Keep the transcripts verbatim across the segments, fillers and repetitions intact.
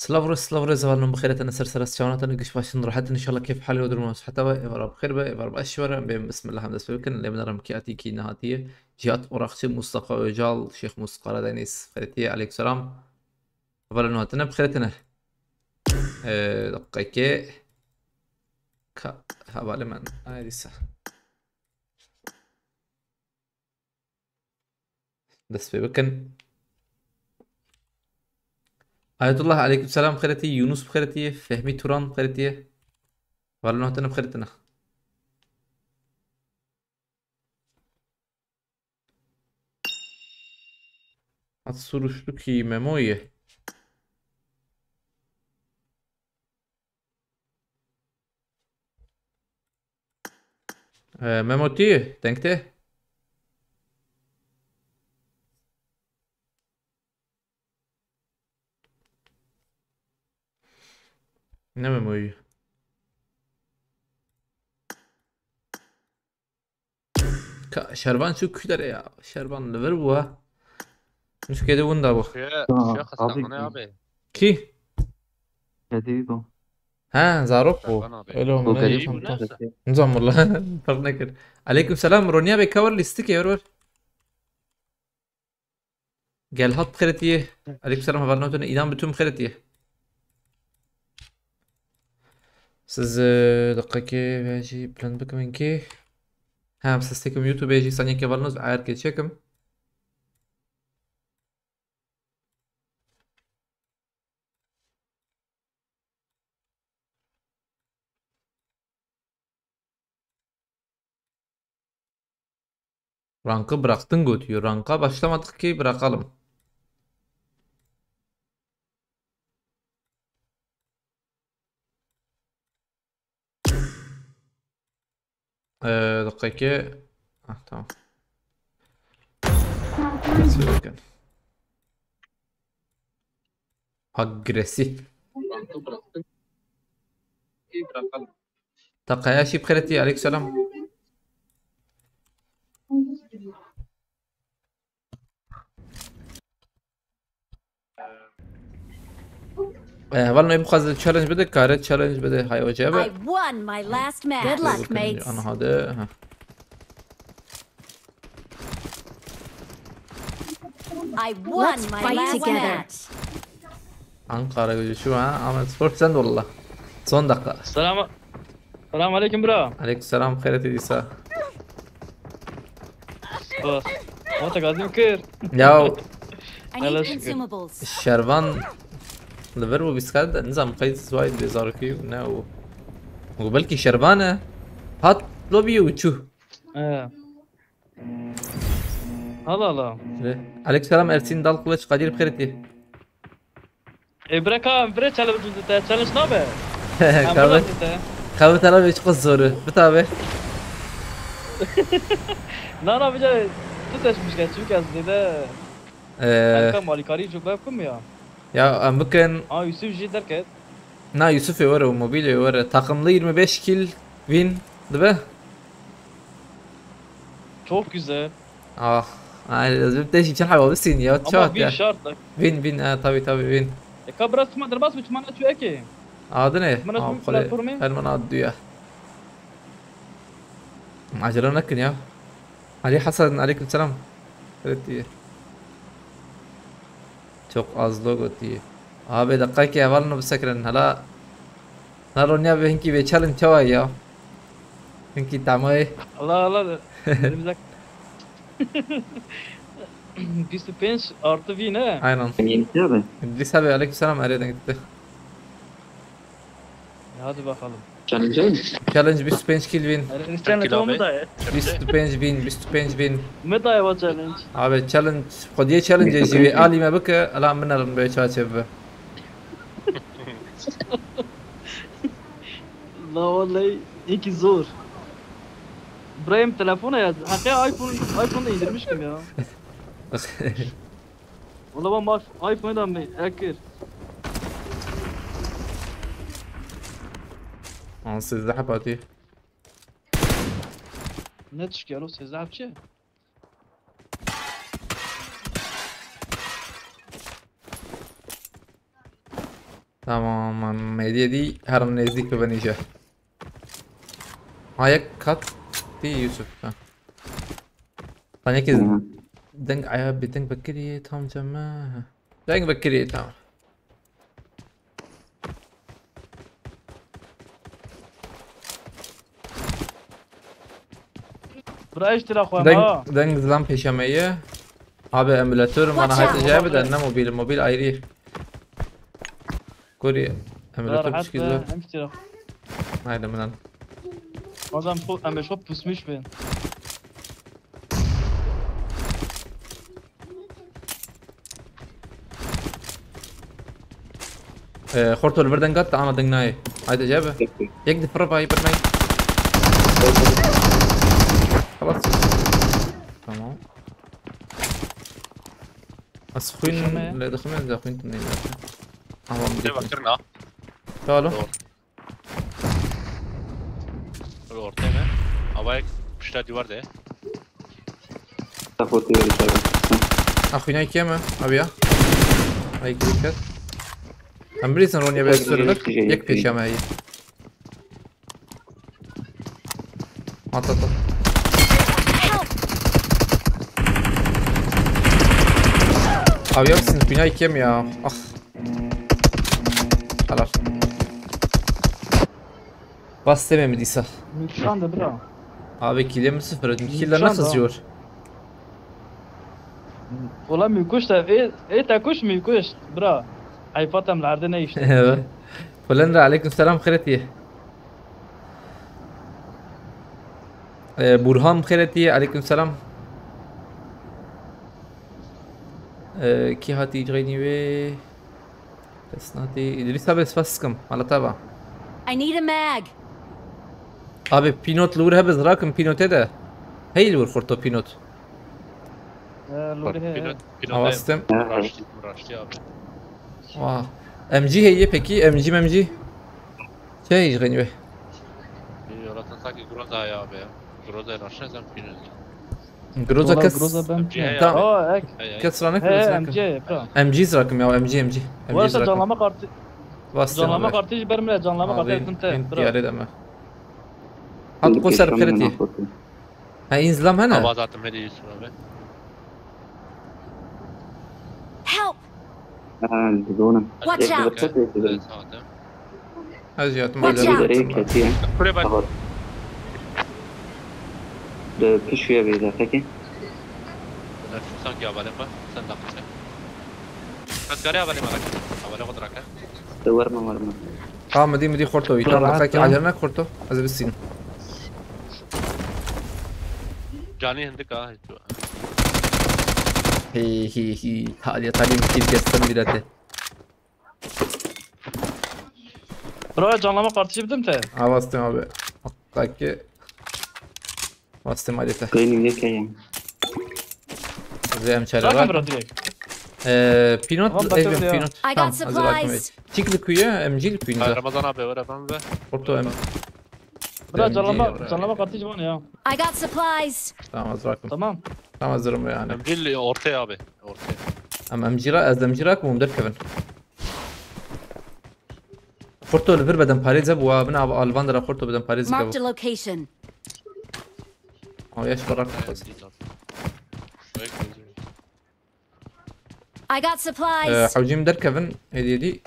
Silav re, silav re, zevalno bixêretine ser sera çawanatine, giş başin, rahetin, inşallah keyf halê ve durumu siheta ve, êvara bixêr be, êvara baş were, bên bismillah hem dest pê bikin, lê min re mkiyatî kî nehatiye, Cihat Orakçı, Mustafa Öcal, Şêx Mus Karadeniz, xêretiye, aleykum selam. Hevalê nû hatine, bixêretine. Ee, deqekê. Ka, hevalê min, ay dîsa. Dest pê bikin. Ayetullah, aleykum selam, bixêretî. Yunus, bixêretî. Fehmî Turan, bixêretî. Hevalê nû hatine, bixêretine. Hat suruştu ki Memo'yu. Ee, Memo tu, denkte? Ne Memo'yu? Ka, Şervan çû ku dere ya? Şervan li vir bû ha. Nuşkê de winda bû. Şuya, Tamam, şuya xasta abi. Xanê abi. Kî? Kediyi bu. Ha, zarok bû. Şervan abi. Elo, Bu min kediyi neyê bu fanta. Neyse. Nizam wala. Fark nekir. Aleyküm selam. Ronya be, ka wir lîstikê, wir wir. Gel hat bixêretî. Aleyküm selam, heval notune. Îdam bi tu bixêretî. Siz, e, deqekê ve jî plan bikim ki. Hem siz tekim YouTube jî saniyekê heval not ayar keçekim. Rankı bıraktın götüyor. Ranka başlamadık ki bırakalım. Ee, dakika iki. Ah, tamam. Agresif. Takaya şî bixêretî, aleykum selam. Ee, heval neyê bixwaze challenge bide, kare challenge bide, hay ocabe. I won my last match. Good luck, mates. Ana hadi, ha. I won my last match. Ankara gücü şu ha. Ahmet Spor sen de valla. Son dakika. Selam. Selam aleyküm bro. Aleyküm selam, xêret îdîsa. Oh. Ama te gazim kir. Ya. I need consumables. Şervan li vir bû bîskar de, nizam qey sway dê zarokî ne û. Û belkî Şervan e. Hat lobby û çû. He. Hala hala. Aleyküm selam Ersin Dal Kılıç, Kadir bixêretî. E, bira ka, bira challenge te, challenge nabe. Em Kabe. Bira te. Kabe tera ve çok zor. Bir tabi. Na, na, bir tu seçmiş gel, çünkü az dedi. Ee. Kanka malikari çok ben kum ya. Ya, em bikin. Aa, Yusuf jî derket. Na, Yusuf ê were û mobil ê were. Takımlı yirmi beş kill win dibe. Çok güzel. Ah. Ay, ez bi te jî çend heba bisîn ya. Ama çat bir ya. Şart da. Win, win, ha, tabii, tabii, win. E, ka biraz tuma derbas mı, tuma ne çu eki? Adı ne? Tuma ne platformu? Her mana adı ya. Acele nekin ya. Ali Hasan, aleyküm selam. Evet diye. Çok az logo diye. Abi dakika ki heval onu bisekirin hala. Hala Ronya ve hinki ve challenge çava ya. Hinki tamay. Allah Allah. Benim zak. Bîst û pênc artı win he. Aynen. Yeni abi. İdris abi aleyküm selam, araya gitti. E, hadi bakalım. Challenge mi? Challenge bîst û pênc kill win. Challenge tamam abi. Mı da ya? Bîst û pênc win, bîst û pênc win. Mı da ya bu challenge? Abi challenge, xwediyê challenge jî wê alî me bike, ela min erin be çaçe bibe. La vallahi iki zor. Brahim telefona ya. Hakkı iPhone, iPhone da indirmiştim ya. Valla ben bak iPhone'dan mı? Ekir. An sêzdeh heb hatî. Ne tişkî ya, sêzdeh heb çi? Tamam, hediye dî herin nêzdîk bibin îje. Ha, yek kat dî Yusuf. Ha. Tanekî deng aya bi deng vekirî tam cem me. Deng vekirî tam. Bira eştira xwe ma. Deng, deng zilam pêşe me ye. Abi emülatör mana haytı cevabı da ne mobil, mobil ayrı. Kuri emülatör pişki zor. Haydi minan. Adam xo, em şo pusmuş bin. Ee, Xorto li vir deng hat, ana deng nayê. Haydi cebe. Yek di fırı payı bir nay. Xalas. Tamam. Ez xwîn lê dixim ez xwîn tu neyim. Tamam. Ne bakırna? Çalo. Ortaya mı? Havaya pişta divar de. Taxotiye li çavi. Axwînay kêm e, abiya. Ay kiriket. Em bilîsin Ronya be sürülük. Yek pêşe me heyî. At at at. Abiya, bilîsin xwînay kêm ya. Ah. Xelas. Bas demê mi dîsa. Mükşan da bira. Abi kile mi sıfır? Kile ne kızıyor? Ola mü kuş da e, e te kuş mü kuş bira. Hayfatem lerde ne işte. Evet. Fulendra aleyküm selam xiretiye. Ee, Burhan xiretiye aleyküm selam. Ee, ki hati icrayni ve Tesnatî. Îdrîs abi, spas dikim. Hala te ba. I need a mag. Abi, pînot li wir hebe, zirakim pînotê de. Hey li wir xurto pînot. Ee, lûrî he. Pilot, pilot. Avastim. Raştî, raştî abi. Wah. M G heye pekî, M G, M G. Şey, ji xenî be. Yaratın sanki Groza ya abi ya. Groza raştı sen pilot. Groza kes. Groza ben. M G ya. Tamam. Aa, ek. Hey, hey. Kes ranek He, Groza. M G, bra. M G zirakim ya, M G, M G. M G Varsa zirakim. Canlama kartı. Bas Canlama canım. Kartı hiç vermeye, Canlama Kartı Abi, ettim te. en Bra. diyare deme. Hat koser xireti. Ha, inzlam hene. Hava zaten hadi Yusuf abi. Help! Ha, dizonum. Watch out! Evet, sağda. Ez yatim Watch acele out. ettim ben. Ketiye. Şuraya bak. Tamam. De pişiye bir de peki. Sanki havale bak. Sen de kısa. Rüzgarı havale bak. Havale kadar akar. De verme verme. Tamam, midî midî xorto. Tamam, Rahat belki lan. acele ne xorto. Ez bisînim. Canı hindi ka. Hi hi hi. Talya talya bir kez sen bir hadi. Bra, Canlama Kartı bildim te. Avastim abi. Hatta ki. Bastım adeta. Kıyım yekeyim. Zem çare Zaten var. bra direkt. Ee, Pinot, Tamam, Evin bakıyorum ya. Pinot. I got Tamam, hazır bakayım. Supplies. Çikli kuyu, M G'li kuyu. Ramazan abi öyle ben ve. Orta M. Bra, M G Canlama, oraya. Canlama Kartı var ya. I got supplies. Tamam, hazır bakayım. Tamam. Tamam, hazırım yani. M G'li ortaya abi. Ortaya. Em M G ra, ez M G ra kumum derkevin. Xorto li vir beden parêze bû, wa bin av alvan dira xorto beden parêze Marked a kevo. Location. Ama yaş barak. Evet, iyi tamam. Şuraya koyacağım. I got Ee, supplies. Hewcîm derkevin, hediye dî.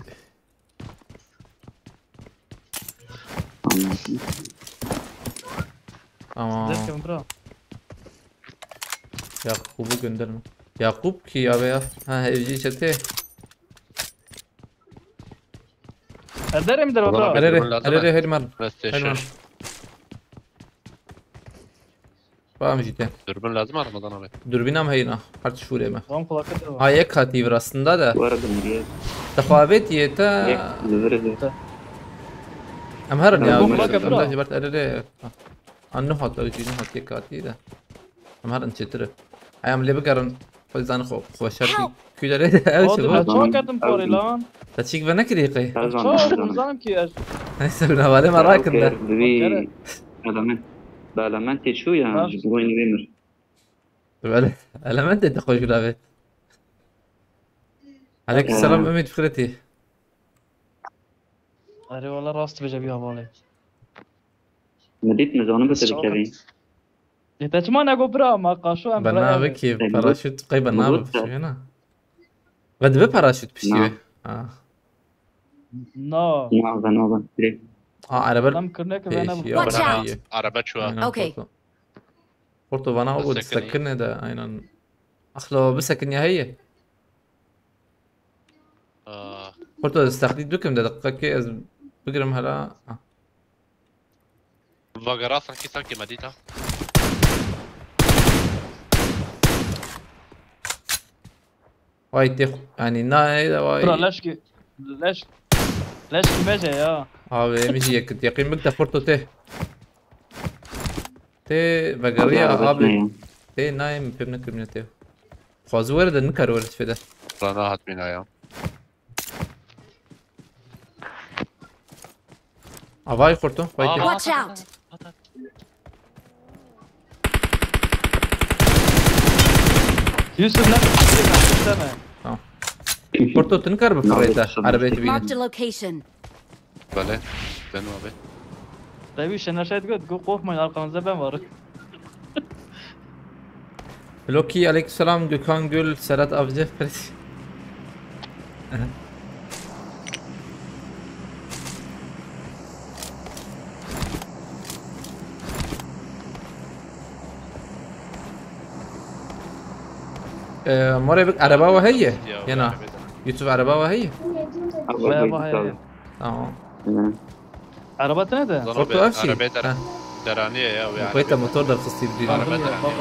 Anladım. Tamam. Derken bra. Yakup'u gönderme. Yakup ki abi ya. Ha, evci çete. Ederim der Ulan bra. abi. Erere, Dürbün lazım erere ha. Herman. Reste Herman. şaş. Bam jite. Dürbün lazım ha Ramazan abi. Dürbün am heyna. Her çi şûrê me. Tamam, kulaklık da var. Ha, yek hatî vir aslında da. Verdim diye. Texwavêt yê te. Yek, li vir. Em herin ya. Tamam, Em kulaklık de bırak. ji ber erere. An nuhat ew jî nuhat yek hatî de. Em herin çêtir e. Ay em lê bigerin. Xwezan xwe xweşertî. Help! Küdere ew Hadi çi ben bu? çok ettim parayı lan. Te çîk ve nekirî qey. Her zaman. Çok Her zaman. uzanım ki ya. Neyse, buna vale merak Kere ettim. Divî. Element. Bi elementê çû ya Ben- ji bo wê nivê mir. Böyle element de xweş gravê. Aleyküm selam, Ümit Fikretî. Erê wala rast bêje vî hevalê. Min dît, min zanim bi te dikevî. Ê te çima nego bira ma qaşo em Bernavê birayê kî Ego. paraşût qey bernav Ego. Piştî na. Ve dibe paraşût piştî Na. wê. Ha. Na. Nava, nava. Direkt. Ha, araba Tam kirine ki pêşî vene ya Watch bira out. iyi. Araba çuwa. Aynen, Okey. Porto. Porto vana o Bisekine. Distekine de aynen. Axlo bisekine heye. Aa, Porto desteklî dukim de dakika ki ez bigirim hala. Ha. Vagara sanki sanki medîta. Vay tê yani na da Bira vay. leşki leş leşki mece ya. Abi emi jî yek yekîn bik de Porto tê. Tê vegeriya Araba abi. ne ya? Tê nayê min pê nekirmine tê. Xwazî were de nikar were fêde. Rana hat bîna ya. Avay Porto. Vay Aa, tê. Watch out! Yusuf ne yapıyorsun? Tamam. Porto tu nikar bi Navê firêta. kişa Arabê diştê. tu bîne. Marked a location. Bele. Ben abi. Tabii şener şey diyor. Korkmayın arkanızda ben varım. Loki aleykümselam Gökhan Gül Serhat Avcı Ferit. Ee, More bik araba ve heye. Yena. Yusuf araba ve heye. Araba heye. Tamam. Araba ne de? Foto ev şey. Arabê der Ha. deraniye ya ve Koyta motor da fıstı bir. Araba deraniye.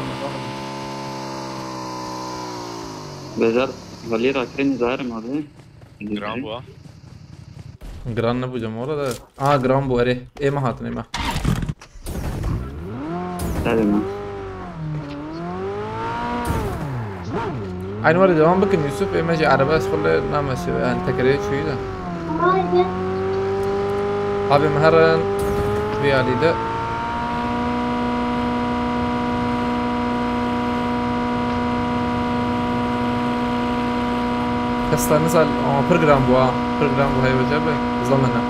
Bejar, valî rakirên zahirim abi. Gram bu ha. Gran ne bu cam orada. Aa, gran bu ere. Ema hatın ema. Tabii mi? Aynı var devam bakın Yusuf. Ema şey araba eskorla namesi yani tekerleği çüyü de. Abi meharan bir halde. Kesla nizal ama program bu ha. Program bu hayvaca be. Zamana.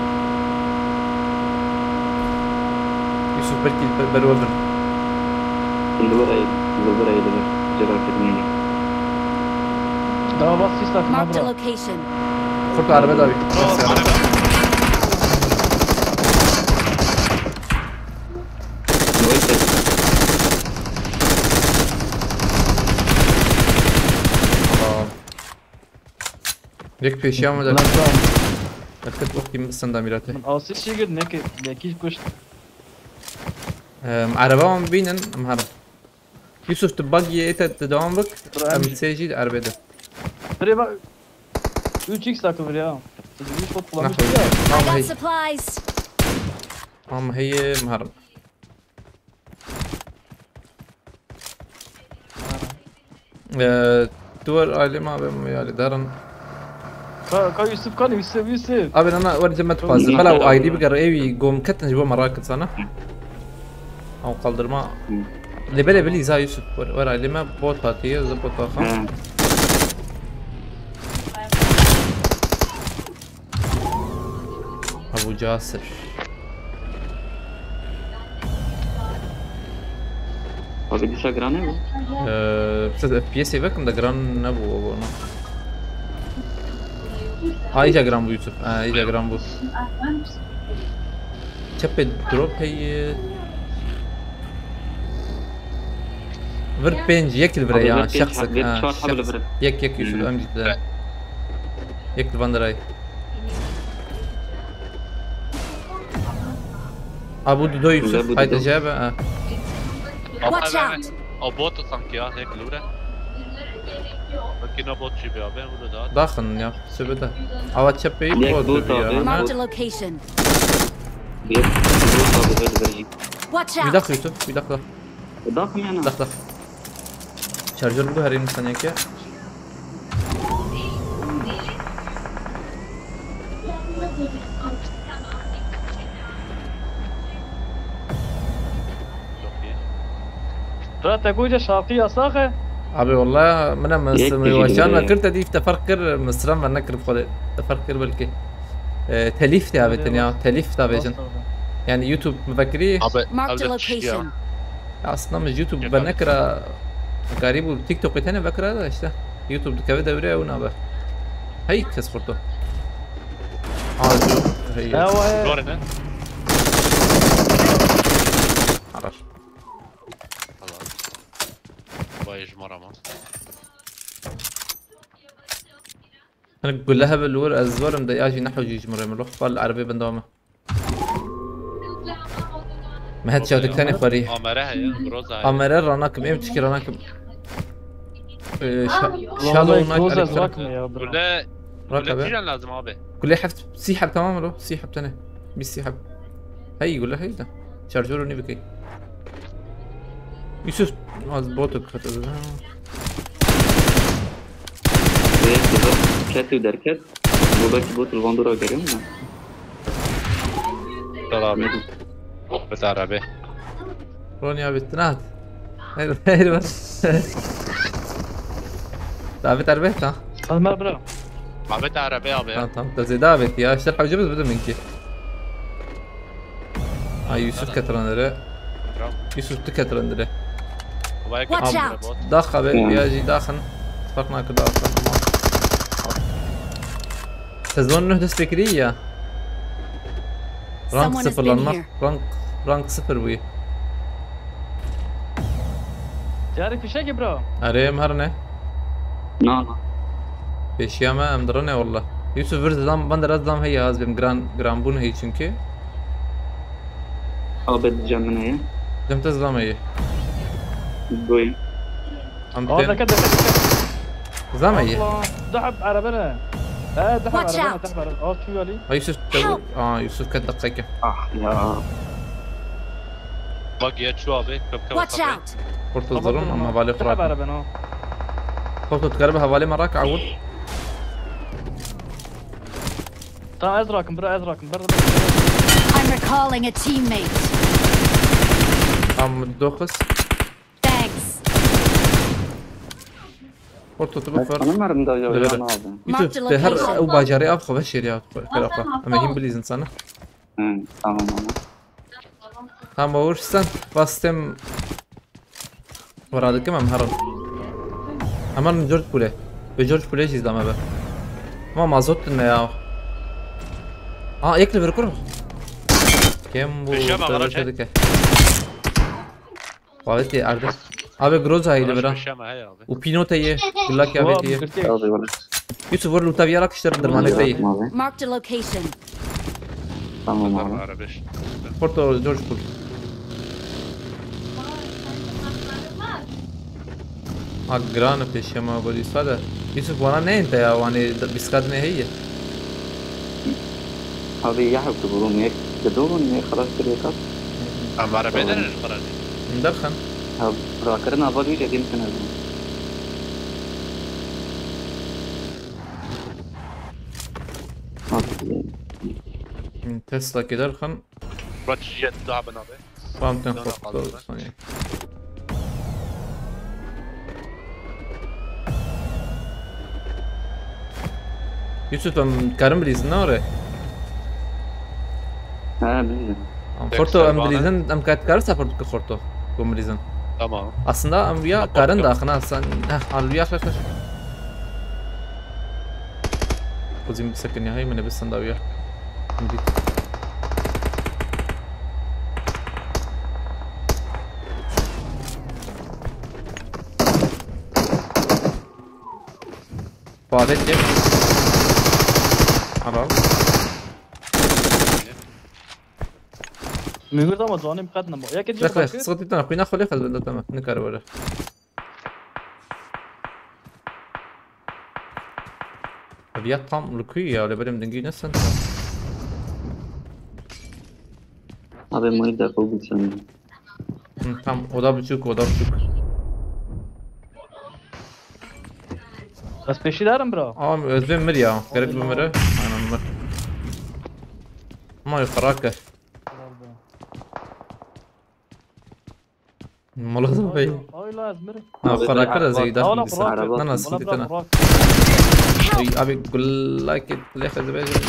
Yusuf belki be- berovin. Li wir ey, li wir ey, li wir. Cira kir neyê. Daha bas sis takım Marked a abla. Location. Kurt araba da abi. Neyse. Yek peşiya mı da? Lan tamam. Yakıt yok gibi sen de mirate. Min asî çi girdi ne ki yekî kuşt. Em, araba mı binin? Em, hadi. Yusuf, tu buggy'ye ete, tu devam bak. Bro, Em em- seyirci de arabada. Bire bak. Üç x takılır ya. Siz üç bot kullanmış Nasıl? ya. I Tamam, got hey. Supplies! Tamam, hey, muharrem. Ee, duvar ailem abi mi yani darın. Ka, ka Yusuf kan Yusuf Yusuf. Abi nana var cemet Çok pazı. güzel Bela oldu. aile bir gar evi gom ketin ji bo merak sana. Ew kaldırma. Hı. Lê belê bilî za Yusuf. Wer wer aileme bot hatiye, za bot ha. He. Abu Casir. Abi dişa giran ne bu? Ee, siz F P S'ê vekim de giran nebû o ona. Ha, iyice giran bu Yusuf. Ha, iyice giran bu. Çepê drop heye. Vir pênc, yek li vire Abi ya, vir pênc, şexsek. vir Ha, çar heb li şexs. vire. Yek, yek Yusuf, Hı. em cidden. Yek li van diray. Abu Dido Güzel Yusuf, bu haydi Dido. cebe. Ha. Watch out! O bot sanki ya, hek lure. Belki ne bot gibi abi, bunu da. Daxin ya, söbe de. Awa çepê Yek bot bot bi ya. abi. Marked a location. Bir, bir abi ver ver. Watch Bir out! dakika Yusuf, bir dakika. Daxim yana. Dak dak. Şarjör bu her insaniyek ya. Çok iyi. Bira te goce şarkı yasak e. Abi vallahi mina Yek mı kişi başan bile. Ve kir te dîf te fark kir, mısran ve nekir xwede. Te fark kir belki. E, telîf diye avêtin ya. Telîf da bêjin. Yani YouTube mi vekirî. Abi, Marked a abi de tişt ya. Location. Ya aslında min YouTube Yok abi. Vernekira. Garî bû TikTokê tenê vekira da işte. YouTube dikeve dewrê ew nabe. Hey kes xurto. Aa, hey. Ewa, hey. Doğru ne? Harar. Tamam. Vay jmara mı? Hani gule hebe li wir ez werim de ya jî nehewcî ji min re min ruh xwe li erebê bin dawame. Me het çaw diktanê xwerî. Amere heye, groza heye. Amere ranakim, em çikî ranakim. Ee, şa-, Vallahi şalo nak groza erik rakme ya, bro. Gule, Rak gule abi. Tîjan lazım abi. Gule heft, sî heb tamam lo, sî heb tane. Bir sî heb. Hey gule hey de. Şarjörü ne bikey? Yusuf, az botu katıldı. Ve burada ket û derket. Buradaki bu Trivandora görüyor musun? Selam. Bit arabe. Ronnie abi, tınat. Hayır, hayır, bak. Davet arabe, tamam. Alma bro. Davet arabe abi ya. Tamam, tamam. Da zêde davet ya. İşte hocamız bu da minki. Ay, Yusuf ketiranları. Bravo. Yusuf tu ketiranları. Watch out! Dax abi, ya jî daxin. Fark nakir daxin. Sezon neh dest pêkirî ya. Rank sıfırlanma. Rank, rank sıfır bûye. Carê fişekê bro. Erê, em herine. Na, na. Pêşiya me em dirine walla. Yusuf vir zam, van deraz zam heye az bim gran, gran bûn heye çünkü. Abed cem min heye. Cem te zam heye. Goyim. Em Aa, tên dikkat, dikkat, dikkat. Zam heye. Allah, dehab arabene. He, dehab arabene, dehab arabene. Aa, çû yalî. Ha, Yusuf, te vur. Aa, Yusuf, ket dakika. Ah ya. Bak ya çû abi, köp köp. Watch out! Porto zorun ama vale kurak. Dehab arabene o. Porto, tu garibe havale me rak awul. Ta ez rakim, bira ez rakim, bira, bira. I'm recalling a teammate. Tam dokuz. Thanks. Porto tu bifir. Sana mermi da ya, ya ne abi? Yusuf, te her ew bajarê av xwe veşêrî ya, xwe. Em hîn bilîzin sana. Hı, tamam abi. Tamam, bawur sen, bastım. Vara dikim em herin. Hemen George Pool'e. Ve George Pool'e jî zame be. Ama mazot ne ya? Aa, yek li vir kur. Kim bu? Beşe bak, ara çek. Wavêtê erdê. Abi Groza heye li vir ha. Beşe me heye abi. Û pînote ye. Gullak ya vêtî ye. Abi, abi. Yusuf vur lûta viyara kiştir dirmanê te ye. Marked a location. Tamam abi. Arabeş. Porto George Pool. Ha, gran pêşiya me, Godî sade. Yusuf, wana neyên te ya, wanê bîskat ne heye? Abi, ya hewtu bû, nê, di dû bû, nê xelas kiriye kat. Em arabe derin ji xwe re. Derxin. Ha, rakirina va dû jê dîm kine bû. Abi. Tesla ki derxin. Bak, jet daha ben abi. Tamam, tamam, korktu, saniye. Yusuf, em karin bilîzin, ne ore? Ha, bilîzin. Tamam, Forto, em bilîzin, em kat karin support ki Forto, ku bilîzin. Tamam. Aslında em ya karin da axina sen, heh, al ya xeş xeş. Kuzim bir sakın ya, hey, mene bir sanda ya. Git. Paret yek. Al al. Mühür ama canım katına bak. Ya git. Sıkıntı yok, xwîna xwe lê xelbende, tamam. Ne karar var? Ev ya tam li ku ya, li berê min dingî ne send. Abi, muhit de xwe bû sen. Hı, tam, oda biçûk, oda biçûk. Ez pêşî derim bira. Ama ez bê mir ya, gerek bi mire. Aynen mir. Ama yukarı ke. Molotof bey. Ay la, ez mirim. Na, xwe rakir ez ê daxin dîsa. Na, na, sindî te na. Ay, abi, gulak et, lêxe dibêjim.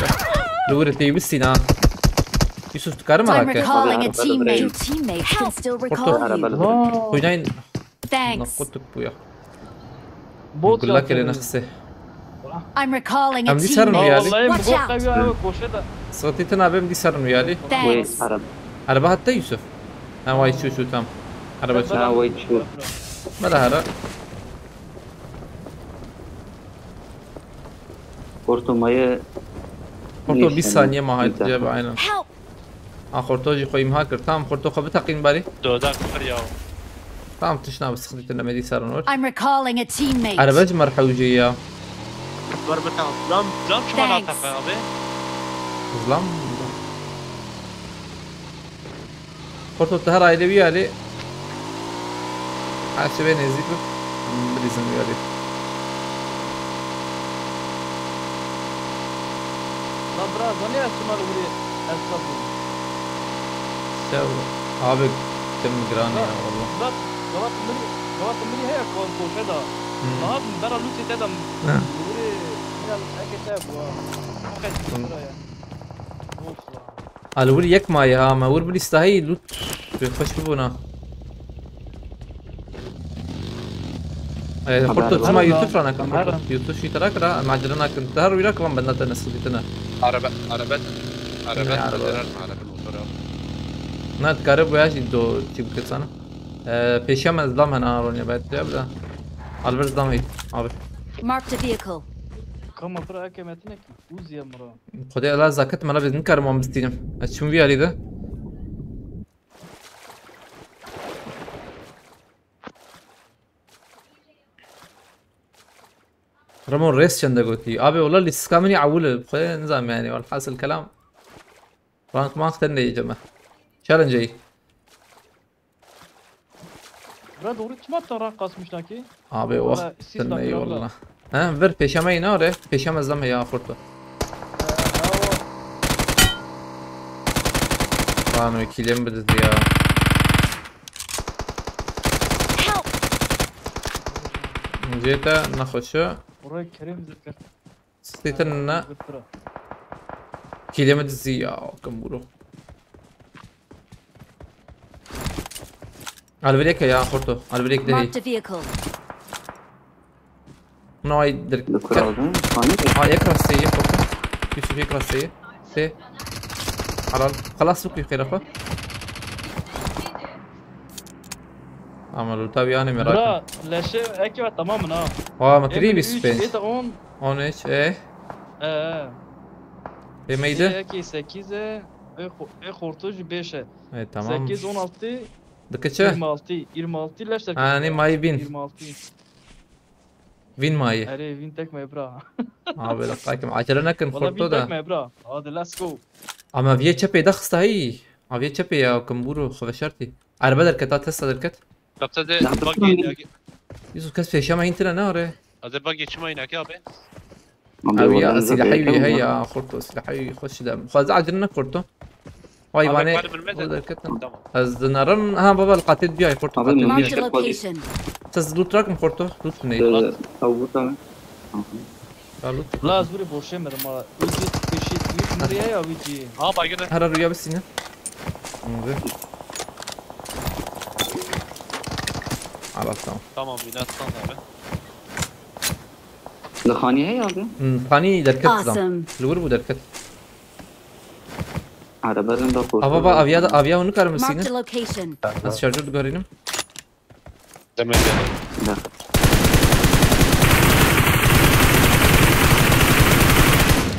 Li wir tê bistîna. Yusuf, tu karim I'm alake? Recalling a teammate. Your teammates can still recall you. Araba li vir. Xwînayên Thanks. Naqutuk bûya. Bot Gulla ya kirê tabii. Nexsê. I'm recalling a Em dî serin teammate. Riyalî. Vallahi Watch bu out. Kadar koşe de. Sıkıntı tına abim dî serin Riyalî. Thanks. Araba. Araba hatta Yusuf. Ha vay çû çû tam. Araba çû. Ha vay çû. Mela hara. Porto maye. Porto bir saniye ma hayt cebe aynen. Help. Ha xorto jî xwe îmha kir. Tamam xorto xwe biteqîn barî. Doda kir ya. Tamam tişna bi sıkıntı tına medî serin wer. I'm recalling a teammate. Araba jî merhewcê ya. Dur bir tamam. Lan lan çima Thanks. Nataqa abi? Zlam. Xorto te her aile bir yali. Her şey ben ezik bir. Bilizim bir yali. Lan biraz da ne açma öyle hesap bu? Sev abi, tim giran ya valla. Bak, gavat miri, gavat miri heye kon koşe da. Hmm. Daha bera lütfete da. Hı. Böyle biraz herkese bu. Fakat buraya. Of lan. Al wir yek maye ha, ma wir bir istahî lut. Xweş bibûna. Ee, xurto çima YouTube ra nakin, YouTube şî tera kira, macera nakin. Te her wî ra kivan benda te nesixdîtine. Araba, araba, araba, araba, araba, motora. Na, dikare boya jî do çî bike sana. Ee, pêşiya me zlam hene, ha, Ronya, bet ya bida. Al vir zlam hey, abi. Marked a vehicle. Kama pira eke metinek. Uziye mira. Xwedê ela zaket me la bêz nikarim wan bistînim. Ez çûm vî alî de. Ramon Reis çende gotî. Abi wala lîstika min ewil e. Xwe nizam yani. Walhasil kelam. Rank mank ten de yiyeceğim ben. Challenge. Bira doğru çima te rank kasmış nakî? Abi o Valla, sis sen de iyi taktiği valla. He, ver peşeme ine oraya. Peşeme zam ya xurto. Ee, ha, o. Lan o kilim bir dizi ya. Help! Ceta naxoşu. Oraya Kerem zikir. Sıkıntı ne? Zikir. Kilim dizi ya. Kamburu. Alvirek ya xurto. Alvirek de hey. Marked a vehicle. Nay dirk. Dikkat edin. Ay, ek rasteye, xurto. Yusuf ek rasteye. Te. Halal. Xelas bikî xêra xwe. Ama luta bir yani merak etme. Bra, leşe eki ve tamam mı ha? Aa, ma kiri bir üç, space. Ete on. On üç, e. Ee. E, meyde? Eki sekiz e. E, xo-, e, xorto jî beş e. E, tamam. Sekiz, on altı, Dikçe? Yirmi altı, yirmi altı leşler. Ha, ne, mayî bin. Yirmi altı. Vin mayî. Erê, vin tek me bra. Abi, la kakim, acele nekin, Valla xorto vin da. Tek me bra. Hadi, let's go. Ama viye çepê de xista hî. Aviye çepê ya, kimburu, xwe şertî. Erbe derket, ha, testa derket. Kapta de bagi. Yusuf kes peşeme intine ne are? Hadi bagi çima inaki abi. Ew ya, silahî wî heye ya, xurto, silahî wî xweş de. Xweze acil ne xurto. Vay, abi, vane, o derketin. Tamam. Ez dinarim, ha, baba, li qatê duyay, xurto, qatê duyay. Marked a location. Siz loot rakim, xurto, loot ne? Ee, avuta. Ya, loot. La, ez vurê boşê mirim ha. Wî cî pêşî, wî miriye ya, wî cî. Ha, baygın. Her rüya bir sine. Abi. Al, al, tamam. Tamam, binastan abi. Li xanî heye abi? Hmm, xanî derket zam. Awesome. Li wir bû derket. Araba rin da xwe. Ava, ava, aviya da, aviya hûn nikarin bisînin. Marked a location. Ez şarjör digarînim. Demir geldi. Da.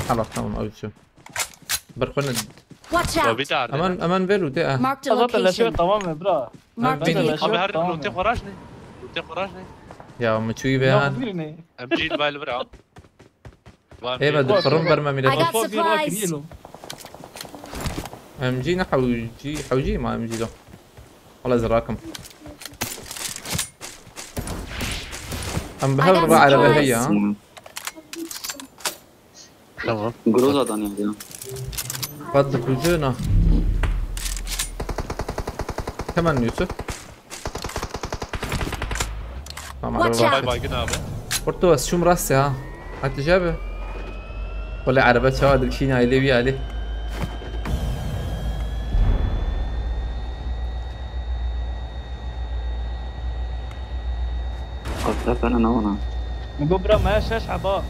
Hala tamam, abi, şu. Bir konu. Watch out! Hemen, hemen ver, Ude, ha. Marked a location. Zaten leşe tamam mı bra? Marked a vehicle. Abi, her lote xwe raj ne? Lote xwe raj ne? Ya, mi çûyî ve han. Yok, birini. M G li bal bira. Ê, me di firin ber me mîlet. I got supplies. M G ne hewcî, hewcî ma M G do. Wala zirakim. Em bi hev ba erebe heye. Tamam. Groza da ne ya? Bad dikuje na. Hemen Yusuf. Tamam, watch out. Bay baygın abi. Orta, ez çûm rastê ha. Hadi cebe. Wele erebe çawa dikişîn aylê wî alê. Xatir pena nawana. Min got bira me şeş heba.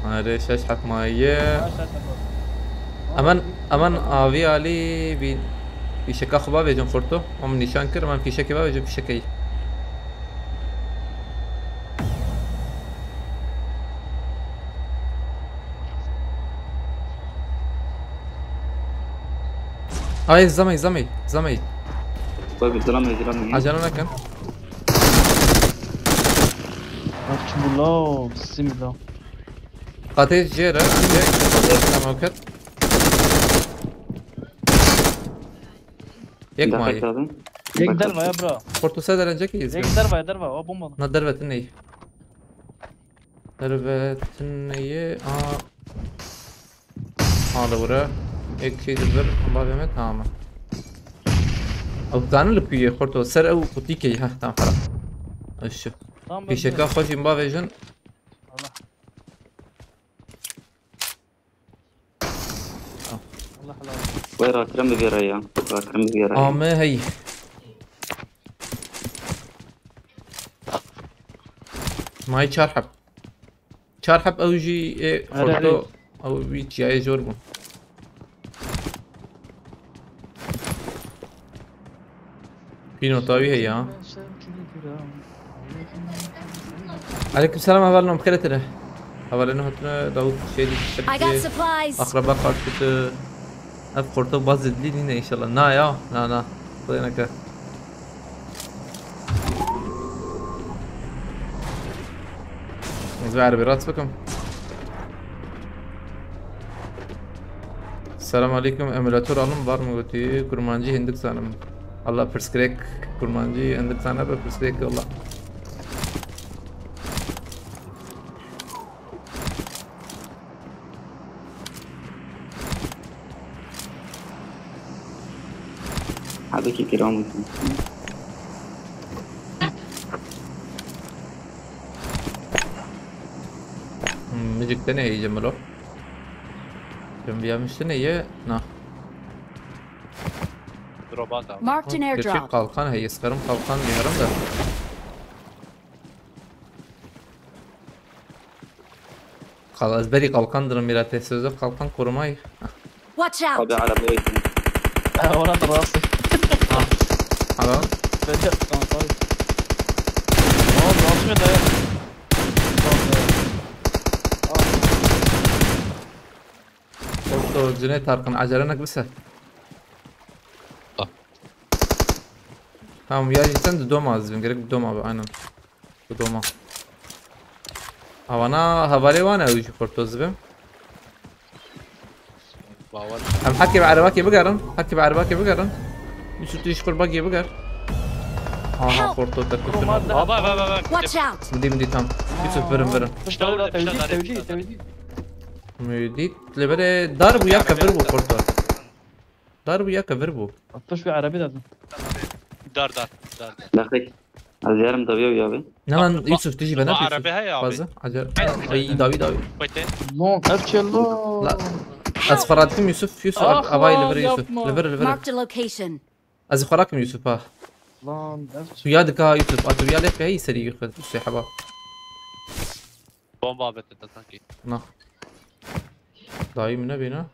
Erê şeş heb maye. Me şeş heba. Emen, emen avî alî bî. Fîşeka xwe bavêjin xurto. Em nîşan kir, em fîşekê bavêjin fîşekeyî. Ay, zamey, zamey, zamey. Tabii, selam, selam. Acele nekin. Bismillah, bismillah. Qatê jêre, jê, tamam ket. Yek mayî. Yek derve ya bro. Porto se derecek iyiyiz. Yek derve ya derve, o bomba. Na derve tiney. Derve tiney, a. Hala bura. Yek şey de bir, ama beme tamam. Ew dane li kuyê xorto ser ew qutî key, heh, tamam, xera. Eşi. Tamam, ben Pêşeka xwe jî bavêjin. Allah. Allah Allah. Wê rakirin bigêre ya. Rakirin bigêre ya. Ame hey. May çar heb. Çar heb ew jî ê Erê, xorto erê. Ew wî çiyayê jor bûn. Pînota wî heye ha. Aleyküm selam, hevalno, bi xêr tine. Hevalê ne hatine, Davut şey I got dî, supplies. Akraba kartı. Ev xorto baz dilî nîne inşallah. Na ya, na, na. Xwedê neke. Ez vê erebê rast bikim. Selam aleyküm. Emülatör alın var mı götü? Kurmancı hindik sanım. Allah pirskrek. Kurmancı hindik sana be pirskrek Allah. Hadi ki kiram olsun. Hmm, müzik de ne yiyeceğim lo? Dün bir yemişti ne ye? Na. Drop'a kaldı. Marked an Gerçek airdrop. Kalkan he, yeskarım kalkan diyorum da. Kal-, ez berî kalkan dirim, mîra te sözde kalkan korumayı. Watch out! Abi arabaya gittim. Ha, orada rahatsız. Ha. Alo. Bence tamam, tamam. Tamam, rahatsız mı dayak? Tamam, tamam. Doktor Cüneyt Arkın, acele nek bise. Ah. Tamam, ya sen de doma azim, gerek doma abi, aynen. Bi doma. Avana hevalê wan ew jî xortoz bim. Bawer. Em hekê bi erebakê bigerin. Hekê bi erebakê bigerin. Yusuf tu jî xurtbakê biger. Aha, help! Xorto te kutin. Baba, baba, baba. Watch out! Min dî, min dî tam. Yusuf birin, birin. Pişta tewcî, tewcî, tewcî. Min dî, lê berê dar bû ya kevir bû xorto. Dar bû ya kevir bû. Atış bir arabi lazım. Dar, dar, dar, dar. Daxik. Ez yarim dawiya wî abi. Ne lan Yusuf, tu jî bana Yusuf. Arabi heye abi. Fazla. Acar. Ay, dawi, dawi. Bekle. Lan, ev çelo. La. Ez xwe radikim Yusuf, Yusuf, ah, avay li vir Yusuf. Yapma. Li vir, li vir. Marked a location. Ez xwe rakim Yusuf ha. Lan, ev çelo. Tu ya dika Yusuf, a tu ya lê heye serî Yusuf, Yusuf heba. Bomba avete te sanki. Na. Dayı mı ne bina?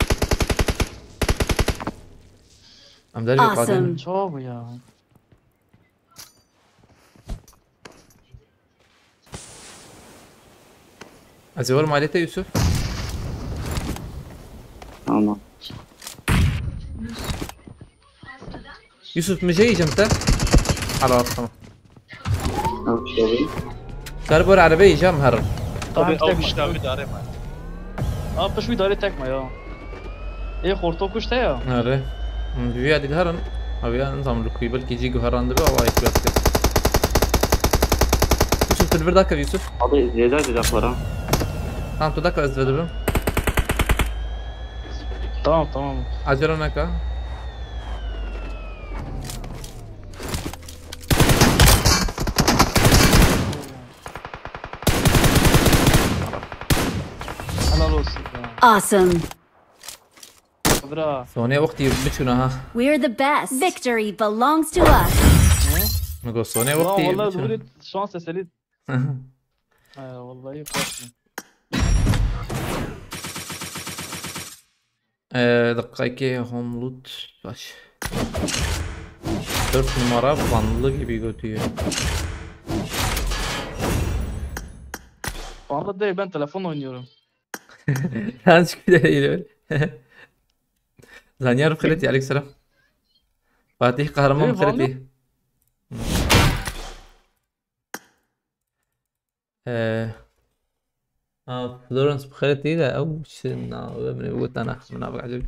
Em derê qadin. Awesome. Çawa bu ya? Ez ê werim ailete Yusuf. Tamam. Yusuf, mi jê yî jim te? Hala tamam. Ew çavi. Ser bor erebe yî jim herin. Abi, ew kuşta bir dare var. Abi, pişt bir dare tek ma ya. Ê xorto kuşte ya. Nere? Him, bi vîya dî herin. Abi ya, nizam li kuî belkî jî guherandibe, awa yek wes kir. Yusuf, tu li vir dakev Yusuf. Abi, zêde dide xwe ra. Tamam, tu dakev ez vedibim. Tamam, tamam. Acele neke. Helal olsun ya. Awesome. Bra. Sonê wextî biçûna ha. We're the best. Victory belongs to us. Min got sonê Lan wextî valla biçûna. dûrî şans eseri. He vallahi korktum. Ee, Deqayke home loot baş. Dört numara banlı gibi götüyor. Valla değil, ben telefon oynuyorum. Yanlış bir yere geliyor. Zanyar Freddy, aleykümselam. Fatih Kahraman Eyvallah. Freddy. Ee, ha, Florence Freddy de ew çi navê min ê, witana min navê ecêb.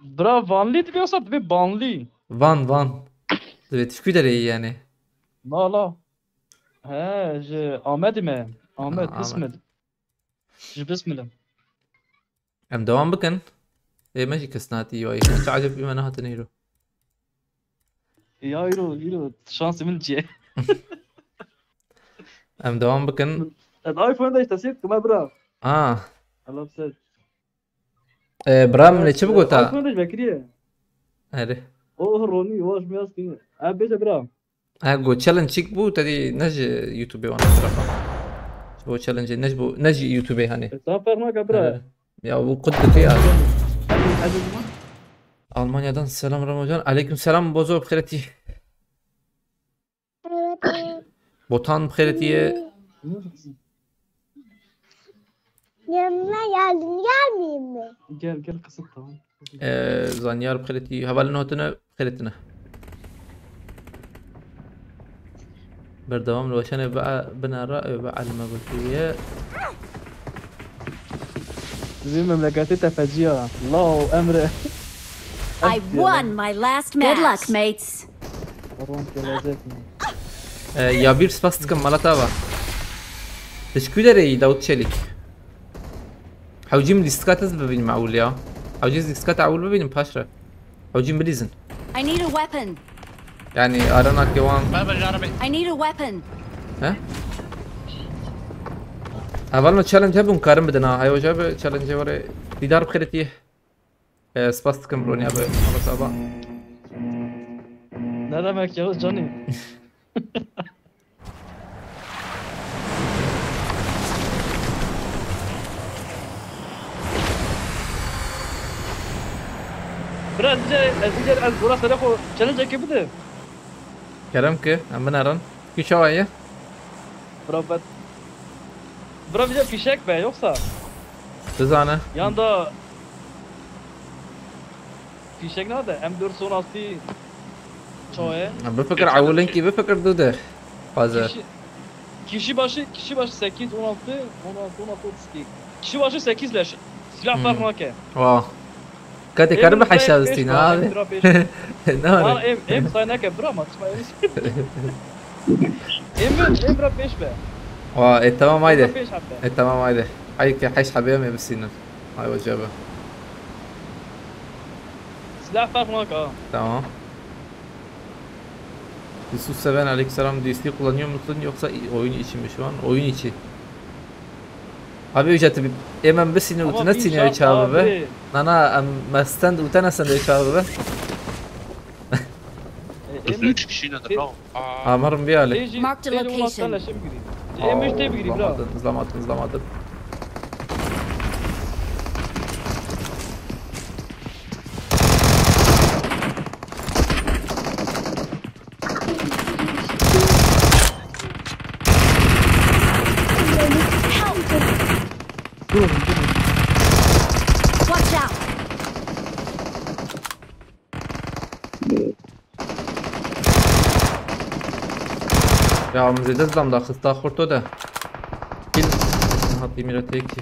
Bra Vanlı dibi yoksa dibi Banlı? Van, Van. Divê tişkî derê yani. La la. He, ji Ahmet'im he. Ahmet, Ha, Bismil. Ji Bismil'im. Em devam bikin. Ê me jî kes nehatiye wayî. Çi ecêb, ê me nehatine îro. Ya îro, îro şansê min çi ye? Em devam bikin. Ez iPhone de işte set kime bra. Ah. Allah set. Ee, bira min ê çi bigota? iPhone de bekiriye. Erê. O Ronnie, o mi yaz ki. Abi bêje bra. Ha, go challenge çik bû, te dî ne ji YouTube wan tarafa. Ji bo challenge, ne ji bo, ne ji YouTube hani. E, sen ferq nake bra. Erê. Ya bu kut dike ya. Hadi, hadi zaman. Almanya'dan selam Ramazan. Aleyküm selam Bozo Xereti. Botan Xeretiye. Yanına geldim, gelmeyeyim mi? Gel gel kızım, tamam. Ee, Zanyar Xereti. Hevalin hotine Xeretine. Berdewam li weşanê bi, binara, bi elime gotiye. Bizim memleketi tefeciya. Lao emre. I won my last match. Good luck, mates. Baron gelecek mi? Ee, ya bir spas dikim, mala te ava. Teşekkür ederim Davut Çelik. Hewcîm lîstika te bibînim ewil ya. Hewcî lîstika te ewil bibînim paş re. Hewcîm bilîzin. I need a weapon. Yani arana kewan. I need a weapon. He? Heval me challenge hebûn karim bidin ha. Hay hoca bi challenge were. Dîdar bi xêrê tiyê. Ee, spas dikim Ronî abi. Allah saba. Ne demek ya Johnny? Bira, ez dije, ez dije, ez gora serê xwe challenge-ekê bide. Kerem ki, em binerin. Kî çawa ye? Bira, bet. Bira, bir de fişek be, yoksa. Bizane. Yan da fişek ne de, M dört son altı çoğe. Bifikir ewilinkî, bifikir du de. Fazla. Kişi, kişi başı, kişi başı sekiz, on altı, on altı, on altı, otuz iki. Kişi başı sekiz leş. Silah Hmm. fark nake. Wa. Kate karı bir Emre haşa beş üstüne var, abi. Emre beş. Ne Lan var? em, em say nake bırak, atma em. Emre, Emre beş be. Wa, e tamam haydi. Emre beş hatta. E tamam haydi. Hayır ki haş haberi mi bisinin? Hay hoca be. Silah fark nake ha. Tamam. Yusuf Seven aleykümselam, D S T kullanıyor musun yoksa i- oyun içi mi şu an? Oyun içi. Abi ücreti bir hemen bir sinir Ama utuna bir sinir şart çağırdı be. abi. Nana em mesten utana sen de çağırdı be. E, Üstü Emre üç kişi nedir lan? Aa. Amarım bir hali. Seyirci, Mark the seyirci location. Olmaktan leşe mi gireyim? Emre işte bir gireyim bro. Hızlamadım, hızlamadım, hızlamadım. Watch out. Ya, em zêde zam da xista xurto de. Kil. Niha tîmî re têkî.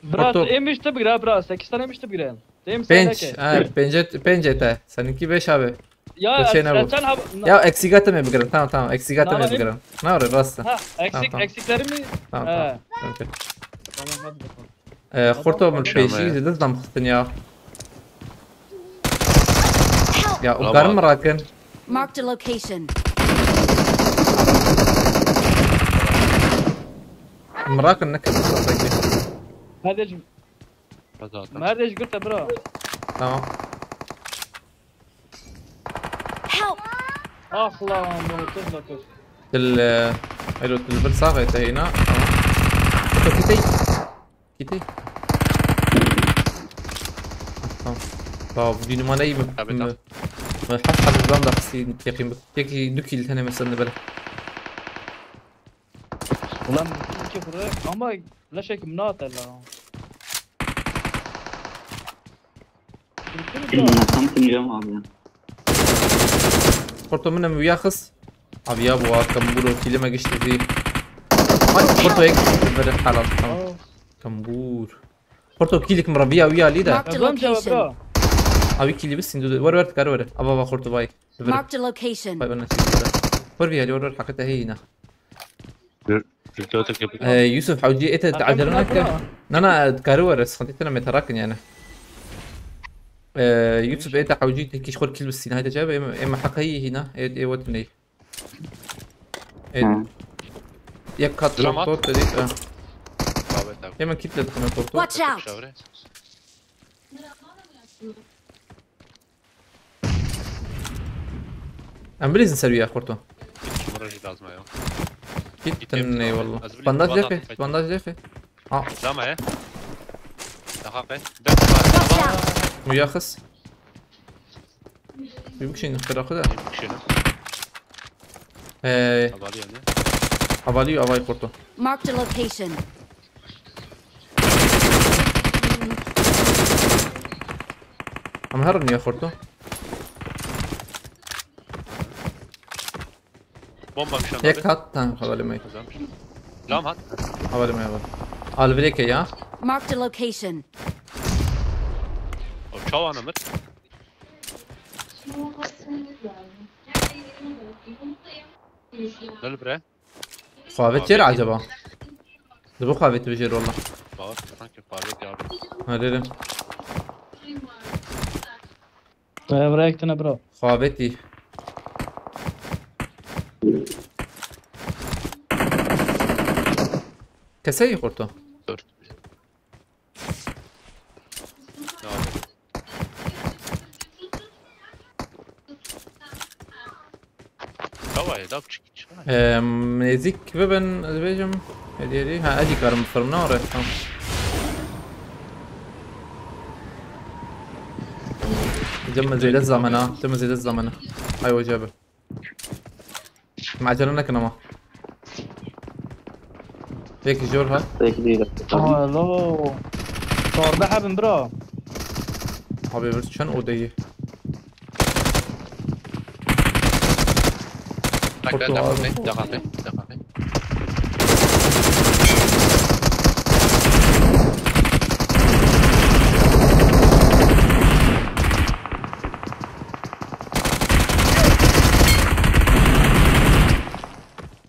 Bra, Orta- em işte bir ha bra. Sekiz tane em işte bir ha. Değil mi? Pênc, ha, pênc, pênc te. Seninkî beş abi. Ya, Yok, şey ne bu? Sen hab- Ya, eksigate mi bigirin? Tamam, tamam, eksigate mi Tamam, bigirin? Ne var, rasta? Ha, eksik, Tamam, tamam. Eksiklerimi. Tamam, He. tamam. Okey. Tamam, hadi bakalım. Ee, Xurto min Tamam. pêşî zêde zam xistin ya. Ya, û karin min rakin. Marked a location. Min rakin, nekin. Hadi. Zaten. Merdê ji girte bira. Tamam. Help! Ah lan, molotof la kir. Til, e, elo, til bir sax e, te hêna. Tamam. Kito kitey. Kitey. Tamam. Tamam. Dînuma neyim. Tabii, mi? Tamam. Heft heft zam da xistî teqîm bik. Yekî du kîl tenê mesela bere. Ulan iki kuru ama leşek mnate la. Tam tunacağım abi ya. Xorto min em wiya xist. Abi ya bu akam bu kîlime gişti zî. Ay, Xorto ek. Böyle halal, tamam. Aa. Kambur. Xorto kîlik mi rabiya wiya lî de. Marked a location. Abi kîli bir sindu. Ver ver tıkarı ver. Aba bak Xorto vay. Marked a location. Vay bana sindu. Ver bir yali ver ver hakikaten heyna. Ee, Yusuf, hewcî ê te acele nake. Na, na, dikare were, sıkıntı tine me terakin yani. Ee, Yusuf, ê te hewcî te kîş xor kil bisîn, hayde cebe, em, em heqe yî hîna, ê, ê wet ney. Ê, yek kat top top dedik, ha. Hemen kitle dikine top top. Watch out! Em bilîzin ser wî ya Xorto. Mira jî lazim e ya. Git. Git, git, eyvallah. Ez bilî, bandaj vatan defe, bandaj defe. Ha. Lama ye. Daha be. Dört var. Watch out! Muyaxis. Bir bikşin, kırakı da. Bir bikşin. Ee. Havali yani. Havali, havai Xorto. Marked a location. Em herin ya Xorto. Bomba bir şey. Yek hat, tamam, havale me. Kazanmış. Lam hat. Havale me var. Alvireke ya. Marked a location. O çawa namir. Dil bre. Xavet yer acaba? Dibi xavet bicêr valla. Bak, sanki xavet ya. Ha, dedim. Buraya, buraya gittin bro. Xavetî. Keseyî Xorto. Dur. Çawa ye, da biçik çawa ye? Em, nêzîk bibin, ez bêjim. Hêdî, hêdî. Ha, ez jî karim bifirim, ne ore? Tamam. Cem, me zêde zaman ha. Cem, me zêde zaman ha. Ay, ocağı be. Macera nekin ama. Peki, jor ha. Peki, değil. Alo. Çardeh hebin bira. Abi, bir çend odayı. Bak, ben de abi. Defa be, defa be, defa be.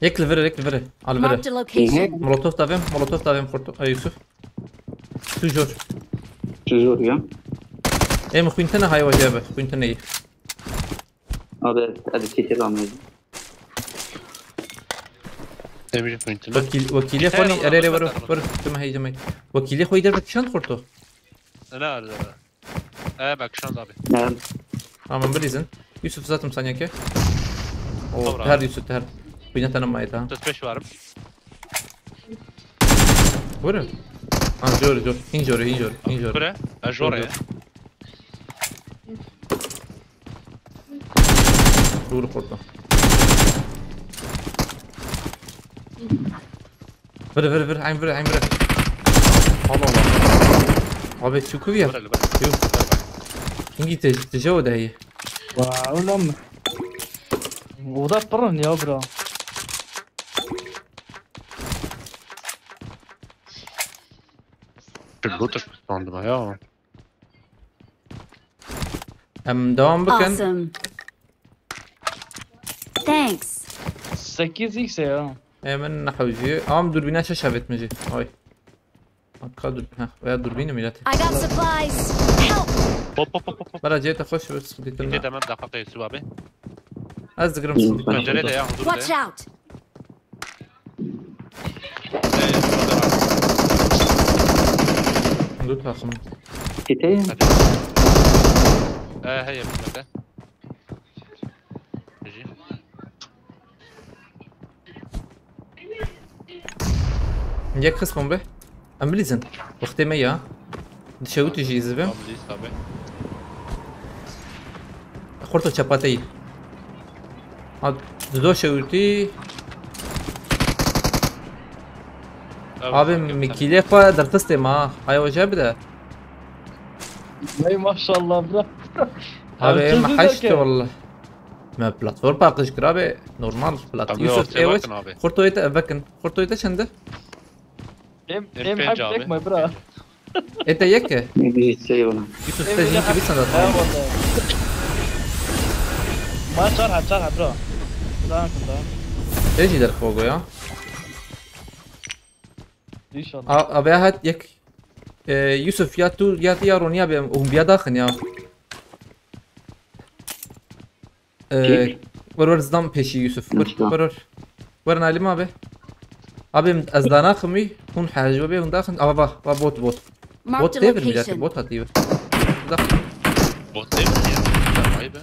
Yek li vir, yek li vir. Al vir. Marked a location. Molotof davêm, molotof davêm Xorto, e, Yusuf. Tu jor. Tu jor ya. Em xwîntene hay wajebe, xwîntene yî. Abi, hadi çekil anlayın. Tebrik ederim. Wekîl, wekîlê xwe nî, erê, erê, were, were, tu me heyce me. Wekîlê xwe yî derve kişand Xorto. Ana, ana. E, bak, kişand abi. Evet. Tamam, bilîzin. Yusuf zaten saniyeke. O, tamam, her abi. Yusuf, her. Bine tanım mayta. Dört beş varım. Were. Ha, jor, jor. Hin jor, hin jor, hin jor. Kure? Ha, jor ya. Dur Xorto. Vir, vir, vir, eyn vir, eyn vir. Allah Allah. Abi, çuku bir yer. Vur hele, vur. Yok. Vur hele. Hangi te-, teje o dahi? Vay oğlum. Oda pırın ya bro. Looter sandım ya. Em devam bikin. Awesome. Thanks. Sekiz x ya. Hemen nahawci. Am dürbüne şaş habetmeci. Oy. Ka dur, heh, veya durbîn e millet. I got supplies. Help! Hop hop hop hop. Bera cê te xweş be, sıkıntı etme. Cê demem dakika kayısı abi. Ez digirim, sıkıntı etme. Pencere de ya, huzur de. Watch out! Dur takım. Site. He he, yapayım ben de. Yek kısmım be. Em bilîzin. Wextê me ya. Dişewitî jî îzivim. Tamam, lîst abi. Xurto çepateyî. Ha, dido şewitî. Abi, mikîlê xwe derxistê ma. Hay hoca bide. Vay maşallah bro. Abi, em heşt wallah. Me platform paqij kir abi. Normal plat. Yusuf, ew. Xurto ête ev vekin. Xurto ête çende? Em, em hep tek mi bira? Ete yek e? Yusuf, te jin ki bir sanda tamam. Eyvallah. Ma çar ha, çar ha bira. Daha yakın daha. Te jî derxwe go ya. İnşallah. A, abi hat yek. E, Yusuf ya tu ya ya Ronya be, um biya daxin ya. Ee, Kî? Wer wer zidam pêşî Yusuf. Wer, wer wer. Wer Nalim abi. Abi ez danaxim wî. Hûn hejwe be hûn daxin. Ava va va bot bot. Bot değil mi millet? Bot atıyor. Bot değil mi ya? Vay be.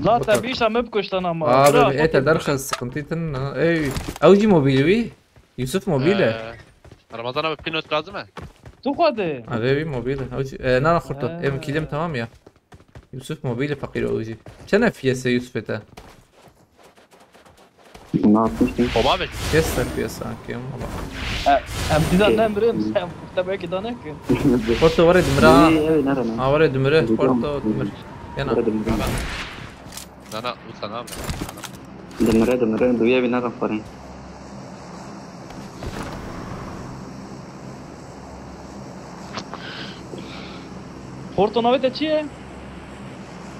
La te bîşa me bikuştan ama. Abi ete derxe sıkıntı tin. Ey, ew jî mobil wî. Yusuf mobil e. Ee, Ramazan abi Pinot lazım mı? Tu xwedê. Abi wî mobil e. Ew jî, e, nana xurto. Em kilim tamam ya. Yusuf mobilê feqîr o jî. Çend F P S e Yusufê te? Ne yapmıştın? Oba be. Kes F P S sanki ama. E, em dizan ne mirim, em te belki da ne ki. Porto were dimira. İyi, evet, nerede? Ha, were dimire. Porto dimir. Yana. Were dimire. Nana, usa ne yapayım? Dimire, dimire. Duya bir nerede farın? Porto navê te çi ye?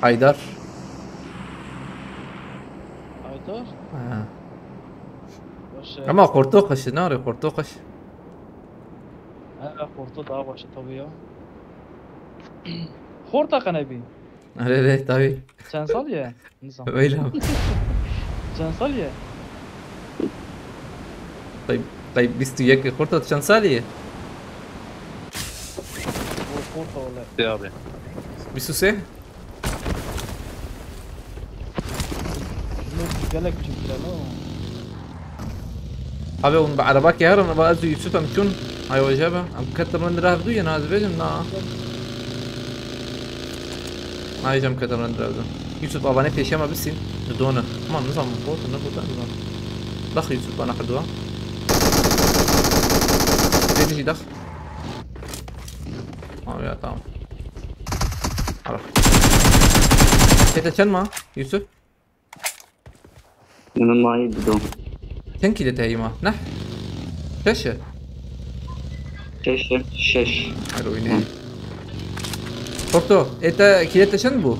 Haydar. Haydar? Ha. Baş e. Ama Porto xweş e, nare Porto xweş. Ha, Porto daha baş e tabii ya. Porto qenebî. Erê, erê, tabii. Çend sal ye? Nizam. Öyle abi. Çend sal ye? Tayyip, Tayyip bîst û yek Xorta çend salî ye? Bu Xorta wele. De abi. Bîst û sê? Gelek küçük bile, no? Abi, hûn bi erebakê herin, aba ez û Yusuf em çûn. Ay, weje be. Em ketin rindire hevdû yê, na, ez bêjim, na. Na, em ketin rindire hevdû. Yusuf, abanê pêşiya me bisîn. Didone. Ama nizanim, bot, ne bot, nizanim. Dax Yusuf bana hevdû. Bêdî jî dax. Tamam ya, tamam. Ara. Tete çend ma, Yusuf? Min mayî dido. Çend kîlê te heyî ma? Neh? Şeş e? Şeş e, şeş. Her oyunu. Hı. Porto, ê te kîlê te çend bû?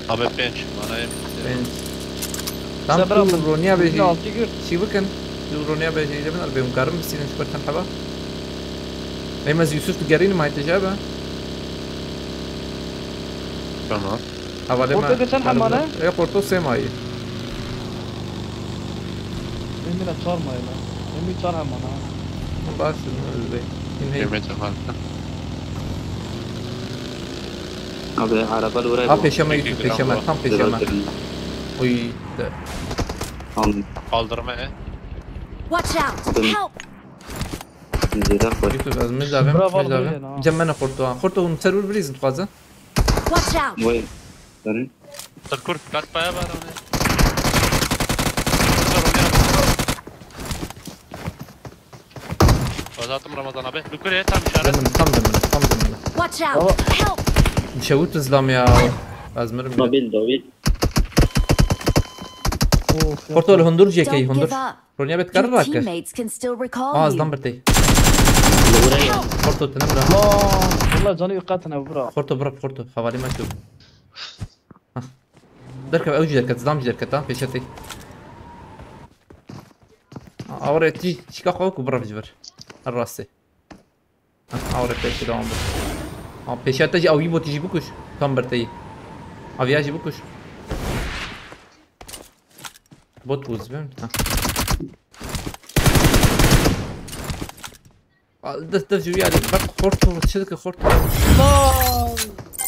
Abi pênc, manayê. Pênc. Tam tu Roniya bêjî. Çî bikin? Tu Roniya bêjî, lê min erbê hûn karin bisînin ji ber çend heba? Ê, ez Yusuf digerînim, ay te ji be. Tamam. Hevalê me. Porto geçen hemane? E, Porto sê mayî. Emine çar mayî la. Emine çar hemane. Baş, ne öyle. Yine. Emine çar hemane. Abi, araba li oraya. Ha, pêşe me, Yusuf, pêşe me, tam pêşe me. Oy, de. Tamam. Kaldırma, e. Watch out! Help! Zêde xwe. Yusuf, ez min davim, min davim. Cem me ne Porto, ha. Porto, hûn ser wir birîzin dixwazin. Watch out! Vay, sorry. Sir Kurt, kaç paya var onu? Azatım Ramazan abi. Yukarıya tam işaret. Demin, tam demin, tam demin. Watch out! Help! Şewit izlam ya. Azmirim ya. Mobil, dobil. Porto, hundur J K, hundur. Ronya bet karar rakir. Aa, azdan birtey. Porto tenim ra. Lan, valla canı yukarı tane bura. Porto, bura, Porto. Havali maç yok. Derkev, ew jî derket, zidam jî derket ha, pêşetê. Awre tî çîka xwe ku birav ji vir. Her rastê. Ha, awre pêşî devam bû. Ha, pêşiya te jî awî botî jî bikuş. Tam ber te yî. Aviya jî bikuş. Bot bû zibin. Ha. Aa, dest, dest jû yarî. Bak, xorto, çi dike xorto? Lan!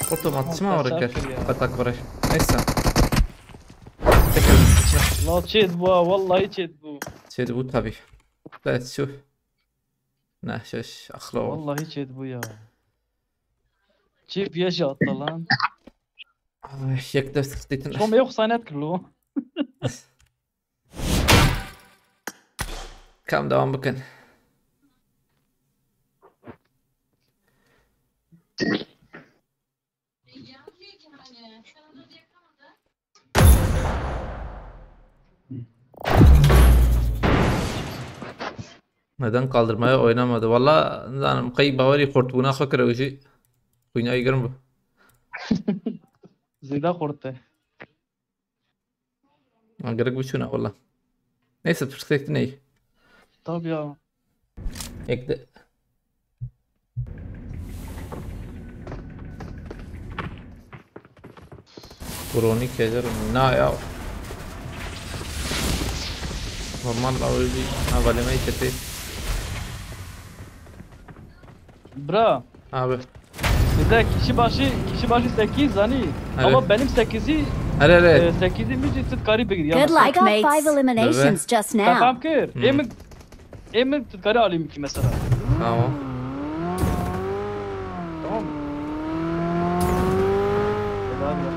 Xorto, ma çima were kir? Teşekkür ya. Bata kore. Neyse. Tekrar. La çêt bû ha, wallahî çêt bû. Çêt bû tabii. Let's şu. Ne şaş, axlo. Wallahî çêt bû ya. Çê piye jî atta lan. Ay, yek dest xistîtin. Şom ê xusaynet kirlo. Kam devam bikin. Neden kaldırmaya oynamadı? Valla, nizanim, qey bawerî xortbûna xwe kire û jî xwînayî germ bû. Zêde xort e. Ha, gerek biçûna valla. Neyse, tu sektinê. Tabii ya. Ek de. Kroni kezer na ya. Normal awezi havaleme çete. Bra. Abi. Bizde kişi başı, kişi başı sekiz hani. Evet. Ama benim sekizi, Hele hele. e, sekizi mücü tut karı bir Good yanasın. luck, mates. I got five eliminations just now. Tamam kır. Hmm. Emin, Emin tut karı alayım ki mesela. Tamam. Tamam mı? Helal ya.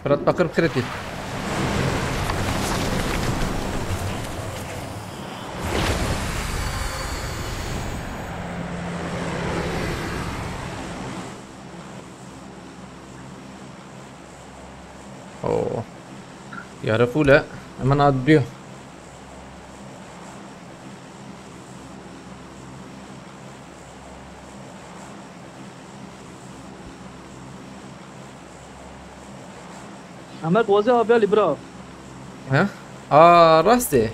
Fırat Bakır Kreti. Oo. Yarı full he. Hemen atlıyor. Ahmet Ozi abi Ali bra. He? Aa, rastê.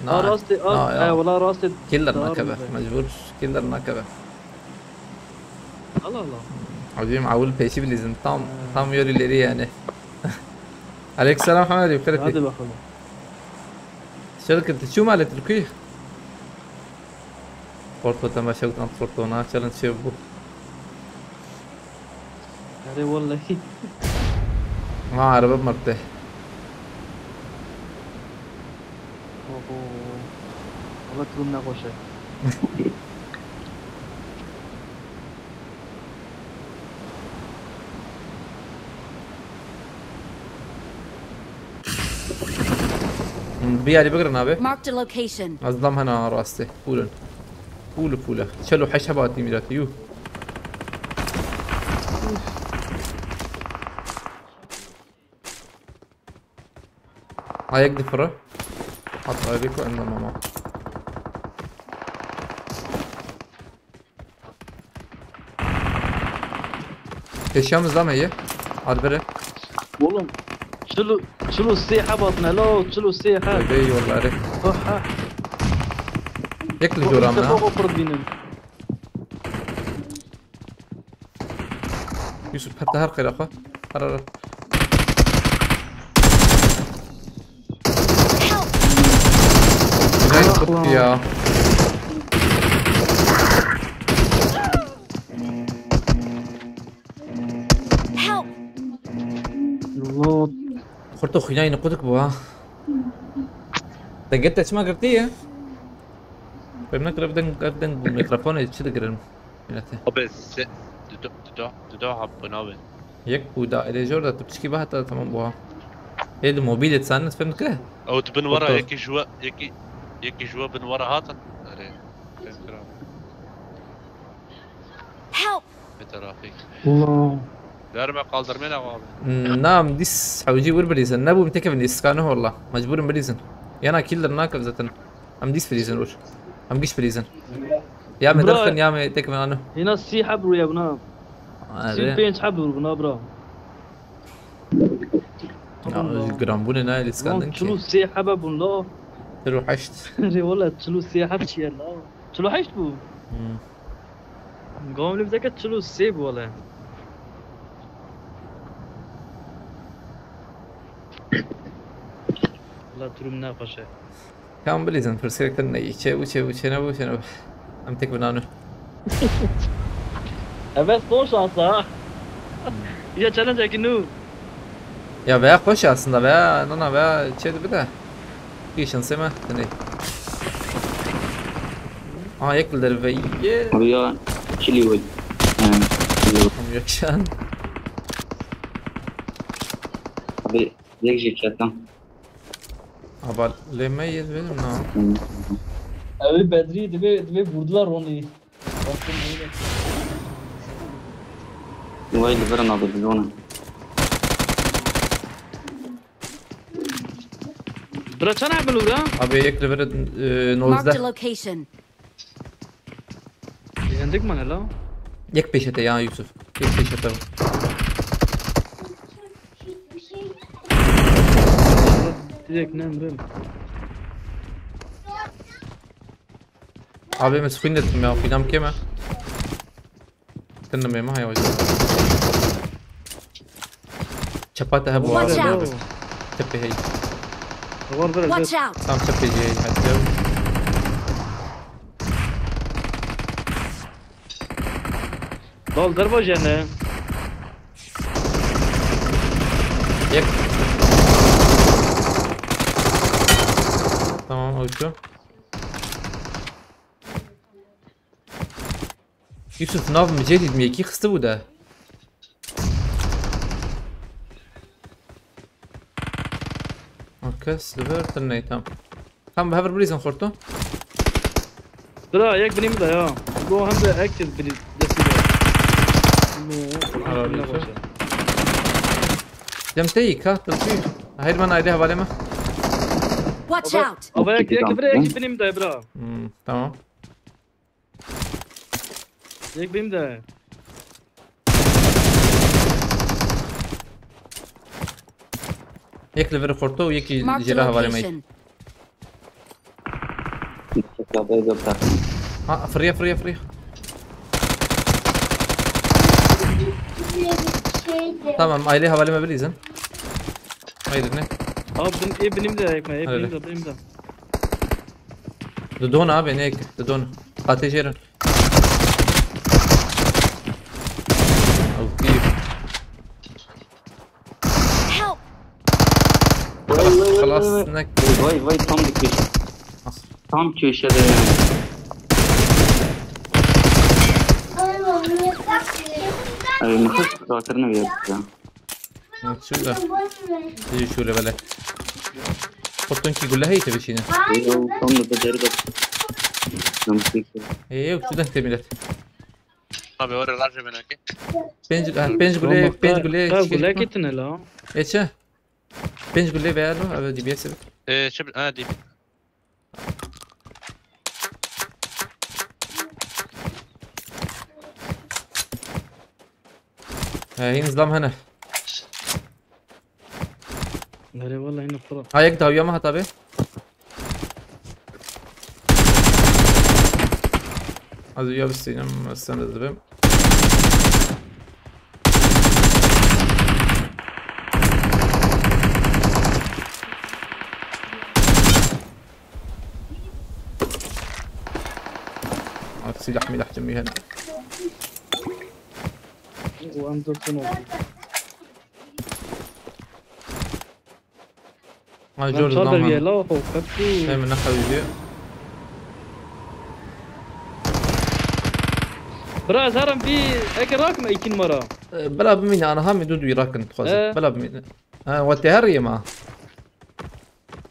Ha rastê, Na, ha, ya. He, wala rastê. Killer Doğru nakebe. be. Mecbur. Killer nakebe. Allah Allah. Abim, awul peşi bilizin. Tam, tam yol ileri yani. Aleykümselam Hamed abi, Kreti. Hadi bakalım. Şirket, şu malet Türkiye. Porto temaşa utan Porto na challenge şey bu. Erê wallahî. Ha, araba mırtı. Oho. Valla durum ne hoş e. Bir yeri bigirin abi. Marked a location. Az dam hena rastê. Pulun. Pulu pula. Çelo heş heba hatî mîratî. Yuh. Ayak difira. Hatta öyle ki önlem ama. Peşyamız da mı iyi? Hadi bere. Oğlum. Çilu, çilu sê heb hatine lo, çilu sê heb. Bey yolları. Oha. Yek li jora min ha. Çok opur binin. Yusuf, hep de her qeyra xwe. Her, her. Güzel tuttu ya. Help! Allah. Xurto xwînayî niqûdik bû ha. Te get te çima girtî ye? Fêm nekir ev deng, ev deng bû, mîkrofonê çi digirin? Milletê. Abi se... Dido, dido, dido hap binabe. Yek û da êlê jor da tu piçkî bihata tamam bû ha. Ê di mobîlê sen fêm dike? Ew tu bin wara Doktor. Yekî ji we, yekî, yekî ji we bin wara hatin. Erê. Fêm kira. Help! Bê terafîk. Allah. Derme kaldırmê ne abi. Hmm, na, em dîs hewcî wir bilîzin. Nebû min têkevin dîs, ka ne holla. Mecbûr in bilîzin. Yana killer nakev zaten. Em dîs bilîzin wir. Em giş bilîzin. Ya me Bro. Derxin ya me tek me anu. Hina sî heb rûye buna. Sî û pênc heb rû buna bro. Ya, giranbûnê nayê lîskandin ki. Çil û sê hebe bûn la. Çil û heşt. Rê wala çil û sê heb çi ye la. Çil û heşt bû. Hmm. Gamlê bize ke çil û sê bû wala. La durum ne xweş e. Kan bilîzin, pirsgirêk din neyî. Çê bû, çê bû, çê nebû, çê nebû. Em tek binanu. Evet, son şansa ha. Ya challenge ki nu. Ya veya xweş aslında veya nana veya çê dibi de. Bir şansê me, diney. Aha, yek li derve ye. Abi ya, çili wek. Yani, çili wek. Tam yakşan. Abi, yek jî ketan. Aba lê me yê benim na. Ew ê Bedrî divê, divê vurdular Ronî. Vay li vir nabe bizone. Bira çend hebin û ya? Abi yek li vir, e, Marked a nozdeh. Location. Yendik mi hele? Yek pêşete ya Yusuf. Yek pêşete. Direkt ne emrim? Abi me screen ettim ya, filan keme. Tındım ema ya hocam. Çapa te hebu. Watch out. Tepe hey. Watch out. Tam tepe hey hatta. Dal derva jene. Yek. Tamam, uçtu. Yusuf, nav mi cedid mi yekî xistibû de. Kes li vir tune tam. Tam bi hev re bilîzin xorto. Bira, yek binî min de ya. Go hem de ek kez bilî destî de. Ara ne bilîzin. Başa. Cem te yî ka, tu çi? Hayır, bana aile havale mi? Watch out! Ava yek, yek bira, yek binî min de bira. Hmm, tamam. Yek bim de. Yek li vir xorto û yekî jê re hevalê me. Ha, firiye, firiye, firiye. Tamam, aile hevalê me bilîzin. Hayır ne? Abi bin, e, binîm de yek me, e, binîm de, binîm de. Didon abi, ne? Didon. Qatê jêrin. Ew kî? Help! Vay, vay, vay, Xelas vay, vay. Nek. Vay, vay, tam bir köşe. Ah. Tam köşede yani. Ay, nefes kırını verdik ya. Şurada. Şöyle böyle. Kurtun ki gülle heyte bir şeyine. Yo, tam da beceri de. Tam bir şey. Ee, yok, şuradan temiret. Abi, oraya large ben okey. Pênc, ha, pênc gule, pênc gule. Ka gule kitine la. Eçe. Pênc gule veya lo, abi D B S. Ee, şey, ha, D B S. He, hin zlam hene. Nereye vallahi ne para. Ha, yek dawiya mı hata be? Hadi ya biz senin sen de dibim. Silah milah cemî hene. Û em dûr tune. Ha, jor çadır dam ye la xo, pepçû. Hem ne xewiye. Bira, ez herim bir eke rakme iki numara. E, bela bimîne, ana ha mi du du rakin, dixwazim. E. Bela bimîne. Ha, we tê heriyê ma.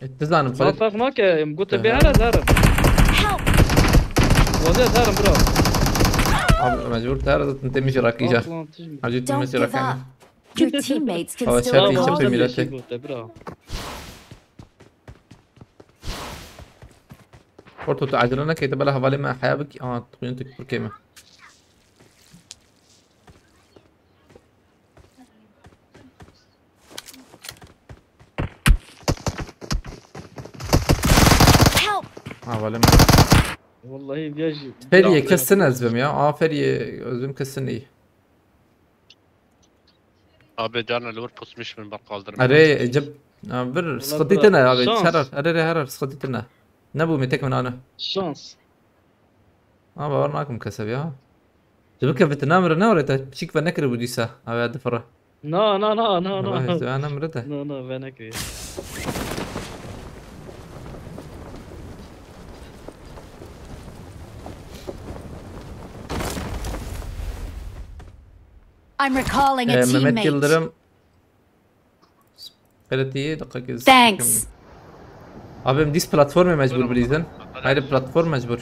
E, dizanim, ma xwe. Ferq nake, em gote bê here, ez herim. Help! Wazê ez herim, bira. Abi, mecbur te here zaten tê min jî rakî ca. Hacî tê min jî rakî. Don't give up. Your teammates can still recall you. Gote, bira. Orto, tu acele neke, tu bela hevalê me heya bikî. Aa, tu xuyun tu pir kêm e. Help! Hevalê me. Wallahî viya jî. Feriyê kesin ez bim ya. Aa, Feriyê ez bim kesin iyi. Abi, carna li wir pusmiş bin, bak kaldırma. Erê, ecib. Ya, bir sıkıntı tane abi. Şans. Herar, erê, erê, herar, sıkıntı tane. Ne bu, metek min anı? Şans. Ha, bawer nakim keseb ya. Tu bike vit namre, namre te piçik ve nekir bu dîsa. Abi, hadi fırı. Na, na, na, na, na. Vay, tu namre de. Na, na, ve nekir. I'm recalling a Ee, Mehmet teammate. Yıldırım. Kritiği dakika. Thanks. Abi, em dîs platformê mecbur bilîzin. Haydi platform mecbur.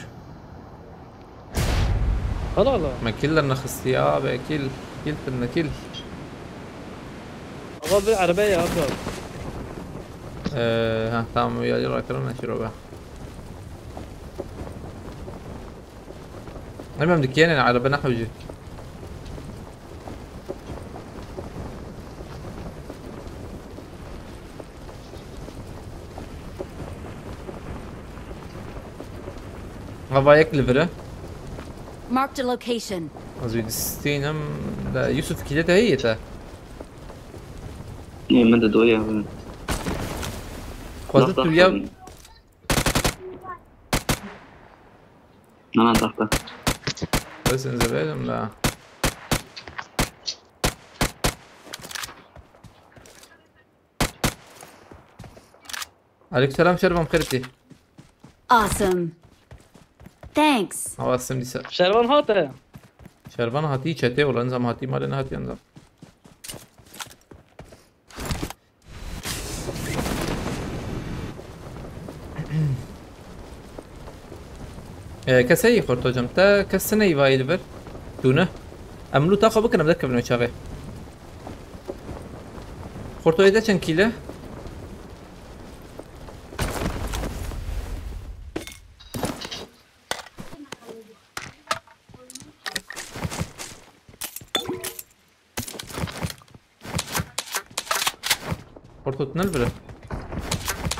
Allah Allah. Me kill de nexistiye abi, kill. Kill tine kill. Ama bir araba ya abi. Ee, ha, tamam, ya, ya, rakırım ne şiro be. Hemen dükkanın araba ne hücü. Hava yek li vir e. Marked a location. Ez wî distînim. De Yusuf kîle te heye te? Ê, min de doya. Xwazit tu ya. Nana, taxta. Bes in zebedim da. Aleykümselam Şervan, xêr tî. Awesome. Thanks. Awa sim dîsa. Şervan hate. Şervan hatî çetê, ulan zam hatî malê nehatî zam. Ee, keseyî xorto cem. Te kes neyvayî li vir? Tu ne? Em lûta xwe bikin, em derkevin wê çaxê. Xorto êde çend kîle? Xorto tu ne li vir e?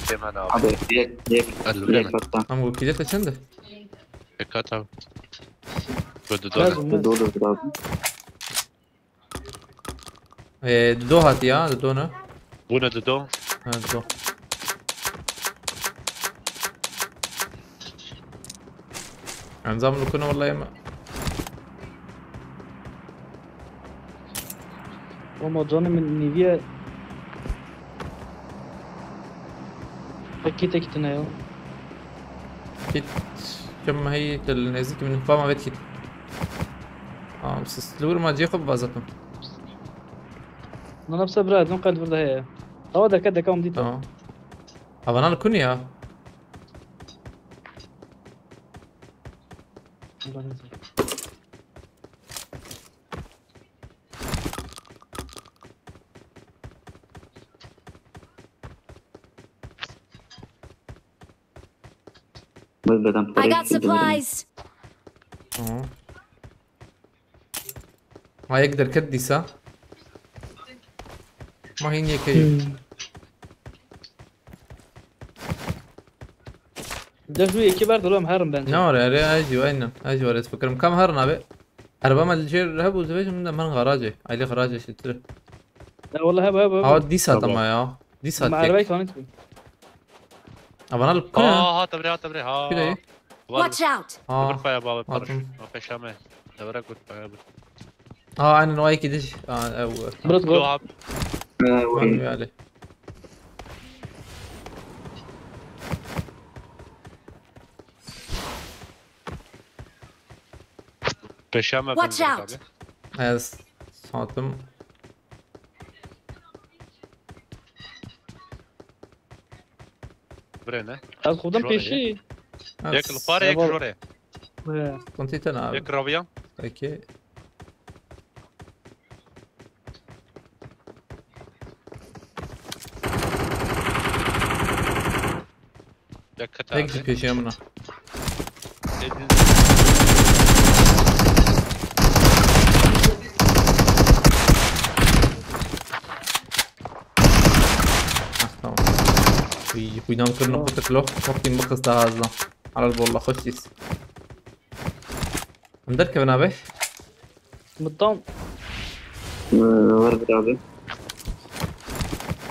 Hemen abi. Abi, yek, yek, Elli yek mi? Hatta. Ama bu kîle te çend e? Dikkat abi. Gördü Lazım, doğru. Lazım. Doğru, lazım. Ee, Dido hatiye, Dido ne? Bu ne Dido? Ha, Dido. Enzam lukuna vallahi ma. Ama canım niye? Peki tek tane ya. Kit. Kim hey tel nezik min fama vet kit. Tamam, siz lurma cê xwe bivazatin. Nana bise bira, dun qel burada heye. Tawa deke deke um dît. Tamam. Havana li kun ya? I got supplies. Tamam. Ha, yek derket dîsa. Ma hîn yekê. Hmm. Def wî yekê ber, dolam herin bence. Ne var ya? Re, ez jî, aynen. Ez jî var, ez fikirim. Kam herin abi? Araba me li jêr hebû, divêjim de min garajê. Aylê garajê şittir. Ya, wala hebû, hebû, hebû. Awa dîsa. Tamam. Tamam ya. Dîsa. Ma tek. Arabayı kanıt mı? Avana li kune. Aa, ha, tebre, ha, tebre, ha. Kule. Watch out! Aa, bir paya baba, hatim. Parış. Ma peşame. Devre kut paya bu. Aa, aynen o iki diş. Aa, ev. Bırak bu. Yo abi. Ee, Var mı yani? Peşame. Watch out! Abi. Ez satim. Birê ne? Ez xwedin pêşî. Yek li parê, yek jorê. He. Konti te ne abi? Yek raviya. Peki. Yek kete abi. Pek jî pêşiya min e. Tecil. Ah, tamam. Uy, xwînan kirine xwe tirlo. Wextî min bixist daha hezlan. Helal bollah, xweş dîs. Em derkevin abi. Mutam. Ee, Var bir abi.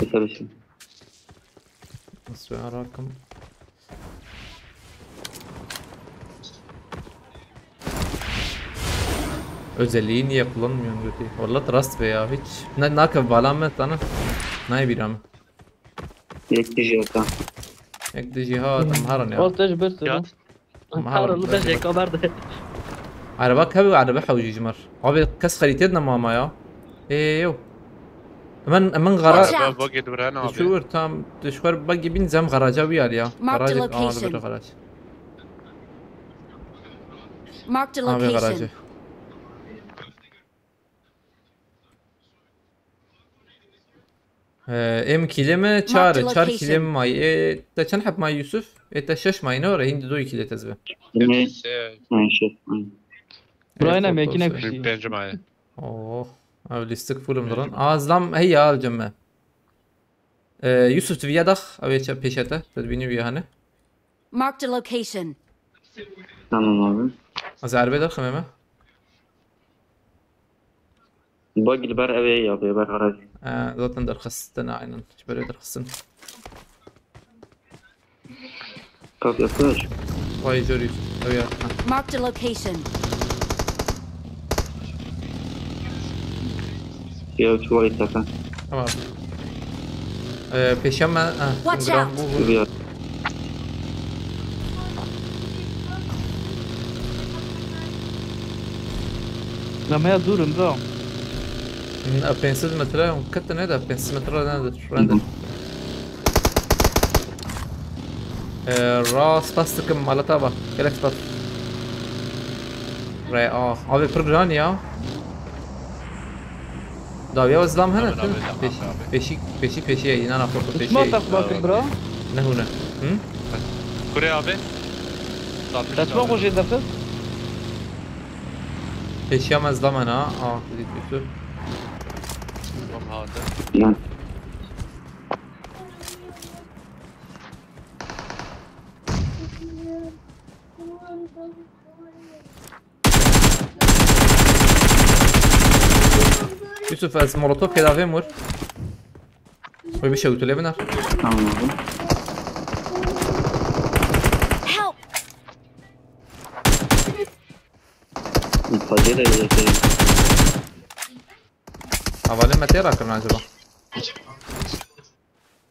Mesela şey. Nasıl arakim? Özelliği niye kullanmıyorsun götü? Vallahi rast be ya hiç. Ne, nakev bala mı sana? Ne bir ama? Yek dijî heta. Yek dijî ha, em herin ya. Orta ji bir sürü. Ya. Em herin. Karol, ben jê kabar de. Araba kevi, araba hewjî ji mir. Abi kes xerîtê dine mama ya. Ê yo. Min, min gara- Watch out! Araba bagê dibirene abi. Şûr tam dişwer bagê bin zem garaja wî ya. Mark the location. Garajek ama bir garaj. Mark the location. Abi garajı. Ee, em kîlê me çar, çar kîlê me may. Ê, te çend heb may Yusuf? Ê, te şeş may ne ore? Hindi doy kîlê tezbe. Ne? Ay, şeş may. Burayına mekine kuşu. Pêncî may. Oh, ev lîstik full im dirin. Aa, zlam hey ya, al cemme. Ee, Yusuf, tu viya dax, ev ê çe pêşe te, tu dibînî viya hane. Marked a location. Tamam abi. Ez erbê derxime me. Bag li ber ev ê ya, bê ber aracı. Ee, zaten derxistin, aynen. Ji ber wê derxistin. Kapı yapıyor. Vay, Joris. Ev ya. Marked a location. Ya, şu var zaten. Tamam. Ee, pêşiya me, ha, Watch out! Gram bu, bu. Biliyor. Namaya durun, bro. Hı, pênc sed metre, ketine de pênc sed metre nedir? Render. Ee, ra spas dikim, malata bak. Gelek spas. Re a. Abi pir giran ya. Dawiya zlam hene. Abi, abi, abi. Peşi, peşi, peşi, peşi, inan afro peşi. Smoke tak bakın, bro. Ne hune? Hı? Kure abi. Tesma koşu dakika. Peşiya me zlam hene ha. Aa, dedi kötü. Tamam, hadi. Yusuf, ez molotof keda vê mur. Wê bişewitû lê binar. Tamam abi. Help! Pacê de yeterim. Hevalê me tê rakirin acaba?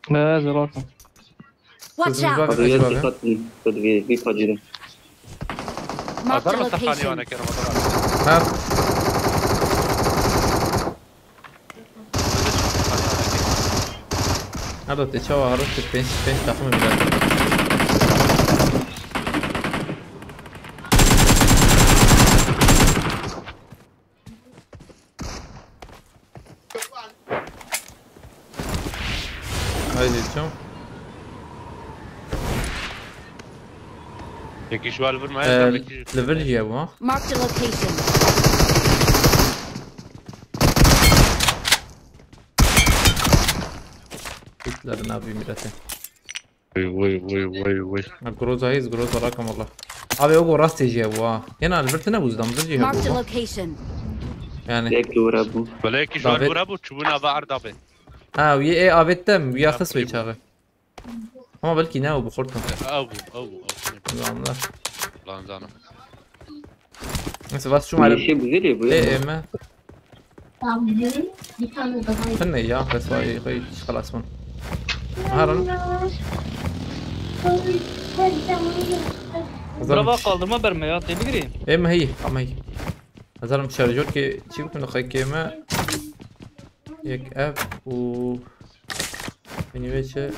Ne, ziratim. Watch out! Hadi gel, dikkat edin. Hadi bir, bir pacı da. Marked a location. Her. Hadi te çawa harı te pênc, pênc takımı bile. Haydi çom. Peki şu an vurma, ee, ya, peki. Level ya bu. Marked a location. Hitler'in abi millete. Vay, vay, vay, vay, vay. Ha, Groza hîz, Groza rakam valla. Abi o go rastê jî hebû ha. Yena li vir tine bû, zidam vir jî hebû. Marked a location. Yani. Tek dûre bû. Belê ki ji wan dûre bû, çûbûn ava erd abi. Ha, wî ê avêt dem, wî ya xist wê çaxê. Ama belkî ne, ew bi xurt. Ew bû, ew bû, ew bû. Lan lan. Lan zanim. Neyse, vas şûm. Yeşil güzel ya bu ya. E, e, me. Tamam, bir tane daha. Sen ne ya? Bes vay, vay, xelas min. Haran. Brava, kaldırma verme ya, tebrik ederim. E, me hey, ama hey. Hazarim şarjör ki, çi bikim da kay keme. Yek ev u. Beni veçe.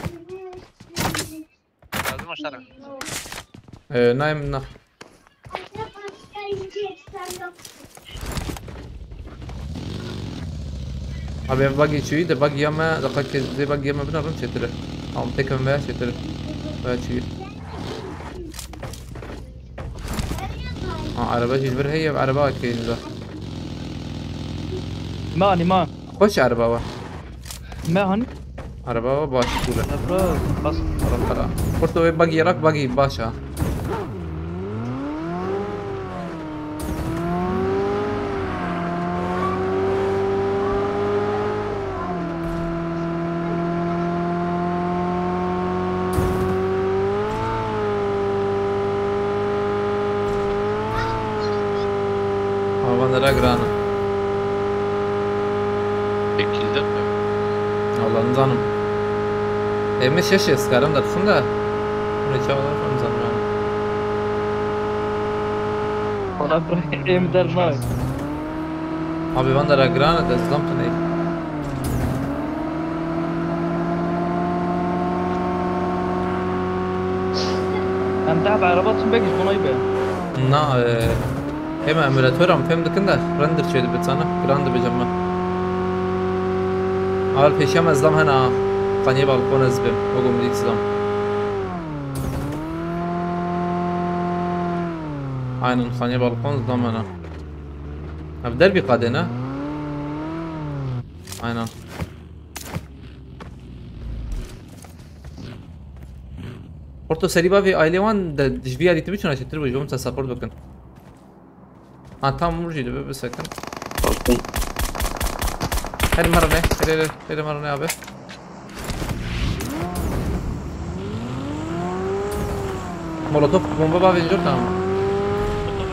Lazım aşağı. Ee, nayım nah. Abi ev bagi çuyu de bagi yame, da kake de bagi yame bina rın çetire. Am tekem veya çetire. Veya çuyu. Ha, araba jî li vir heye, ev araba kê li vir. Me anî ma. Xweş araba we. Me hanî? Araba we baş bû. Bro, bas. Ara, ara. Xurto wê bagî rak, bagî baş a. Avan ra giran e. Ekilde mi? Wala nizanim. Ê, min şeş êskarim derxin de. Min çawa derxin nizanim yani. Wala bırak, em der nayê. Abi van de ra giran e, dezlam tu ney. Em deh bi ereba çin, belkî ji bo naybe. Na, e, hema emulator em fêm dikin de render çê dibe sana, giran dibe cem me. Al pêşiya me zlam hena, qaniyê balkon ez bim, wego min dît zlam. Aynen, qaniyê balkon zlam hena. Ev derbî qadê ne? Aynen. Orto serî bavê ailê wan de ji vî alî tu biçûna çetir bû, ji bo min te support bikin. Ha, tam vur jî dibe bisekin. Her merine, her her her merine abi. Molotof bomba bavê jor tamam.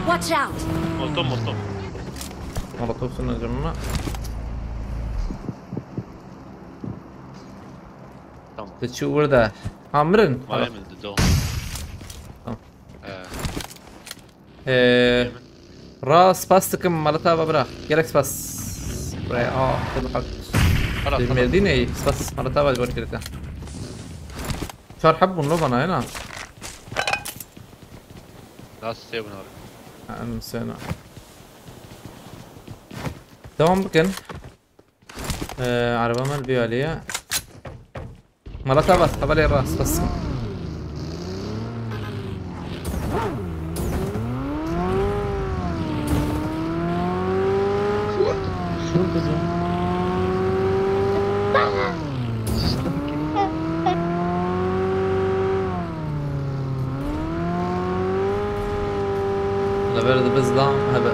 Watch out! Molotov, molotov. Molotof sun acaba. Tamam. Te çi burada? Ha, mirin. Vay, tamam. Mirin, do. Tamam. Ee. Ee, yemin. Ra spas dikim, malata va bira. Gelek spas. Buraya, aa, tabii kalk. Hala, bir tamam. Merdî ne? Spas, malata va bor kirete. Çar heb bûn lo bana, hena? Daha sê bûn abi. Ha, em sena. Devam bikin. Ee, araba me li vî alî ye. Mala te bas, hevalê rast bas. Li ber dibe zilam hebe.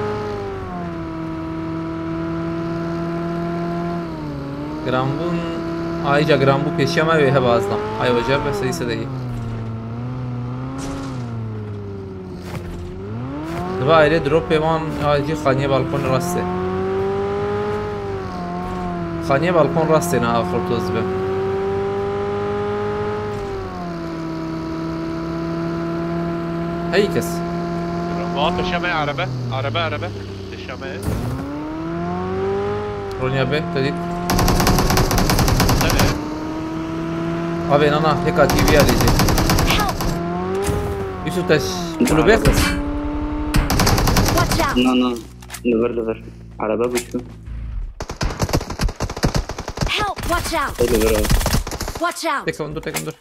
Giranbûn, ayrıca giranbû pêşiya me wê hebe azlam. Ay hoca be seyî sedeyî. Dibe ayrê dropê wan ayrıca xaniye balkon rastê. Xaniye balkon rastê na axir toz be. Hey kes. Aa, peşeme araba, araba, araba. Peşeme. Ronya be, te dît. Tabii. Abi nana, H K T V alacak. Yusuf Taş, kulübe. Watch out! Na, na. Li vir, li vir. Araba bu şu. Help! Watch out! Öyle bir abi. Watch out! Tek dur, tek dur.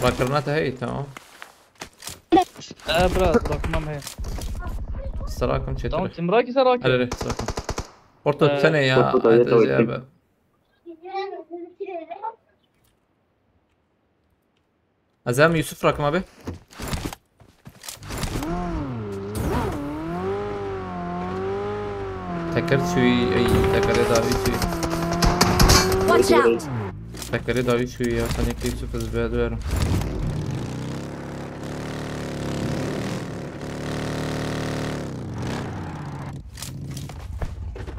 Bakırına da hey, tamam. Ee, bırak, bakmam he. Sırakım çetire. Tamam, Timraki, Saraki. Hadi, hadi, sırakım. Orta, ee, sene ya. Orta da, evet, evet. Abi. Ez em Yusuf rakim abi. Teker çûyî, ey, tekerê dawî çûyî. Watch out! Tekerê dawî çûyî ya, sanki Yusuf ez vê duerim.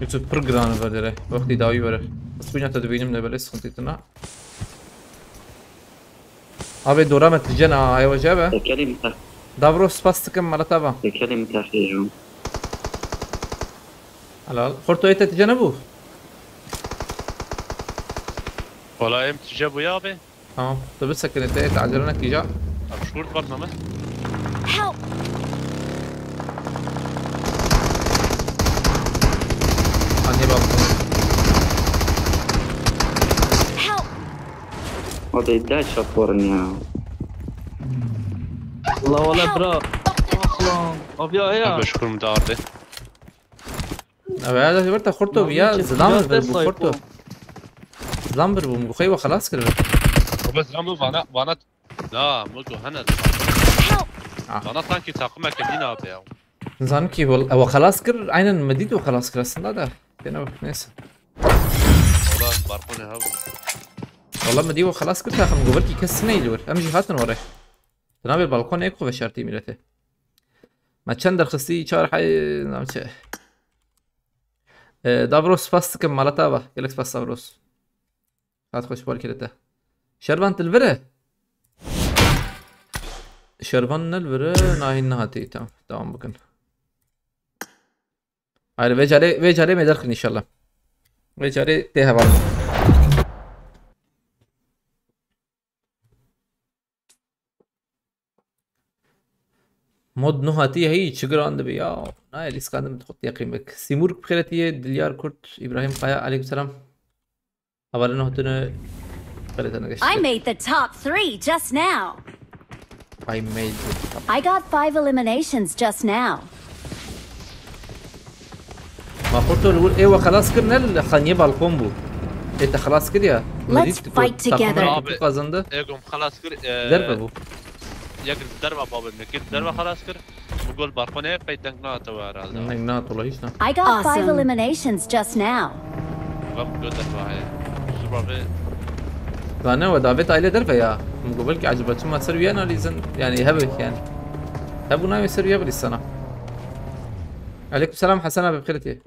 Yusuf pir giran e vedere. Wextî dawî were. Ez xwîna te dibînim ne belê sıkıntı tına. Abi dora me tijena, ay hoca be. Tekelî mi te? Davro spas dikim, mala te ba. Tekelî mi te xêjo? Helal. Xorto ê te tijena bû? Wala em tije bû ya abi. Tamam. Tu bisekine te, te acele nekî ja. Abi şurt var mı? Help! Haniye bak. Help! O da iddia şaporin ya. La wala bira. Ah lan. Abi ya ya. Beş kurum dardı. Abi ya da bir de kurto ya, zilam bir bu kurto. Zilam bir bu, bu xeywa xelas kir. Abi zilam bu bana, bana. La, Mugo hene. Ah. Bana sanki takım ekibini abi ya. Zanim ki ew xelas kir, aynen me dît û xelas kir aslında da. Gene bak, neyse. Valla balkonê ha bu. Valla me dî û xelas kir taxim, go belkî kes neyli wir. Em jî hatin were. Cenabê balkonê ek xwe veşartî mîretê. Me çend derxistî çar hay, nam çi. E, Davros spas dikim, mala te ava. Gelek spas Davros. Hat xweş, bar kire te. Şervan, tu li vir e? Şervan ne li vir e, nahîn nehatî. Tamam, devam bikin. Hayır, vê carê, vê carê me derxin inşallah. Vê carê tê heval. Mod nuh hatiye hey, çi giran dibe ya. Nayê lîskandim xut yeqimek. Simurg bi xêretiye, Dilyar Kurt, İbrahim Kaya, aleyküm selam. Hevalên hatine xêretine geşt. I made the top three just now. I made the top. I got five eliminations just now. Ma xurto li wir ê we xelas kir, ne li xaniyê balkon bû. Ê te xelas kir ya. Let's fight together. Abi, kazandı. Egom xelas kir. E, derve bû. Yek derve babê me kir, derve xelas kir. Bu gol balkonê pey deng nate we herhalde. Deng nate wala hiç ne. I got five eliminations just now. Bak gol derve heye. Şu babê. Zane we davet aile derve ya. Mu belki acaba çima ser uyen alizin yani hebek yani. Hebu navê ser uye bilî sana. Aleyküm selam Hasan abi, bi xêr tê.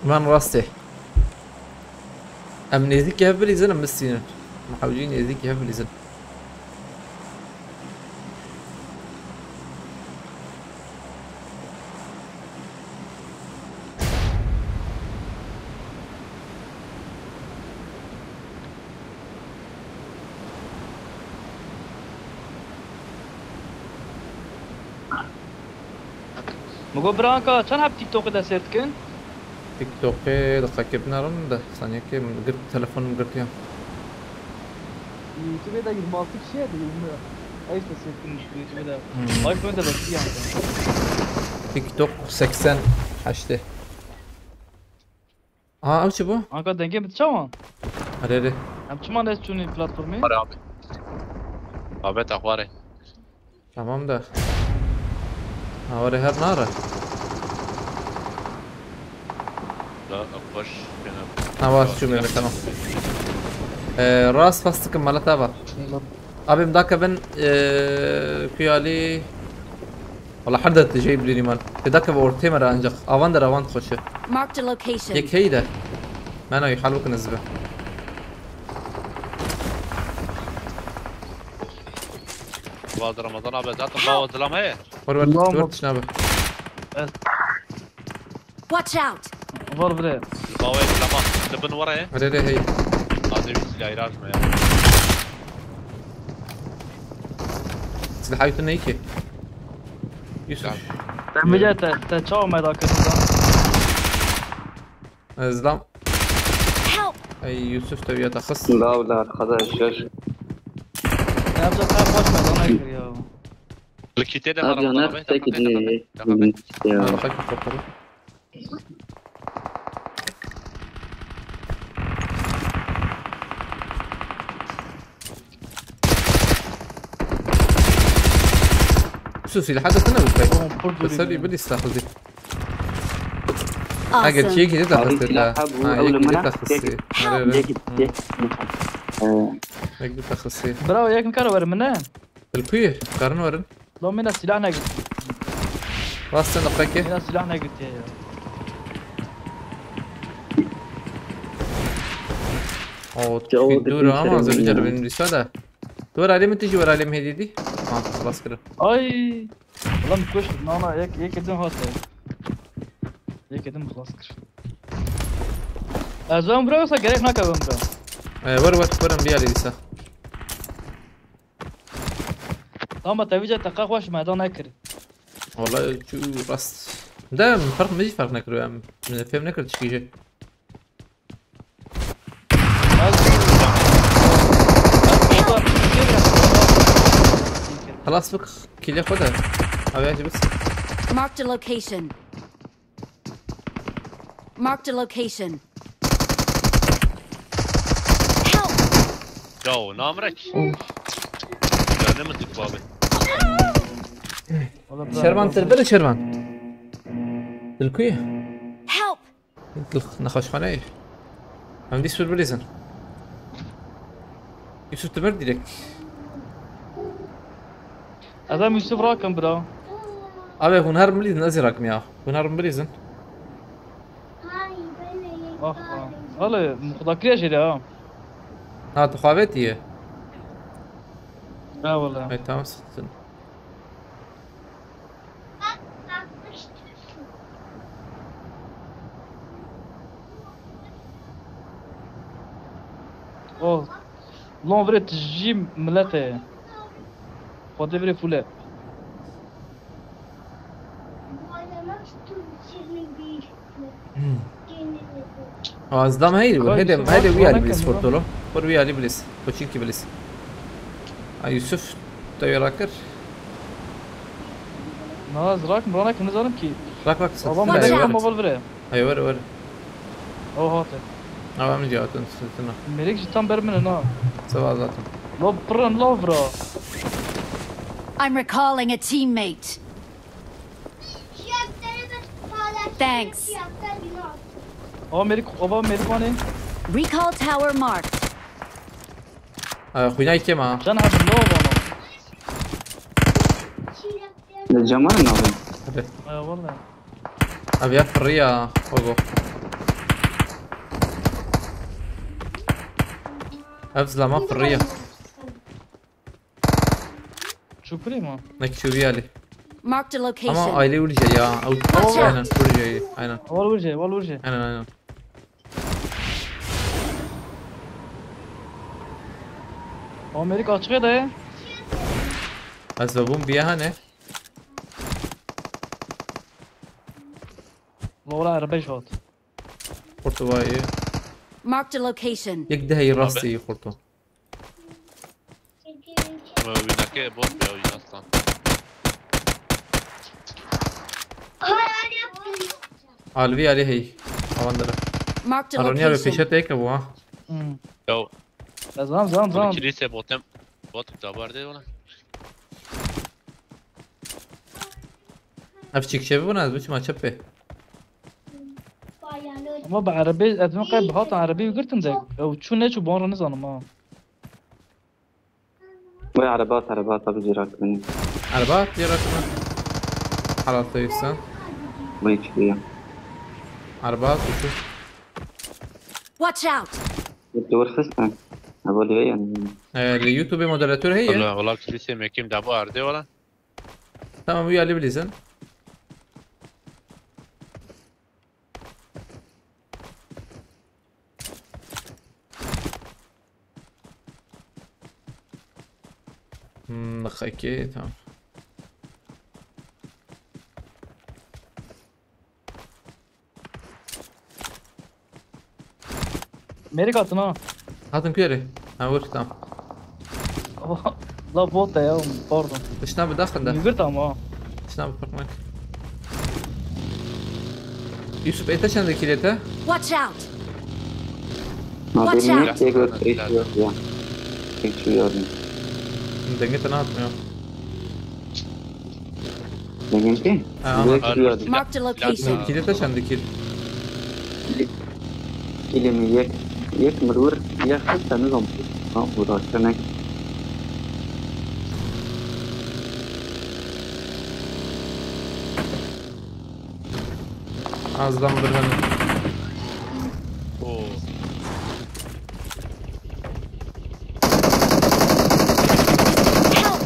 Van rastê. Em nêzîkî hev bilîzin, em bistînin. Em hewcî nêzîkî hev bilîzin. Min got, bira Anka, çend heb TikTokê de sêr dikin? TikTokê deqekê binerin de, saniyekê min girt, telefonum girtiya. YouTubeê de yirmi altı kişiye de yirmi. Ay işte sêr dikin YouTubeê de. Hmm. iPhone de bekliyor. TikTok seksen heştê. Aha, ew çi bû? Anka dengê min çawa? Erê, erê. Em çima ne çûnî platformê? Were abi. Abi te xware. Tamam da. Ha, were her nare. La, xweş kene. Ha, was çû me, tamam. Ee, rast fastıkım, malata va. Abim dakevin, ee, kuyali. Wala her der tijeyî bilî nîman. Tê dakeve ortê me re ancak. Avan der avan xweş e. Marked a location. Yek heyî de. Mena yî hal bikin ez be. Bazı Ramazan abi zaten bawa zilam heye. Var var. Tamam. Dört tişne abi. Evet. Watch out! Var bire. Bawê lama li bin were. Erê, erê, hey. Hadi bir silah irazma ya. Silah hayatı ne ki? Yusuf. Sen bir de te, te çawa merak ettin? Ezlam. Help! Ey Yusuf, te ya taxis. لا ولا هذا الشاش. Ne yapacak? Ha, boş ver, ona gir ya. Li kitê de Abi var, ya, ne abi, yapacak ki? Tamam, tamam, tamam. Ya. Al, bak, kapalı. Yusuf, silahı da sana bir şey. Tamam, pur Bas duruyor. Bas bir istedim. Awesome. Eger çiğ gidip Abi, taxısı silah da. Ha, bu, Ha, öyle yek gidip mi? Taxısı. Yek, yek, yek. Ee. Yek gidip taxısı. Bravo, yakın kar var mı ne? Li ku ye? Karin werin. Lo mina silah negirtiye. Rastên li qekê. Mina silah negirtiye ya. O, Ya, o tişkî da dûr e, ama kimse az önce bilmiyor. Benim dîsa da. Dur, alê min tijî wer, alê min hêdî dî. Ha, xelas kirin. Ay. Ulan kuş, nana, yek, yek edin hat. Yek edin xelas kir. Ez em bira, wisa gerek nake em bira. E, wer wer wer em biyalî dîsa. Ama te vîca teqa xweş me da nekir. Wala çû rast. De min ferq, min jî ferq nekir em. Min fêm nekir çikî jî. Ez, ez orada bir şey yaptım. Xelas bik, kîlê xwe de. Abi, acı bit. Marked a location. Marked a location. Help! Ya o namrek. Ya ne mızık bu abi? Oğlum, Şervan, ben- Dilber Şervan. Dilkuye. Help! Dil nexweşxaneyê. Em dî Yusuf bilîzin. Yusuf Timir direk. Adam Yusuf rakim bira. Abi, hûn her bilîzin, ez ê rakim ya. Hûn her bilîzin. Ah, ah. Vale, xudakiriya jê de ha. Ha, tu xavetiye. Ha, valla. E, tamam, sıktın. O, lan virê tu jî milet e. Xwedê virê fûle. Aa, ez dam heyri bu. Hede, hede wî alî bilis portolo. Por wî alî bilis. Koçinki bilis. Ay Yusuf, te wê rakir. Na, ez rak, rak, nizanim ki. Rak, rak, Watch out! Ay, were, were. O hate. Awa min jî hatin, sirtina. Mêrik jî tam ber min e, na. Seva zaten. Lo pırın lo vira. I'm recalling a teammate. Thanks. Ava mêrik, ava mêrik vanê. Recall tower marked. Ee, xwînay kêm ha. Can abi, ne oldu ama? Li Cemal nabin. Hadi. Ee, vallahi. Abi ya fırıya, Ogo. Ev zilama fırıya. Çupri mi? Nek çuvi ali. Marked a location. Ama aile vurca ya. Watch out. Aynen, vurca, aynen. Var vurca, var vurca. Aynen, aynen. Amerika açık da ya. Ez ve bum bir hane. Laura araba şot. Kurtu vayı. Marked a location. Yek daha iyi rastı iyi kurtu. Wîneke bot be o Yunanistan. Alvî alî hey. Avandere. Marked a location. Aronya be pêşe te ke bu ha. Hmm. Yo. Zan, zan, zan. Kilise botem. Bot da var de ona. Ev çik çevi buna, bu çima çepe. Ama bi erebê, ez min qey bi hatan erebê girtin de. Ew çû neçû, ban re nizanim ha. Wê erebat, erebat, tabi cîra kirin. Erebat cîra kirin. Halat te yeksen. Wê çi diye? Erebat, uçuş. Watch out! Wê tu wir xistin. Eva li vê yani. Ee, li YouTube moderatör heye. Wala, wala, kilise mekim da bu arde wala. Tamam, wî alî bilîzin. Hmm, nixekê, tamam. Mêrik hatin ha. Hatin ku yerê? Ha, wir, tamam. La bot e ya, pardon. Tişna bi daxil de. Girt ama. Tişna bi paqmak. Yusuf, ete çende kilete? Watch out! Watch out! Tek bir tek yok ya. Tek şey yok. Denge te nahatmiyor. Denge ki? Ha, ama. Tek şey yok. Marked a location. Kilete çende kil? Kilimi yek, yek mirwir, yek hep temiz olmuş. Ha, bu da çenek. Azdan bir hani. Oo. Help!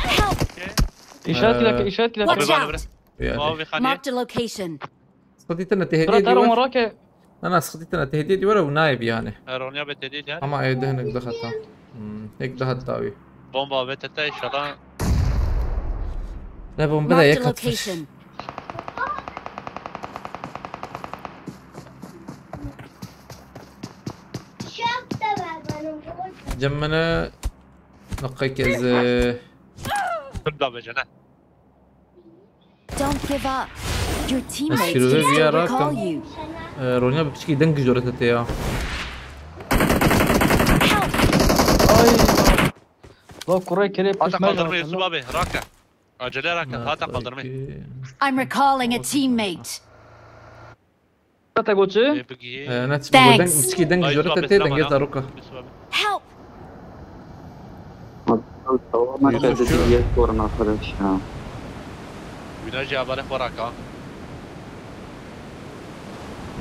Help! İşaret Ee, bile, işaret bile. Watch out! Abi, abi, hani. Marked a location. Xwedî te ne tê hêdiyê dî wer. Rake. Na, na, xwedî te ne tê hêdiyê dî wer û nayê bî yanê. Eroniya be tê dî diyan. Ama ê dih hinek dihat ha. Hmm, hêk dihat dawî. Bomba ve tete inşallah. Ne bomba da yek hat. Cem mene. Nokayk ez, e, Dur da becene. Don't give up. Your teammates can still recall you. E, Ronya bi piçkî deng jore te ya. Help! Ay. La kurê kerê. Hata kaldırma Yusuf abi, raka. Acele raka, hata kaldırma. I'm recalling a teammate. Te got çi? Ê, bigihî. E, ne çi, deng, piçkî deng jore te tê, dengê zaroka. Help! Tamam, ben de bir yer sorun arkadaş ya. Wîna jî hevalê xwe raka.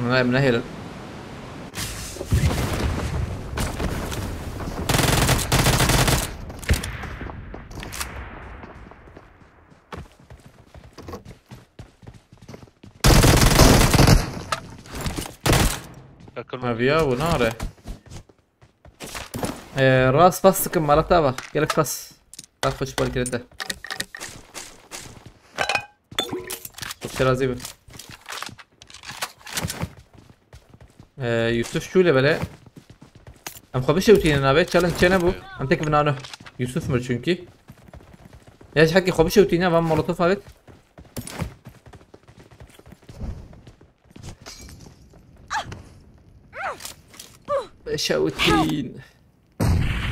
Ne, em nehêlin. Yakın. Ha, viya bu nare. Ee, rast bas sıkın, Marat abi. Gelip bas. Bak, hoş bol kirete. Çok şerazi bir. Ee, Yusuf şöyle böyle. Em xwe bişewtînin abi. Challenge çene bu. Em tek binano. Yusuf mu çünkü? Ya, hekî xwe bişewtîne, van molotof avêt. Şewtîn.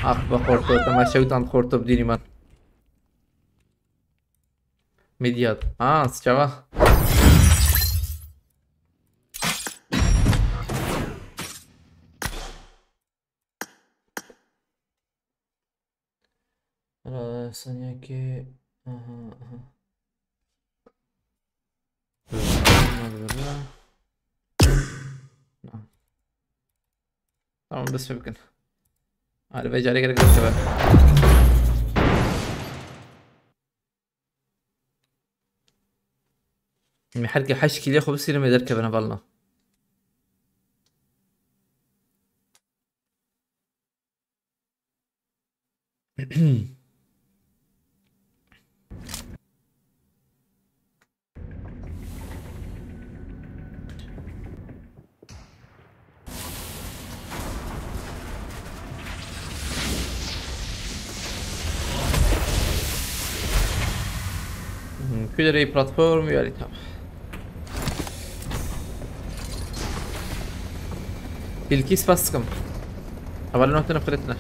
Ah be xorto, te me şewtan xorto bidînî man. Midyat. Ha, sıçava. Ara saniyekê. Aha, aha. Tamam, bes bikin. Hadi be, carê gerek yok be. Em ê her ke heşt kîlê xwe bisînin, em ê derkevin hevalna. Kuderê platform ya, tamam. Bilkî spas dikim. Hevalên we tune firetine.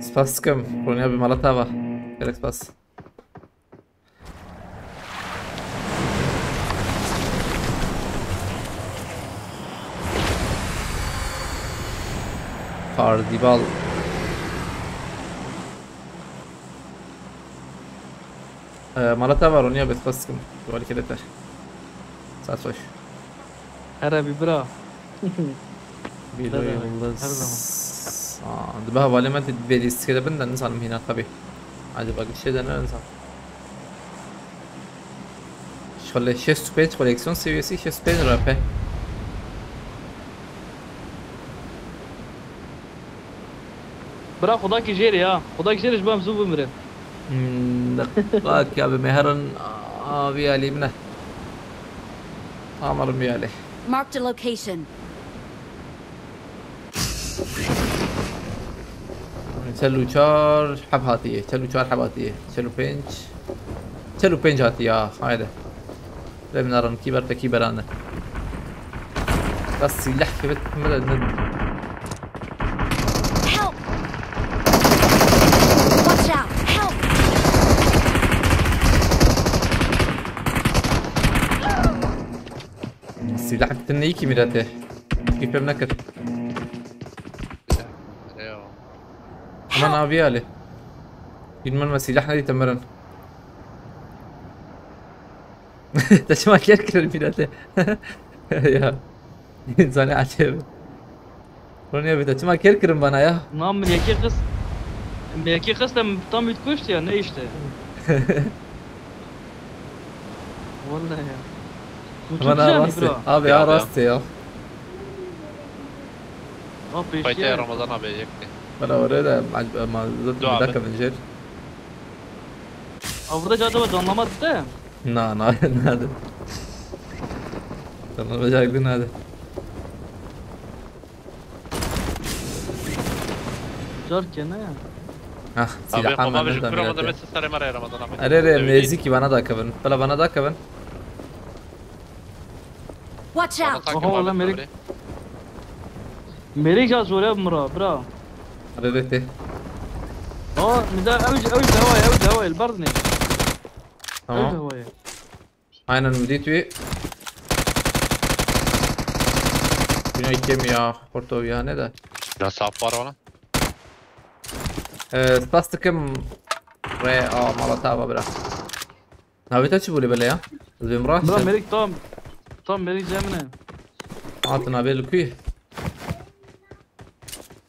Spas dikim. Konya bi mala tava. Gelek spas. Kardîbal. Ee, mala te var, onu ya bet fas sıkım. Duvarı kere ter. Saat hoş. Her abi bira. Bilo Bira, yıldız. Her zaman. Aa, dibe havale me de belli sıkıda ben de ne sanım hina tabi. Hadi bak, bir şey de ne sanım. Şöyle şêst û pênc koleksiyon seviyesi, şêst û pênc R P. Bira, xuda ki jêrê ya. Xuda ki jêrê ji bo em zû bimirin. Hmm, bak ya, bi me herin, a, vî alî bine. Amarim vî alî. Marked a location. Çel û çar heb hatiye, çel û çar heb hatiye, çel û pênc. Çel û pênc hatiye, ha, haydi. Lê min aran kî ber te kî berane. Bas silah kevit min de ne. Help! Watch out! Help! Silah bitin ne ki mirete. Kî fem nekir. Aman abi ali. Bilmem, me silah nedî te mirin. Te çima kêr kirin mînetê? Ya. Zanî Elê. Ronî abi, te çima kêr kirin bana ya? Na, min yekê xist. Min yekê xist, em tam wî kuşt ya, ne işte. Vallahi ya. Bana rast e. Abi ya, rast e ya. Faytê Ramazan abi yekê. Bana öyle de ma, ma, zaten bir dakika benzer. Aa, burada acaba canlama de? Na, na, nade. Canlama cagdı nade. Car kene. Ah, silah Ramazan abi. Are, are, meziki bana da kevin. Bela bana da kevin. Watch out! Oho, lan Merik. Merik ya zor ya mira, bra. Are, are, te. Aa, nida ew, ew, ew, ew, el bardine. Tamam. Ew, ew. Aynen, mi dît wî. Bina kem ya, Porto ya ne de. Ya sap var ona. Ee, spas dikim. Re, a, mala tava bira. Navê te çi bû lê belê ya? Ez bêm rast. Bira Merik tam, tam Merik cemine. Hatin abi li kuy. Abi,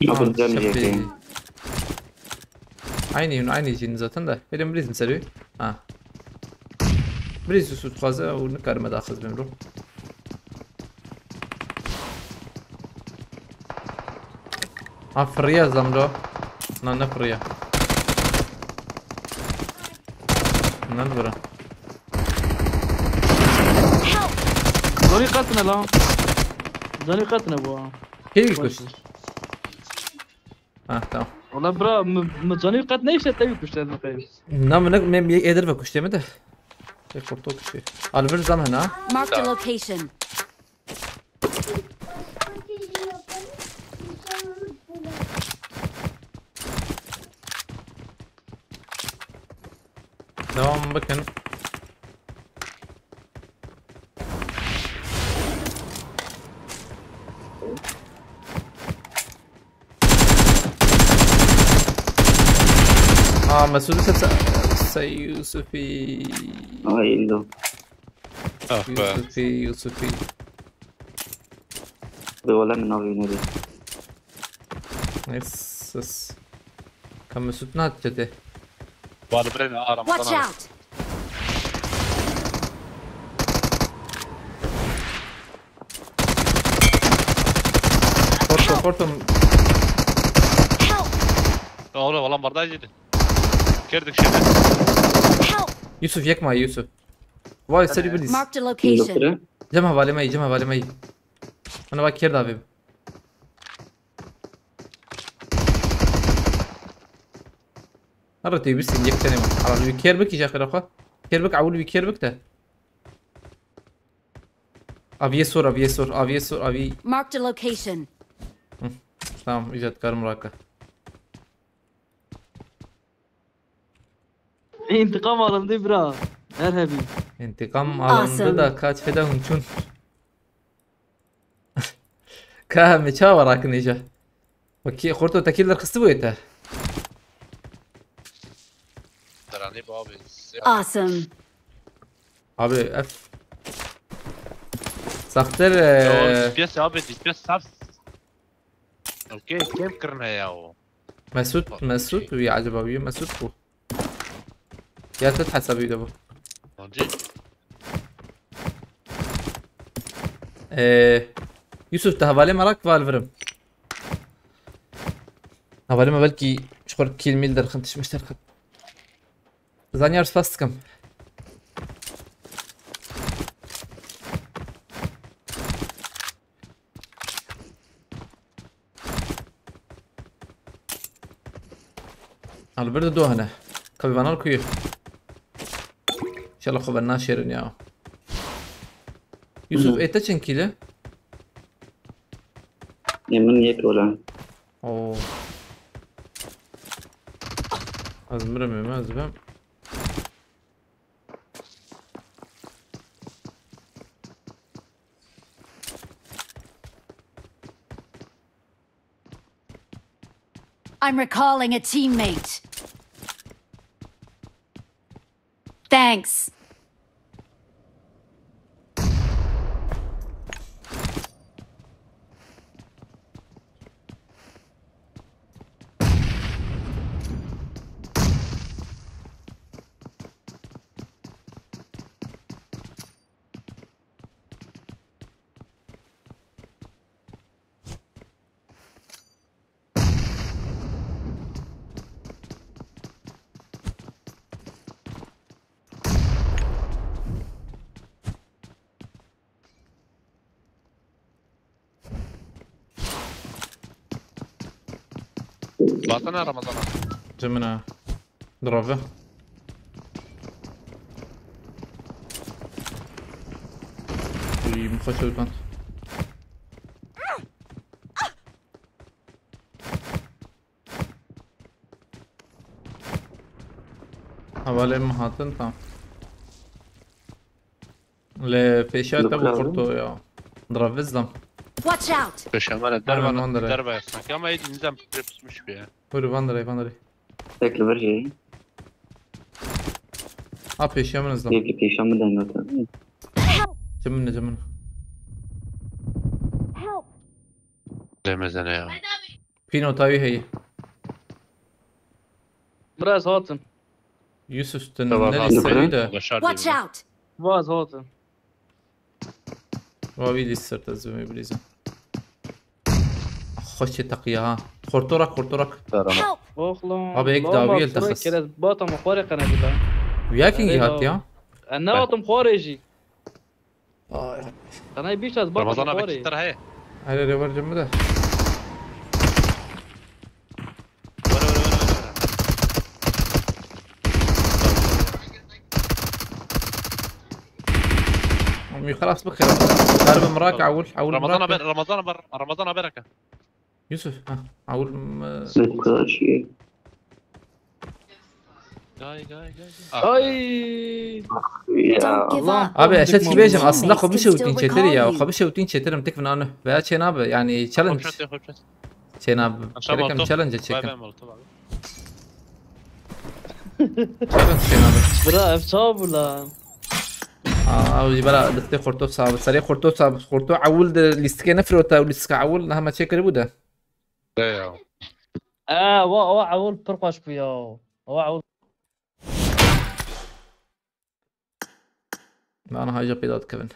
tamam, cem şefî. Yekê. Aynı yün, aynı cin zaten de. Benim Breeze mi seviyor? Ha. Breeze Yusuf dixwaze û nikarime daxiz bim ro. Ha, firiye zamro. Na, ne firiye. Nan bura. Help! Canî qetine lan. Canî qetine bu ha. Keyif kuş. Ha, tamam. Ola bra, mi, mi canî qet neyşe tevî kuşte mi qey. Na, mi ne, me, me êdir ve kuştê mi de. Tek korktu kuştê. Alvir zam hena. Marked a location. Devam bikin. Aa, Mesut se, se Yusufi. Ay, indi. Ah be. Yusufi, Yusufi. Bi wele min navê nêrê. Yes, yes. Ka Mesut ne çete? Var bre ne arama. Watch out! Korktum, korktum. Help! Ya oğlum, olan bardaycıydı. Girdik şimdi. Help! Yusuf, yakma Yusuf. Vay, seri bir. Marked a location. Cem havale may, cem havale may. Ana bak, ker davim. Ara tê bîstin yek tenê min. Ara wî kêr bikî ji axira xwe. Kêr bik, ewil wî kêr bik de. Aviyê sor, aviyê sor, aviyê sor, avî. Marked a location. Hı. Tamam, îca dikarim rake. Întiqam alindi bira. Her hebî. Întiqam alindi da kaç feda hûn çûn. Ka me çawa rakin îca? Wekî xorto tekî derxistibûyê te. Deranî bi abi. Awesome. Abi, ev. Saxtir, e, D P S abi, D P S saf. Okey, kêm kirine ya o. Mesut, Mesut, wî acaba wî Mesut bû. Ya te hesabî de bû. Naci. Ee, Yusuf, te hevalê merak val virim. Hevalê me belkî ji xwe kill mil derxin, tişmiş derxin. Zanyar, spas dikim. Al bir de do hene. Ka bi vanar kuyu. İnşallah xwe ben naşêrin ya. Yusuf, ê te çend kîle? Ê min yek olan. Oo. Ez mirim, ez bim. I'm recalling a teammate. Thanks. Batana Ramazan abi. Cemina. Drove. Uy, min xwe şewitand. Hevalê min hatin tam. Li pêşiya te bû Dikra xurto ya. Dravizlam. Watch out! Peşemane Aynen, dervan, ondan derva sanki ama hiç nizam pusmuş bir ya. Buyur, van dirê, van dirê. Tek li vir jî. Ha, pêşiya min izlam. Yek li pêşiya min de nota. Help! Çi min ne, çi min. Help! Demezene ya. Pîno tawî heye. Biraz hatin. Yusuf, tu Tamam, ne hatim. Lîsteyi de. Watch out! Vaz hatin. Wa wî lîst ser te zimê bilîzim. Xweşê teqiya ha. Xortorak, xortorak. Help! Oxlum. Abi, ek dawiye li te xist. Kerez bata ma xwarê qene bila. Wiya kî hat ya? E, ne hatim xwarê jî. Ay. Qenay bîşt ez bata ma xwarê. Ramazan abi, kit te heye. Hele, hele, ver cemmi de. Were, were, were, were, were. Ummi, xelas bike. Darbe mirak, awul, awul Ramazan mirak. Abi, Ramazan abi, Ramazan abi raka. Yusuf, ha, awul m-, Gay, gay, gay, gay. Ay. Ya. Don't give up. Abi, ez çi bêjim, aslında xwe bişewitîn çêtir ya, xwe bişewitîn çêtir, em tek vina ne. Veya çê nabe, yani challenge. Xwe bişewitîn, xwe bişewitîn. Çêna bi. Aşağı Gerek em molotov. Challenge çêna bi. Bay bay molotov abi. Challenge çêna bi. Bira, ev çawa bû lan? Aa, ew jî bela listê xorto sabi. Serê xorto sabi. Xorto ewil de lîstikê nefirota û lîstika ewil hema çêkiribû de. De ya. Ee, wa, wa ewil pir xweş bû ya. Wa ewil. Lan, haja peyda dikevin.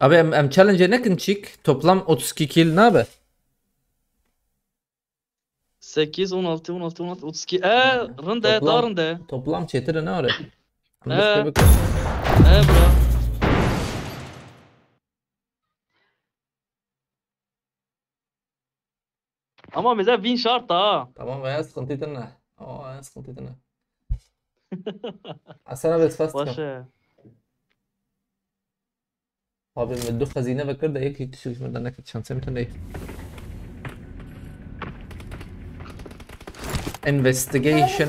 Abi, em, em challenge nekin çîk. Toplam otuz iki kill nabe? Sekiz, on altı, on altı, on altı, otuz iki. E, rinde, da rinde. Toplam çêtir e, ne are? E. E, bra. Ama bize win şart ha. Tamam, veya sıkıntı tine. Ama veya sıkıntı tine. Asana bes fast. Baş e. Abi, min du xezîne vekir de yek hiç tişt min de nekir, şansê min tune. Investigation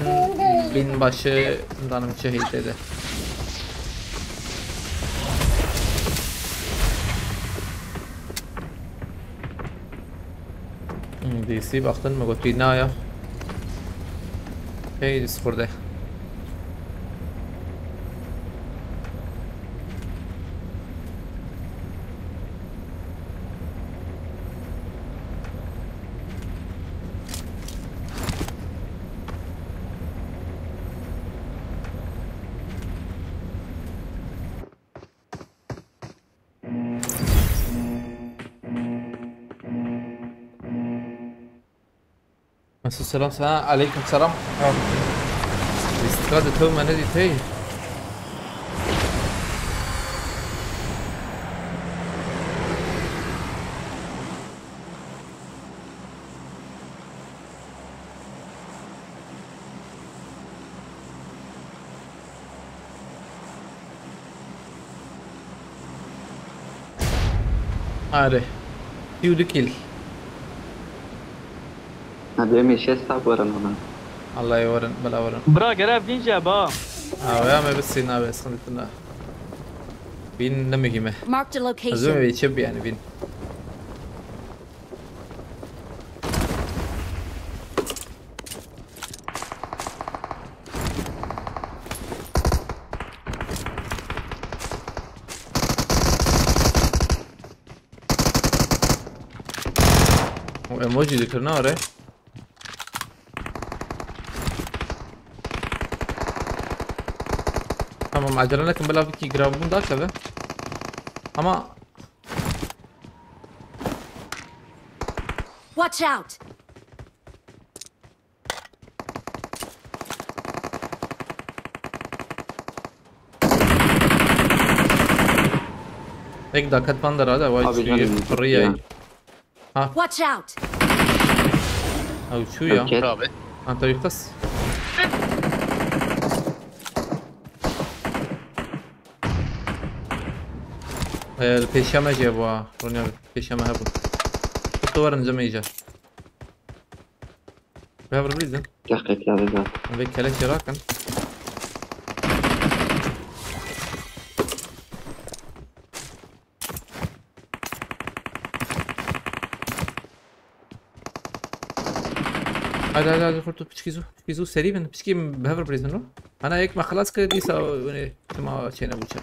binbaşı, danim çi heytê de. D C baxtin me gotî naya. Hey, Discord'e. Mesut selam sana. Aleyküm selam. Lîstika de tev me nedî tey. Are. Sî û du kill. Hadi em şêst sap werin ona. Allah'e werin, bela werin. Bira, gere vîn jî ba. Awe, ya me bisî nabe, sıkıntı ne. Vîn ne mühim e. Marked a location. Azim ve içe bir yani vîn. Emoji dikir ne are. Tamam, acele nekin, bila vikî grabûn dakeve. Ama Watch out! Ek daket van der ada, vay Abi, şu canım, fırıyay. Ya. Ha. Watch out! Ew çû ya. Okey. Abi. Anta yuxas. Ee, pêşiya me jê bû ha. Ronya pêşiya me hebû. Tu werin cemê îca. Bi hev re bilîzin. Deqek ya, zaten. Vê keleşê rakin. Haydi, haydi, haydi, kurtul, piçkî zû, piçkî zû, serî bin, piçkî bi hev re bilîzin lo. Hana yek me xelas kir, dîsa, yani, tima çêne bû çêne.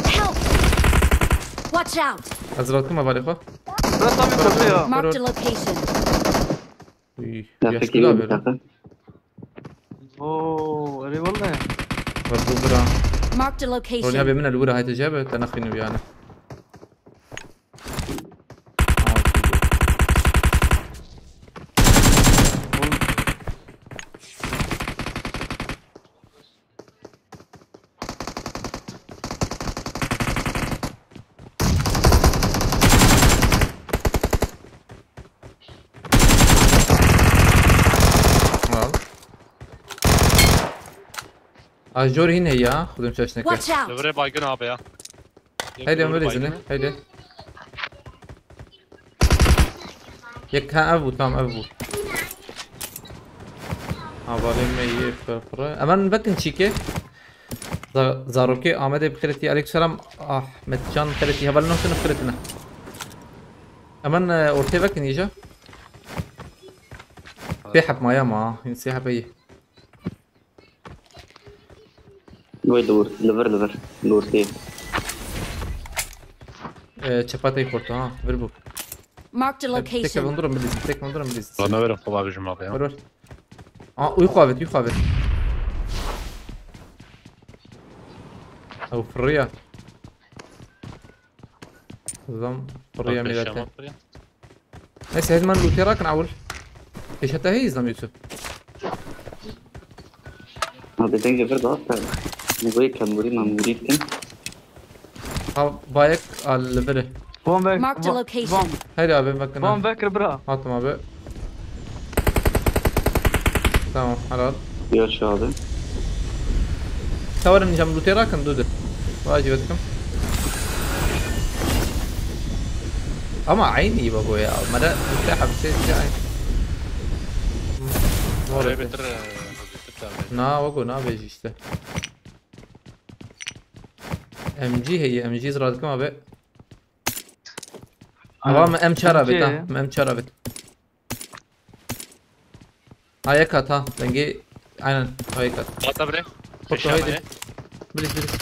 Help! Watch out! Ez rakim hevalê xwe. Bırak abi, kötü ya. Marked a location. Uy, ya yaş fikir kula yok böyle. Zaten. Oo, eyvallah. Bak bu bura. Marked a location. Ronya be min el wira hayte cebe, te naxînu yani. Al. Ajor yine ya, xudum şaşneke. Watch out! Devre baygın abi ya. Haydi Ömer izini, haydi. Yek ha ev bu, tamam ev bu. Havalê me yê fırfırı. Hemen bakın çike. Za- Zarokê Amedê bi xêretî. Aleykümselam Ahmetcan xêretî. Hevalê nokta bi xêretine. Hemen e, ortaya bakın iyice. Sê heb maya ma. Sê heb iyi. Wê li wir, li vir, li vir. Li ortê. E, çepateyê xorta ha. Vir bû. Marked a location. Tek ev hundur bilîzin, tek hundur bilîzin. Lan ne verin xwe bavêjim abi ya. Ver ver. Aa, uy xwe avêt, uy xwe avêt. Ew firriya. Zam firriya. Bak, mîrete. Yaşamak buraya. Neyse, hemen loot'e rakın awul. Eşete hey izlem Yusuf. Abi denge bir daha sen. Bu kemuri mamuri kim? Ha, bayek al biri. Van Bek-, Marked a Va-, location. Van, Hadi abi bakın Van ha. Bekir bira. Attım abi. Tamam, helal. Yaşa abi. Tavarın cam loot'e rakın, dur, dur. Vacip ettim. Ama aynı gibi bu ya. Mara müftah bir şey, şey aynı. Oraya bitir, e, bitir abi. Na, o go, na beji işte. M G heye, M G zıra dikim abi. Ama M çar abi, M G. Tamam, M çar abi. Ayak at ha, denge, aynen, ayak at. Hatta bre. Foto haydi. Bilis, bilis.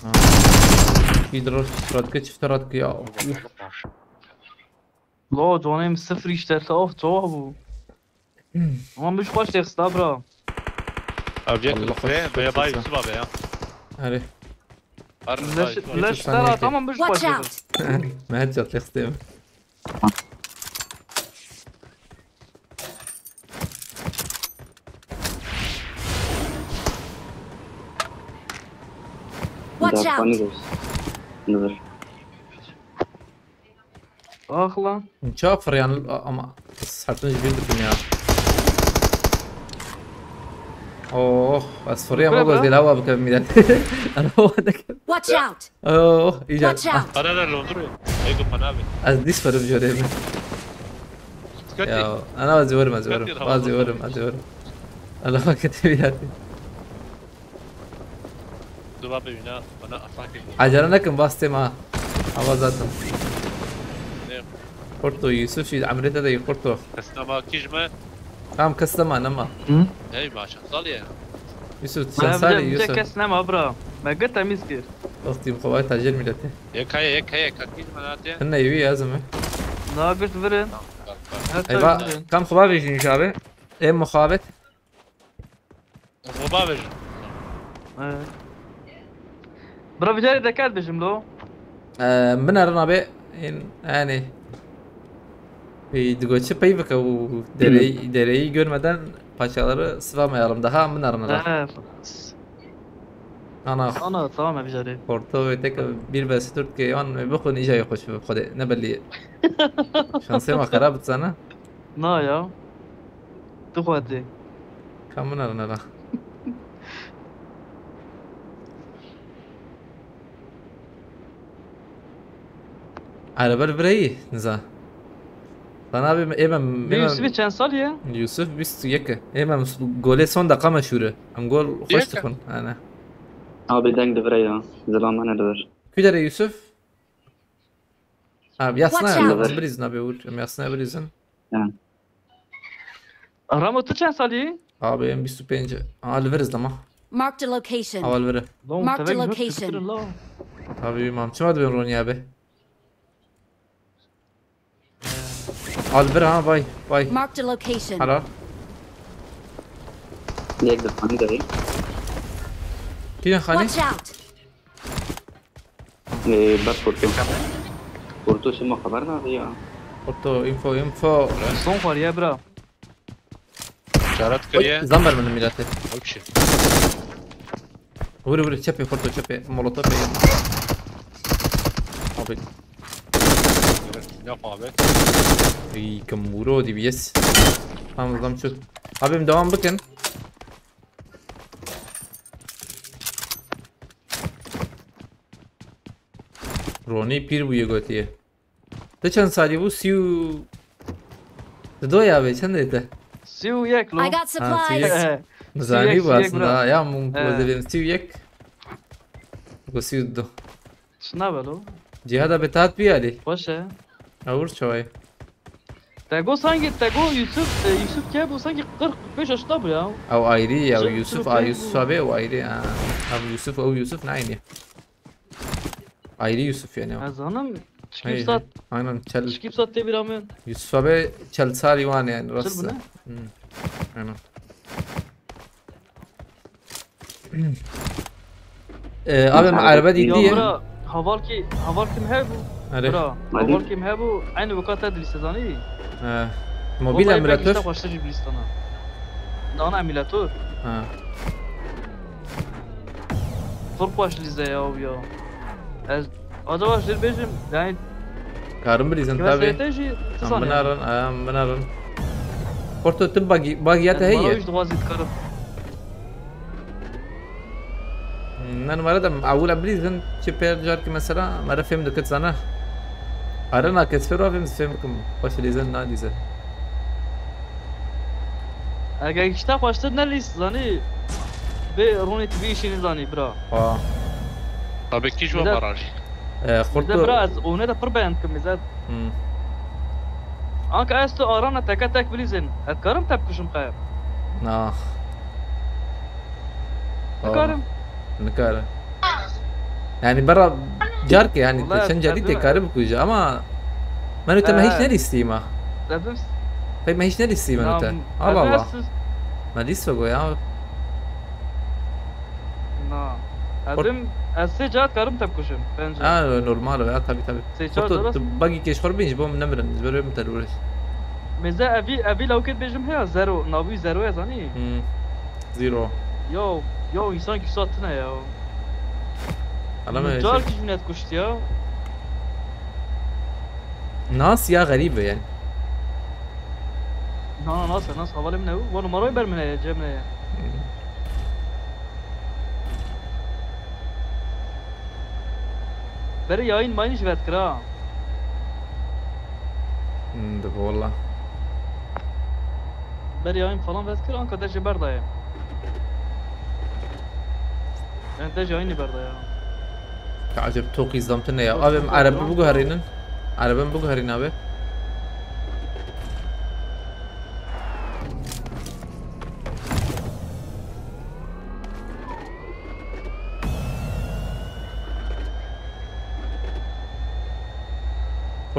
Ha. Bir de Radke, çift Radke ya. Lo, canım sıfır işte, of, çoğu bu. Ama min ji xwe şêxista bira. Ev yek Allah li xwe be, be ya bay Yusuf abi ya. Erê. Her leş, leş tera tamam min ji xwe şêxist. Me headshot şêxistê min. Watch out! Ax lan. Çawa fırıyan ama sertin ji bir dikin ya. Oh, ez fırıyan ama zêla wa bikim miden. Ana wa dikim. Watch out! Oh, iyice. Watch out! Ara ara londur ya. Ego pana abi. Ez dis fırım jore mi? Ya, ana wa ziyorim, ez ziyorim. Wa ziyorim, ez ziyorim. Allah wa ketebi yati. Acele nekin, bastım ha. Hava zaten. Ne? Xurto, Yusuf jî emrê te de yî Xurto. Kes nema kî ji me? Tam kes nema, nema. Hey, ma çend salî ye? Yusuf, Me çend salî evde Yusuf? Kes nema bira. Me gir temiz kir. Wextî bi xwe tacir milletê. Yek heye, yek heye, ka kî ji me natiye? Hinne yû yazim e. Daha girt virin. Her Eyva, şey virin. kam xwe bavêjin ji abi? Ê muxabet. Xwe bavêjin. Evet. Bira, bir carê deket bijim lo. Ee, min erin abi. În, yani. Ê, digo çi pey bike û dereyi, dereyi görmeden paçaları sıvamayalım daha, min erin da. Evet. Ana. Ana, tamam, bir carê. Porto ve tek bir ve dört ke yan ve bixun iyice yok şu xode, ne belli. Şansê ma xerab bit sana. Na ya. Tu xwedê. Kam min erin la. Araba li vireyî, niza. Sana abi, ê me, ê Bir me, Yusuf'u çend sal ya? Yusuf bîst û yek e. Ê me, golê son deqa meşhur e. Em gol xweş Yek e. Dixwin. Ana. Abi deng di vire ya. Zilamane di vir. Kudere Yusuf? Abi yasna Watch ya, out. Em bilîzin abi vur. Em yasna bilîzin. Ramo, tu çend salî? Abi em bîst û pênc. Aa, li vir izlama. Marked a location. Awa li vir. Lo, Mark the tevek yok, location. sıkıntı lo. Abi mam. Çima dibên Ronî abi? Al bir ha, vay vay. Marked a location. Hala. Yek di xanî de. Kirin xanî? Watch out! Ee, ber Porto. Porto şima xeber nade ya. Porto info info. Son xwariye bira. Işaret Oy, kiriye. zam ver min milete. Okey. Vur vur, çepê Porto, çepê. Molotov ye. Abi. Yok abi. Ey, kim vuro D B S. Tamam, zam çu. Abi em devam bikin. Ronî pîr bûye gotiye. Te çend salî bû? Sî û... Dido ya be, çend e te? Sî û yek lo. I got Ha, sî û yek. Supplies. He. Nizanî Sî û yek, bû sî û yek aslında. bira. Ya mum He. pozivim sî û yek. Go sî û du. Şuna be lo. Cihada be tat bî alî. Xweş e. Awur çawayê. Te go sanki, te go Yusuf, e, Yusuf ke bu sanki kırk beş yaşında bu ya. Ew ayrî ya, Yusuf, Yusuf, Yusuf a Bey Yusuf bu. abi ew ayrî ya. Ev Yusuf, ew Yusuf ne aynı. Ayrı Yusuf yani. Ez hanım Hey, çıkıp sat, hey. Aynen, çel. çıkıp sat te bir amen. Yusuf abi çel salî wan yani, Çil rast. bu ne? Hmm. Aynen. Ee, abi, Abi, araba ya dikti Ya ya. bura, haval ki, haval kim he bu? Hadi. Bura, Hadi. Haval kim he bu? Aynı bu kadar dilse zani. Ha. Mobil emülatör. Başta başlayıcı bilistana. Dana emülatör. Ha. Çok başlı ya o ya. Ez, acaba şir bejim, yani Karim bilîzin kime tabi. seyirte jî, Em sanıyor. binarin, em binarin. Porto, tu bagi, bagiyete Yani heye. bana hiç dua zit karım. Ne numara da, ewil em bilîzin, çi pêr car ki mesela, mera fêm dikit sana. Arena kes fêr fêm, fêm bikim. Xweş lîzin, na lîzin. Eger işte başta ne list zani? Be Ronnie T V işini zani bra. Ha. Tabii ki şu Bir de- baraj. E, Bize Xurto. bra ez onu da pir beğendim bize. Hmm. Anka ez tu arana teke tek bilîzin. Ez karim tepkişim xeyr. Nah. Nikarim. Nikare. Yani bera car ki yani Vallahi te çend carî ez- tê karî bikuje ama meno te me hiç He. nelîstî ma. Dedim Pey me hiç nelîstî meno te. nam- Allah Allah. Siz- Me lîst vego ya. Na. Por- Edim ez sê caat karim tepkişim bence. Ha, normal ya, tabi tabi. Sê caat Xurto, rast. Tu bagî kêş xwe bêj bo min nemirin. Ez berim te lûreş. Meze evi evi lawket bejim heya zero, navi zero ya zani. Hmm. Zero. Yo, yo insan ki satine ya. Alame Car ki jinet kuşt ya. Nas ya xerîb e yani. Na na nas nas havalim ne? Vano maroy ber mine cem ne? Beri yayın mayın ji vet kira. Hmm, de valla. Beri yayın falan vet kira anka de ji berdaye. Yani de yayını berdaye. Ka acep toqî zam tune ya. Abi em araba biguherînin. Araba em biguherîn abi.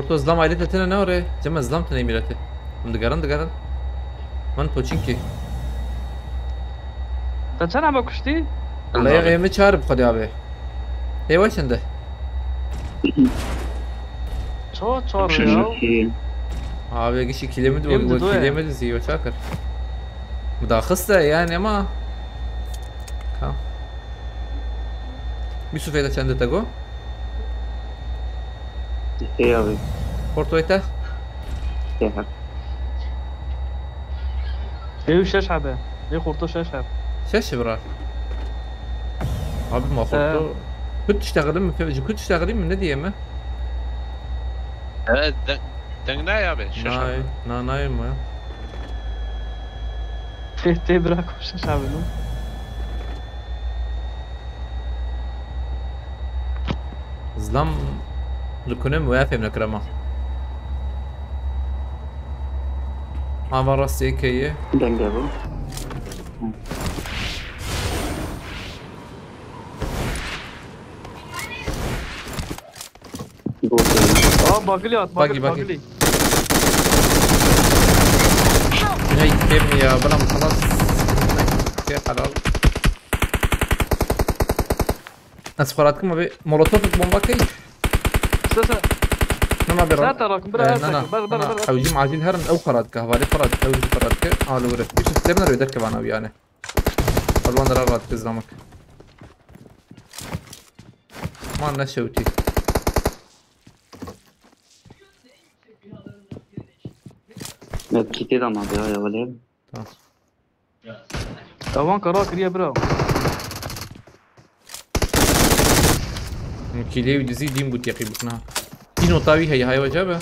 To zlam ailete tine ne ore? Cema zlam tine mirete. Hûn digerin, digerin. Min poçinkî. Te çend hebe kuştî? Laya ê min çar bi xwedê abi. Hê we çend e? Ço çar ya. Abi gişî kîlê min Êm dibo, dido ye. Kîlê min dizî we çakir. Mudaxiste yani ama. Ka. Yusuf êde çend e te go? Ê abi. Portoyê te? Ê ha. Ew şeş hebe. Ê xorto şeş hebe. Şeş bira. Abi ma xorto. Kut tiştexilî min, ji kut tiştexilî min ne diye me? Evet, de, deng ne ya be? Şaşa. Nay, na nayê me. Tê tê bira ku şeş hebe no. Zlam li kunim we fêm nekirema. Ava rastê keye. Denge bu. Bu. Aa bagili at Bagi, bagili bagi. bagili. Güney kemi ya, bana mı kalas? Şey halal. Nasıl karat kim abi? Molotof bomba key. Sese. Nana bir Sen tarak, bira Ee, sen, nana, bar, bar, nana. bar. Hewcim acil herin ew karat ka, havale karat, ew karat ke. Alu vure. Yusuf demler öder ke bana yani. Alvan da rahat kızlamak. Man ne şewti. Ya kitê de ma ya ya vale. Tamam. Ewan kara kiriye bira. Kilê wî dizî dîn bû teqî bikna. Dîn ota wî heye, heye wece be.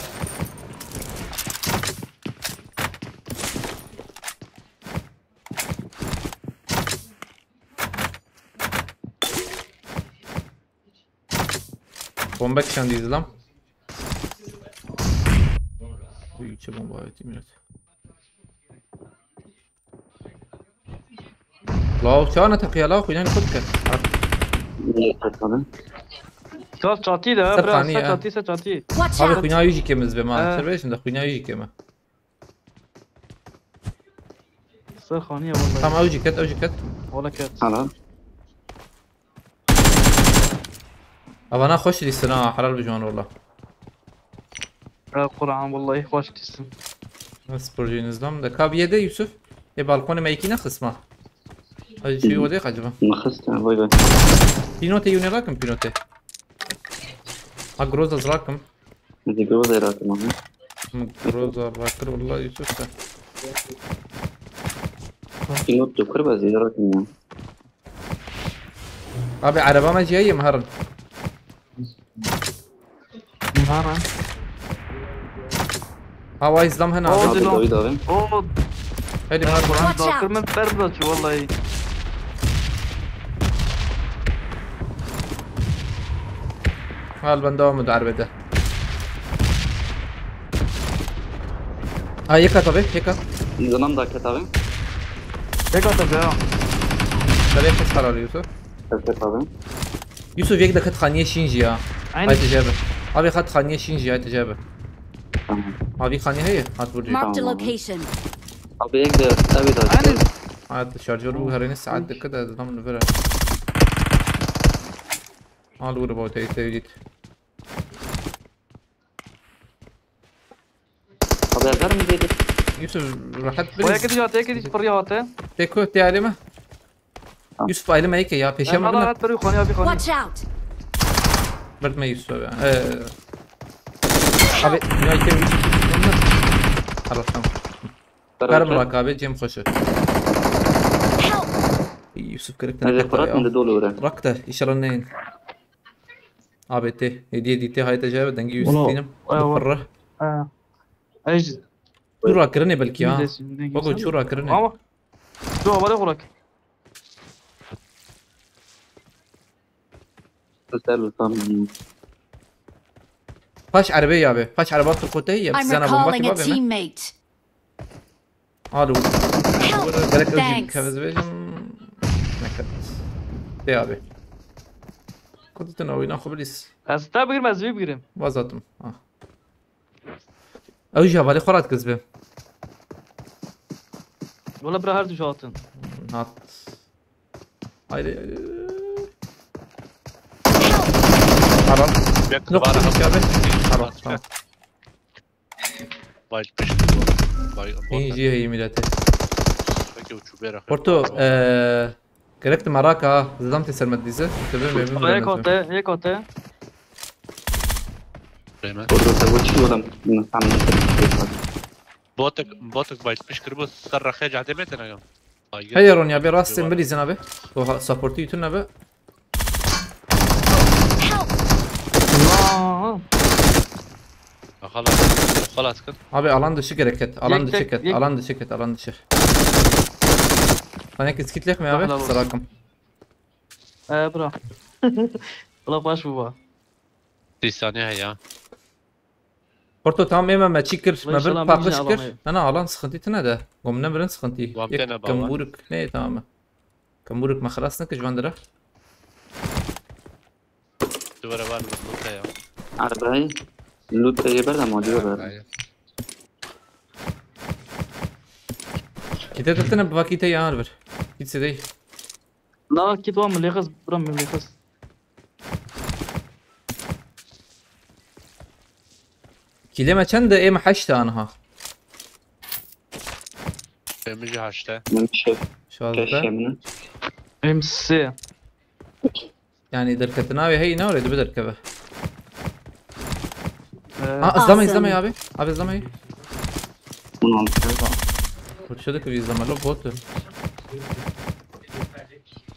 Bombe kişan dî zilam. Uy, çi bomba avêtî milet. Law, çawa ne teqiya law, xwînanî xwe dike. Ne takalım. Sas çatî de Ser bira xanî, se ha. Çatî se çatî. Watch Abi out! xwîna wî jî kêm ez bê ma. Ha. Ser vê şimdi xwîna wî jî kêm e. Ser xanî ya vallahi. Tamam, ew jî ket, ew jî ket. Wala ket. Hala. Avana xweş dîstin ha, helal bi ciwan wala. Ya Kur'an vallahi xweş dîsim. Sporcu nizam da. Ka bir yerde Yusuf. E balkonu meyki ne kısma? Ay şey o değil acaba. Naxist ha vay vay. Pinote yune rakım pinote. Ha groza zrakım. Hadi groza yaratım abi. Groza rakır valla Yusuf da. Pinot doktor bazı yaratım ya. Abi araba me ciye yem harın. Mara. Hava izlam hena. Oo, Abi. Abi Dilon. David abi. Oo. Hadi Ya var. Kur'an Watch out. dakir min ber bira çû vallahi. Hal ben devam eder arbede. Ha yeka tabi yeka. Zanam da ket abi. Tek atacağım. Tabi yeka karar Yusuf. Ket abi. Yusuf yek de ket xaniye şinji ya. Aynı. Haydi cebe. Abi ket xaniye şinji haydi cebe. Tamam. Abi xaniye heye hat vurdu. Marked a Tamam. Location. Abi ek de abi de. Aynı. Haydi şarjör bu hereni saat dikkat et adam bunu vere. Al vur bu teyze git. Abi yazar mı dedi? Yusuf rahat Boya bir. gidiş hate gidiş pırıya hate. Teko te aleme. Tamam. Yusuf aileme yeke ya peşe Ama mi? rahat bir yukarıya bir yukarıya. Watch out! Bırtma Yusuf abi. Ee, abi ya ke. Halas tamam. Ver Burak abi Cem xoşu. Help! Yusuf kırık Hadi ne kadar Fırat ya. mı dedi olur. Rak da inşallah neyin. A B T hediye dite hayta cevap dengi yüz Bunu- dinim. Eyvallah. Fırra. Ha. Ej. Çura kirine belki ya. Bilesin, ne Bak o güzel. çura kirine. Ama. Şu havale kurak. Sen lütfen. Paş arabaya abi. Paş araba Türkote ya. I'm Size ne bomba recalling ki a abi. Teammate. Alo. Help! Gerek öcüm Thanks. kevez vereceğim. Ne kadar. De abi. Kudutan oyuna xwe bilîs. Ez te bigirim ez wî bigirim. Vazatım. Ah. Ew jî hevalê xwe re dikizbe. Wala bira her du jî hatin. Hat. Haydi, haydi. Haram. Bek Yok, bara yok, hafta. yok. Haram, tamam. Vay piş. Vay. Hîn jî heyî milletê. Peki uçu bera. Porto, eee, gerek te meraka, zidam tê ser me dîze. Te be mevin Yek hate, yek hate. Reymen. Porto, te bo çi adam? Tam Botek, botek vay piş kırbo ser raxê cadê me tena ya. Heye Ronya, be rastên bilîzin abi. O ha- supportî tune be. Aa, Xalas. Xalas kır. Abi alan dışı gereket. Alan Yek dışı tek, ket. yek- Alan dışı ket. Alan dışı. Sana ki skit lek mi abi? Helal olsun. Sarakım. Ee bira. Wala xweş bû ba. Sî saniye heye. Porto, tamam, ême me çî kir, Ulan me bir inşallah paqij bilmeyeceğim kir. alamayı. Ne ne, alan sıkıntı tine de. Gomne birin sıkıntı. Wan Yek tene baba. kemburuk ne, tamam. Kemburuk me xelas ne ki ji van dira. Duvara var mı? Burada ya. Arabayı. Loot te yê berda mı diyor ber. Hayır. Kite de tine bak kite ya bir. Hiç şey değil. Na kit wan milêxis, bira milêxis. Kîlê me çend e? Ême heşt e aniha. Benim ji haşte. Min şef. Şazde. Keşke min. Em sê. Yani derketina wê heyî ne oraya dibe derkeve. Ee, Ha, izleme, izleme abi. Abi izleme. Bunu aldım. Kurşu da kıvı izleme lo botu.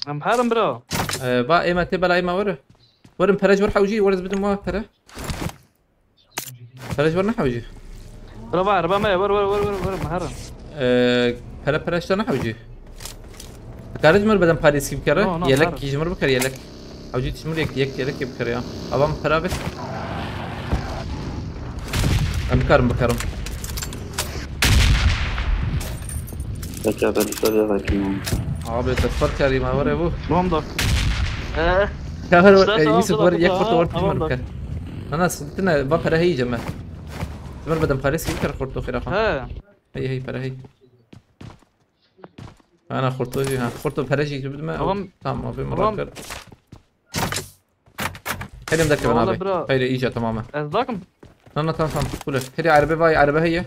Em herin bira. Ee, ba ême tê bela ême were. Werin perec wer hewcî, weriz bidim wa pere. Perec wer ne hewcî. Bira ba erba me wer wer wer wer wer em herin. Ee, pere perec de ne hewcî. Karı cimir beden parêskî bikere. No, no, Yelek har. Ki cimir bikere yelek. Hewcî cimir yek yek yelek bikere ya. Avam pere abi. Em bikarim bikarim. Peki abi, bir soru bakayım. Abi te spor karî ma were bu. Tamam da. Ee, Ya her İşte e, tamam, Yusuf tamam, var yek tamam, foto var tamam, pijman bikar. Ana sıltına va pere heyce me. Cimir beden parêskî bikere xorto xira xan. He. Hey hey pere hey. Ana xorto jî ha. Xorto pere jî bidime. Tamam. Tamam abi Tamam. merak. Helim dakika ben Vallahi abi. bro. Hayır iyice tamam. Ez dakim. Lan lan tamam tamam. Kule. Hadi araba vay araba heye.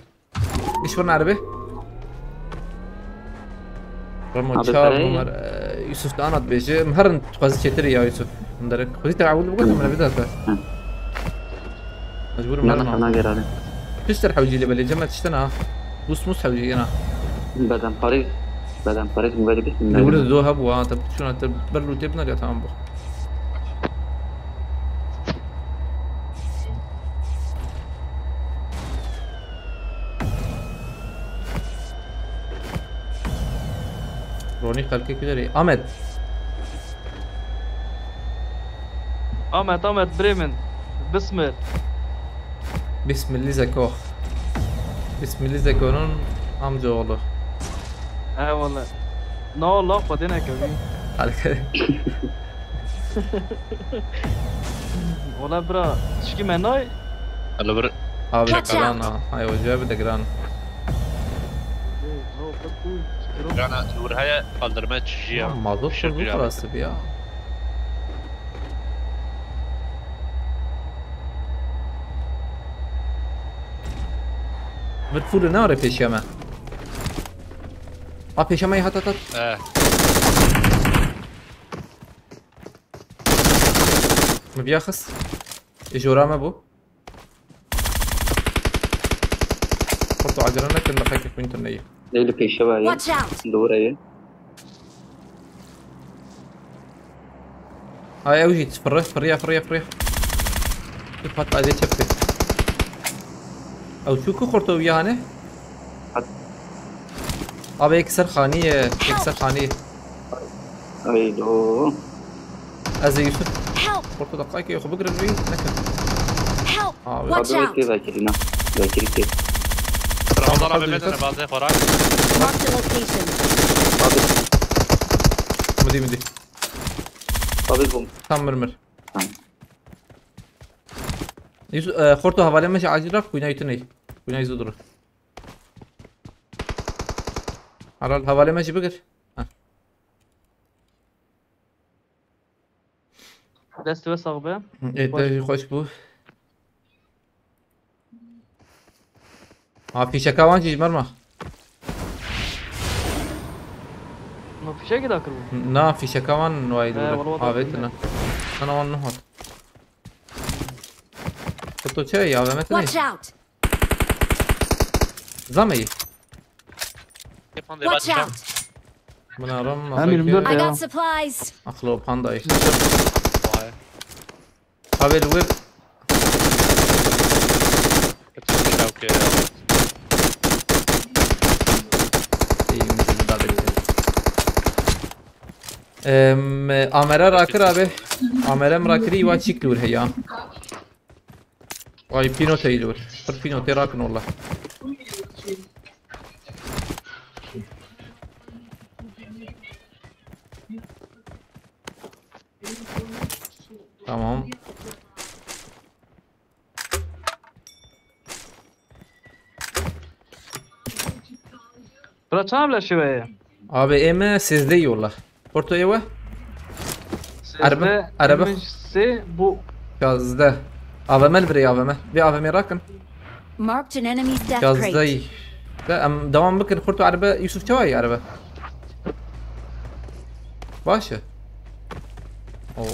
İş var araba. Ramo Abi, çağır parayı- bunlar. Ee, Yusuf da anlat beci. Mharın tukazi çetiri ya Yusuf. Bunları. Kuzi te avul bu kadar mı bir dakika. Hı. Mecbur Ne mharın. sana geldi? Tişter hewcî li belê cema tiştena. Bus mus hewcî yena. Beden Paris. Beden Paris mi böyle bir Li wir do hebû ha, te şuna te ber lûtê binar ya tamam bu. Ronî xelkê ku derê. Ahmet. Ahmet, Ahmet, Bremen. Bismil. Bismilli zeko. Bismilli zekonun amcaoğlu. Eyvallah. Ne oldu lan, Fatih ne kötü? Halka. Ola bira, çiki menay? Alo bir Abi Watch gran out. Ha. Hay hoca bir de gran. Grana nur haya kaldırma çijiya. Mazot Şükür bozuk ya. Parası bir ya. Bir full ne ara peşeme. A peşeme hat hat hat. Eh, Mi biya xist. Jora me bu. Xurto acele nekin, laqek xwîn tune ye. Leyli pêşe ve ye. Watch out! Doğru ye. Ay ew jî firre, firriya, firriya, firriya. Tu pat adê çep kir. Ew çû ku xurto wiya hane? Abi yek ser xanî ye, yek ser xanî. Ay do. Ez ê Yusuf. Help! Xurto daqayekê xwe bigirin wî nekin. Help! Abi. Watch Abi out! bekle bekle. Bekle ki. Ramazan Tamam, abi hadi bedene Yusuf. bazı korar. Marked a location. Abi. Midî midî. Abi bom. Tam mir mir. Tamam. Yusuf, e, xorto hevalê me jî acil rak kuyna yutun ey. Güney zû durun. Aral, hevalê me jî bigir. Heh. Dest we sax be. Ê, te jî xweş bû. Ha, fîşeka wan jî ji me re ma. No fîşekê dakiribû. Na, fîşeka wan wayî. He, dûr. Wala avêtine. Sana wan nuhat. Kutu çi ya, A V M tine? Watch out! Zameyî. Watch out! Buna ram. Hem yirmi dört. I got supplies. Axlo panda işte. Vay. Abi, web. It's okay, okay. İyiyim, bizi daha bekliyor. Em, Amer'e rakir abi. Amer'e rakiri iwa çik lur heya. Ay, pino teyli vur. Pir pino te rakin ola. Tamam. Bira çav leşi ve. Abi, ê me sêzdeh yolla. Porto ê we? Araba, araba. Sê bu. Şazdeh. A V M li virê A V M. Vê A V M rakin. Marked an enemy's death crate. Şazdeh. De em devam bikin. Xurt û erebe, Yusuf çawa ye erebe? Baş e. Oo.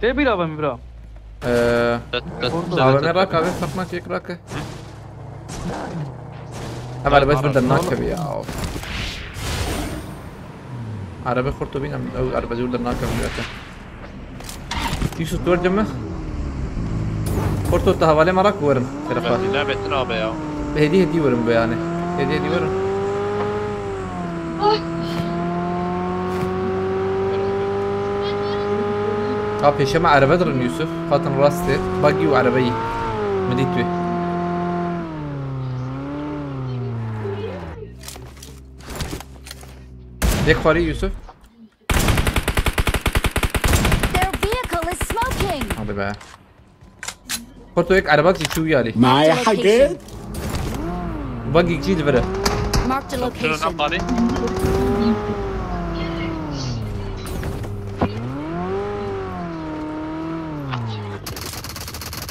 Tê bîra be min bira. Ee, Tet, tet, Orada. A V M tet, rak tet. Abi, ferq nake, yek rake. Hem erebe ji vir dernakeve ya. Of. Erebe xurt û bîn em, ew erebe ji wir dernakeve. Yusuf, tu wer cem me. Porto, te hevalê me rak werin. Terefa. Betin, betin abi ya. Hêdî hêdî werin be yani. Hêdî hêdî werin. Ha, pêşe me erebe dirin Yusuf. Hatin rastê. Bagî û erebeyî. Min dît wê. Yek xwarî Yusuf. Their vehicle is smoking. Hadi be. Porto, yek erebak jî çû yarî. Maya hege. Bagîk jî li vir e. Marked a location. Şuna naqalî.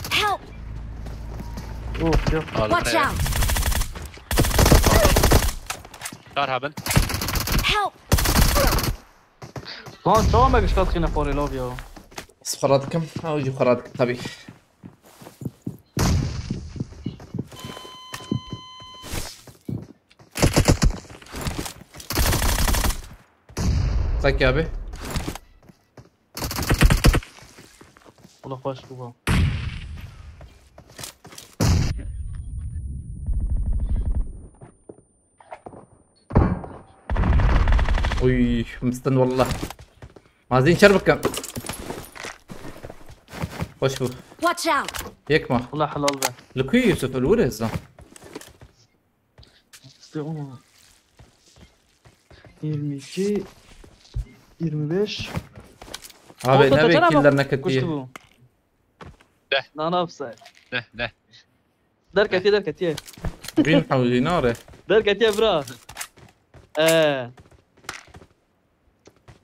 Help! Of, yok. Watch out! Çar haben. Help! Lan çawa me gişka dixîne xorê lav ya. Ez xwe radikim, ew jî xwe radikim tabii. Zaki abi. Wala xweş bû. Uy, mistin wallah. Mazin şer bikim. Hoş bu. Watch out. Yek ma. Wala helal be. Li ku ye Yusuf, li wir e zan. İşte o. Yirmi iki, yirmi beş. Abi, ne be killer ne ketiye. Kuştu bu. De. Nana upside. De, de. Derketiye, derketiye. Bin hawzi nare. Derketiye bra. Ee.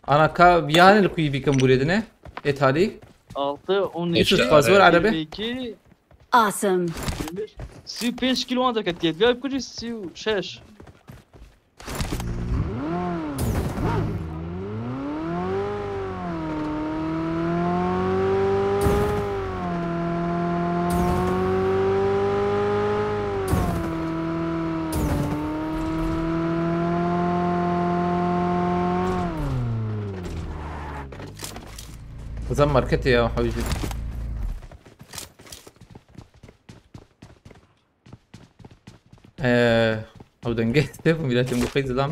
Ana ka yani li ku ye bikim burê dine. Ê talî. Altı, on iki, Yusuf, fazla var araba. Yirmi iki. Awesome. Sî û pênc kilo wan derketiye. Diya kujî sî û şeş. Zan marketê ya, hewî jî. Ee, ew dengê tê bu milletin bu xeyz lan.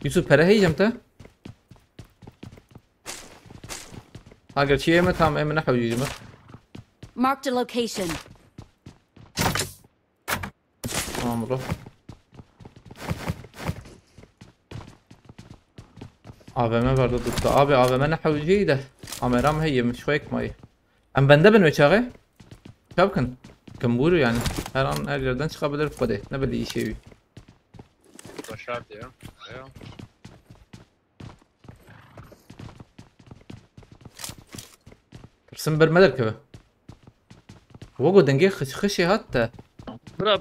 Yusuf, pere heycem te? Agir çi ême tam ême ne hewcî me. Marked a location. Tamam bro. A V M verdi tuttu. Abi A V M ne hewcî de. Kameram heye, min şwek mayî. Em bende bin wê çaxê. Çav kin. Kimbûr yani. Her an her yerden çıkabilir Xwedê. Ne belli işe wî. Başardı ya. Ya. Tirsim bir me derkeve. Wo go dengê xış-, xişê hat te. Bira.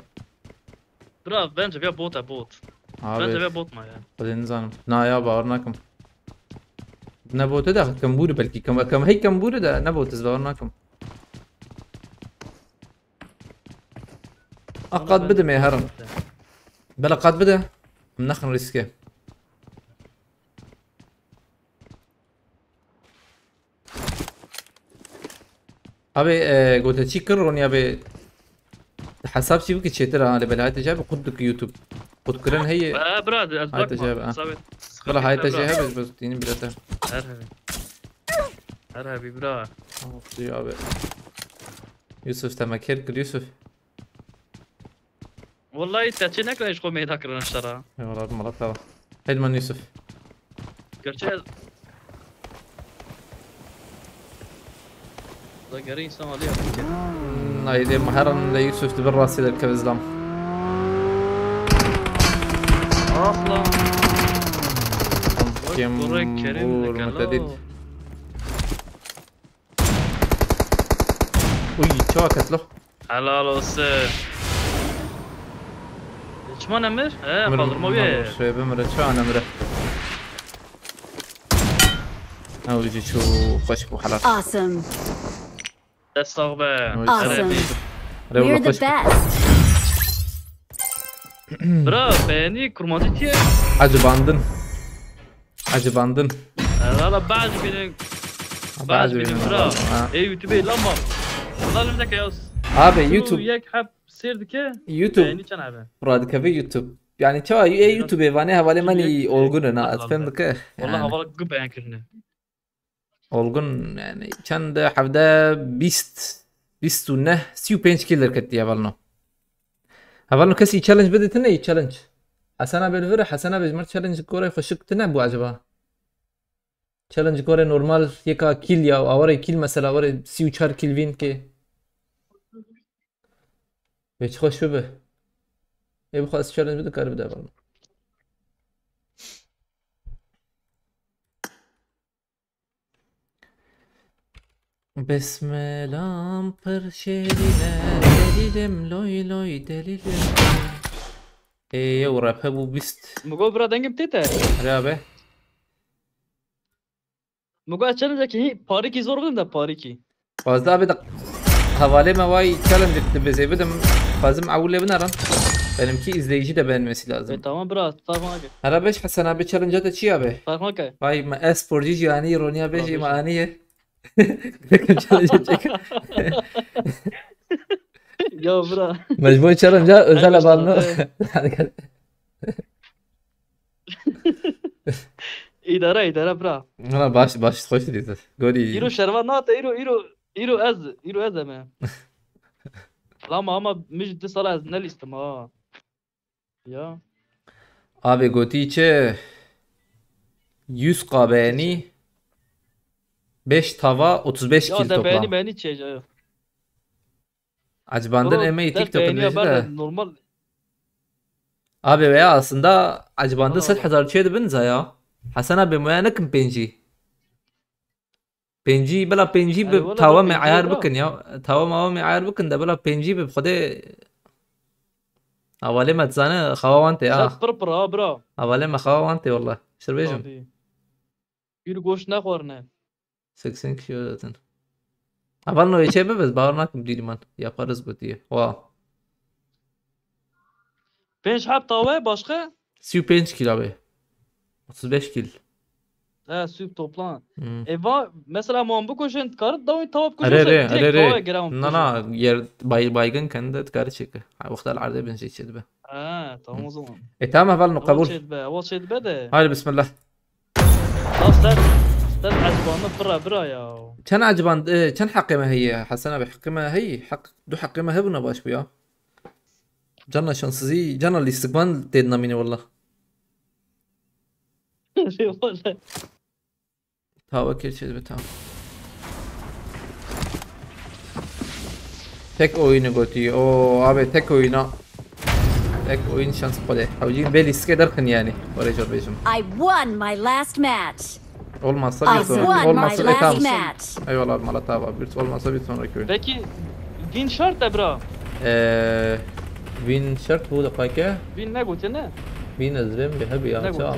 Bira, bence vê bot e, bot. Abi. Bence vê bot ma ya. Xwedê nizanim. Na ya, bawer nakim. Ne bote de kembûri belkî. Kem, kem, hey kembûri de ne bote, ez bawer nakim. A qat bide me herin. Bela qat bide. Em nexin riske. Abi, e, gote çî kir Ronî abi. Hesab çî bike çêtir ha, li belayete cebe qut dik YouTube. Qut kirin heye. Ee, bira, ez hayte bakma. Cebe, ha. Sabit. Bira hayte cebe, bira. Bes dînin bilete. Her hevi. Her hevi, bira. Tamam, suyu abi. Yusuf, temeker kir Yusuf. Wallahî te çê nekirine ji xwe meyda kirine şera. Eyvallah, mala te. Heydi man Yusuf. Gerçi ez... Da geri insan alıyor. Haydi maharan le Yusuf, tu bir rastî de kevizlam. Ah lan. Kim Kerim vur, de mütedit. Uy, çawa ketlo? Helal olsun. Çima nemir? He, kaldırma bir. Şey bimire, çawa nemire? Ew jî çû xweş bû helal. Awesome. Dest sağ be. Awesome. We're the best. Bra, beğeni kurmancı diye. Acıbandın. Acibandin. Valla bazı benim. Bazı benim bra. Ey YouTube lama. Valla ne kadar yaz. Abi YouTube. Yek hep seyir dike. YouTube. Beğeni çan abi. Radikave YouTube. Yani çawa ey YouTube vane havale mani olgun na, atfem dike. Valla havale gu beğen kirine. Olgun yani çend hevde bîst, bîst û neh, sî û pênc kîl derketiye hevalno. Hevalno kesî challenge biditine, iyi challenge. Hesen abi li vir, Hesen abi ji mir challenge gore xweşik tine bû acaba? Challenge gore normal yeka kîl ya, awarê kîl mesela, awarê sî û çar kîl vîn ki. Wê çi xweş bibe. Ê bixwaz challenge bide, kar bide hevalno. Besmelam pir şêrîn e, delîlim loy loy delîlim. Ê, yew rap hebû bîst. Mugo bira dengim tê te. Hadi abi. Mugo ez challenge ki parîkî zor bidim de parîkî. Fazla abi de hevalê me vay challenge dibêzê bidim. Fazim ewilê binerin. Benimki izleyici de beğenmesi lazım. E, tamam bira, tamam abi. Hera beş Hasan abi challenge de çi abi? Fark mı ki? Vay me esporcu cihani ironiya beji mani ye. Ya bira. Mecbur challenge özel abanlı. İdare, idare bira. Valla baş, baş hoş dedi. Gori. Îro şervan nate, îro, îro, îro ez, îro ez eme. Lama ama mij di sala ez ne lîstim ha. Ya. Abi gotî çi? Yüz K beğeni, beş tava, otuz beş kil toplam. Ya de beğeni, beğeni çek. Acibandin emeği TikTok'un beğeni ya. Normal. Abi veya aslında acibandin sed hezar çê dibin zaya. Hasan abi moya nekin pêncî. Pêncî, bila pêncî bi tawa me ayar bikin ya. Tawa mawa me ayar bikin de bila pêncî bi xwedê. Hevalê me dizane xawa wan tê ha. Pir pir ha bira. Hevalê me xawa wan tê wallah. Şir bêjim. Tabii. Bir goş ne xwarine. Seksen kişi zaten. Heval no çê bibe, bawer nakim dîrî man. Yaparız gotiye. Wa. Pênc heb tawe başka? Sî û pênc kil abi. Otuz beş kil. He, sî û toplam. Hmm. E va, mesela man bikuşin, dikar dawî tawa bikuşin. Are, are, direkt are, tawa gere. Na, na, yer bay-, baygın kendi dikar çeki. Ha, wexta erdê bin şey çedibe. Ha, tamam o zaman. E, tamam, heval no kabul. Çedibe, o çedibe de. Haydi bismillah. Ya sen, sen ecbanlı bira bira ya. Çend ecban, e, çend heqê me heye? Hasan abi, heqê me heye. Heq, du heqê me hebûna baş bû ya. Cana şansizî, cana lîstikvan tê namîne wallah. Eyvallah. Tawa kir çê dibe, tamam. Tek oyunu gotî. O abi, tek oyuna. Tek oyun şans xwedê. Hewcîn bê lîstikê derxin yani. Were jor bêjim. I won my last match. Olmazsa bir I sonraki. Won my Olmazsa last tam. Match. Eyvallah, mala tava. Bir olmazsa bir sonraki oyun. Peki win şart e bira? Ee, win şart bu da pake. Win ne gote ne? Win ez vêm bir hebi ya, Ne gote? Ama.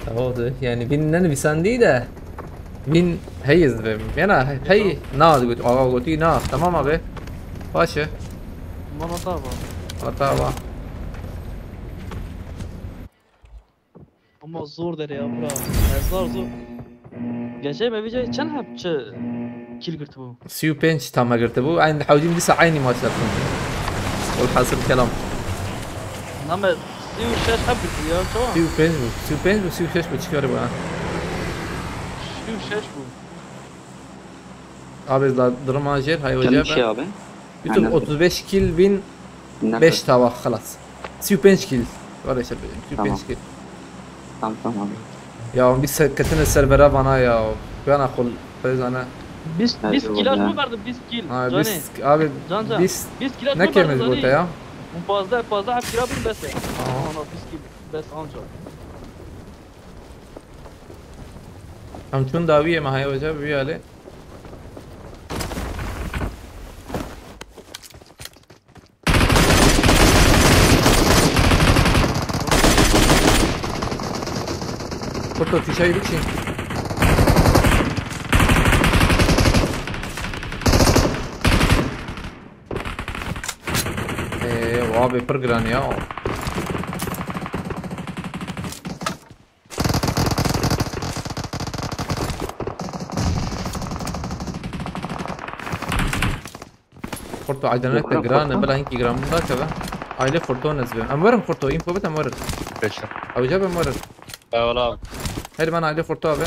Tamam, yani win ne bir sen değil de. Win hey ez vêm. Yana hey na digot. Aga goti na. Tamam abi. Başı. Mala tava. Mala tava. Ama zor dere ya bira. Zor zor. Geçen me vîca çend heb çi kil girtibû? Sî û pênc tam girtibû. Aynı hewcîm dîsa aynı maç yaptım. Olhasıl kelam. Name sî û şeş heb girtibû ya, tamam. Sî û pênc bû. Sî û pênc bû, sî û şeş bû, çıkar bana. Sî û şeş bû. Abi da duruma jêr, hay Canım hocam. Şey abi. Bütün Aynen. otuz beş kill bin Minnet beş olsun. Tava xelas. Sî û pênc kill. Var işte benim. Sî û pênc Tamam. Kill. Tamam, tamam abi. Ya bir seketine servera bana ya. Ben akıl bezana. Biz Hadi biz oğlum kilaç ya. Mı verdi biz kil? Ha Canı. Biz abi Can can. Biz Biz kilaç ne mı verdi kemiz bu Canı? Ya? Bu fazla fazla hep kira bin bes. Aha. Ona biz kil bes anca. Em çun dawiye mahaya hoca bir yale. Kurto fişeği biçin. Eee, abi pir giran ya. Kurto aydınlık da Yok lan, giran, Kurto. Bela hinki giran bunda keve. Aile Kurto nezbe. Em verin Kurto, info bit em verin. Beşe. Avca ben verin. Eyvallah abi. Her ben aile Kurto abi.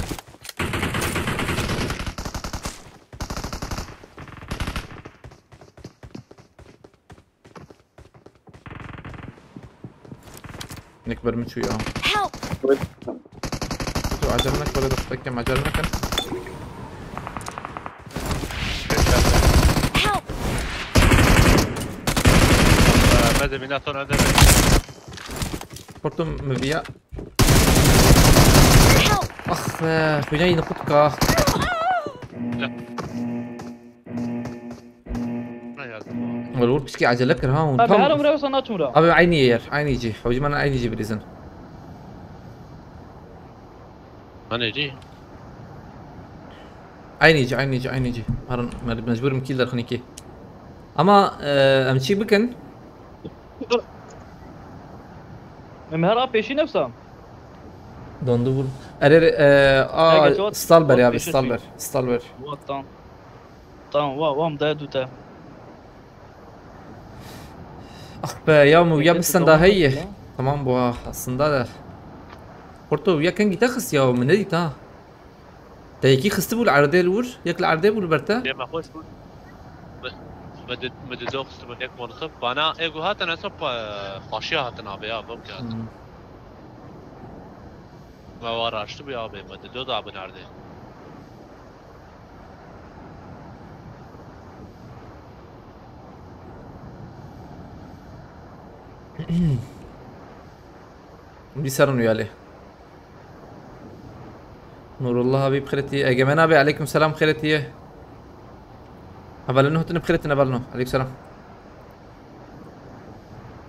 Nik bir mi çû ya? Help! Tu acele nek, böyle de bekle, acele nek. Help! Meze bina sonra da. Kurtum mu viya? Help! Ah be, xwîna yî nixut ka. Ne geldi? Wala wer piçkî acele kir ha, hûn Abi tam her umre wisa naçim ra. Abi aynı yer, aynı cî. Hocam bana aynı cî bilizin. Hani cî? Aynı cî, aynı cî, aynı cî. Harun, me-, mecbur im kî derxin kî. Ama, e, em çî bikin? Em her a pêşî nefsa. Dondu vur. Erê, e, a, Ege, cevap, Stalber cevap abi, peşin Stalber, Stalber. What, tamam. Tamam, wa, wa, em daya dû te. Ah be, ya mu, ya bistenda heye. Tamam bu ha, aslında da. Porto, ya kengî te xist ya, min nedît ha. Te yekî xistibû li erdê li wir, yek li erdê bû li ber te. Yê me xweş bû. Me, me di, me di do xistibû, yek me xist. Bana ê ku hatin ez pa, xweşiya hatin abi ya, bim ki hatin. Hmm. Me wa raştibû ya abi, me di do da bin erdê. Dî serin wî alê. Nurullah abi bi xêretî. Egemen abi, aleyküm selam, xêretî ye. Hevalino tine bi xêretî ne, hevalino. Aleyküm selam.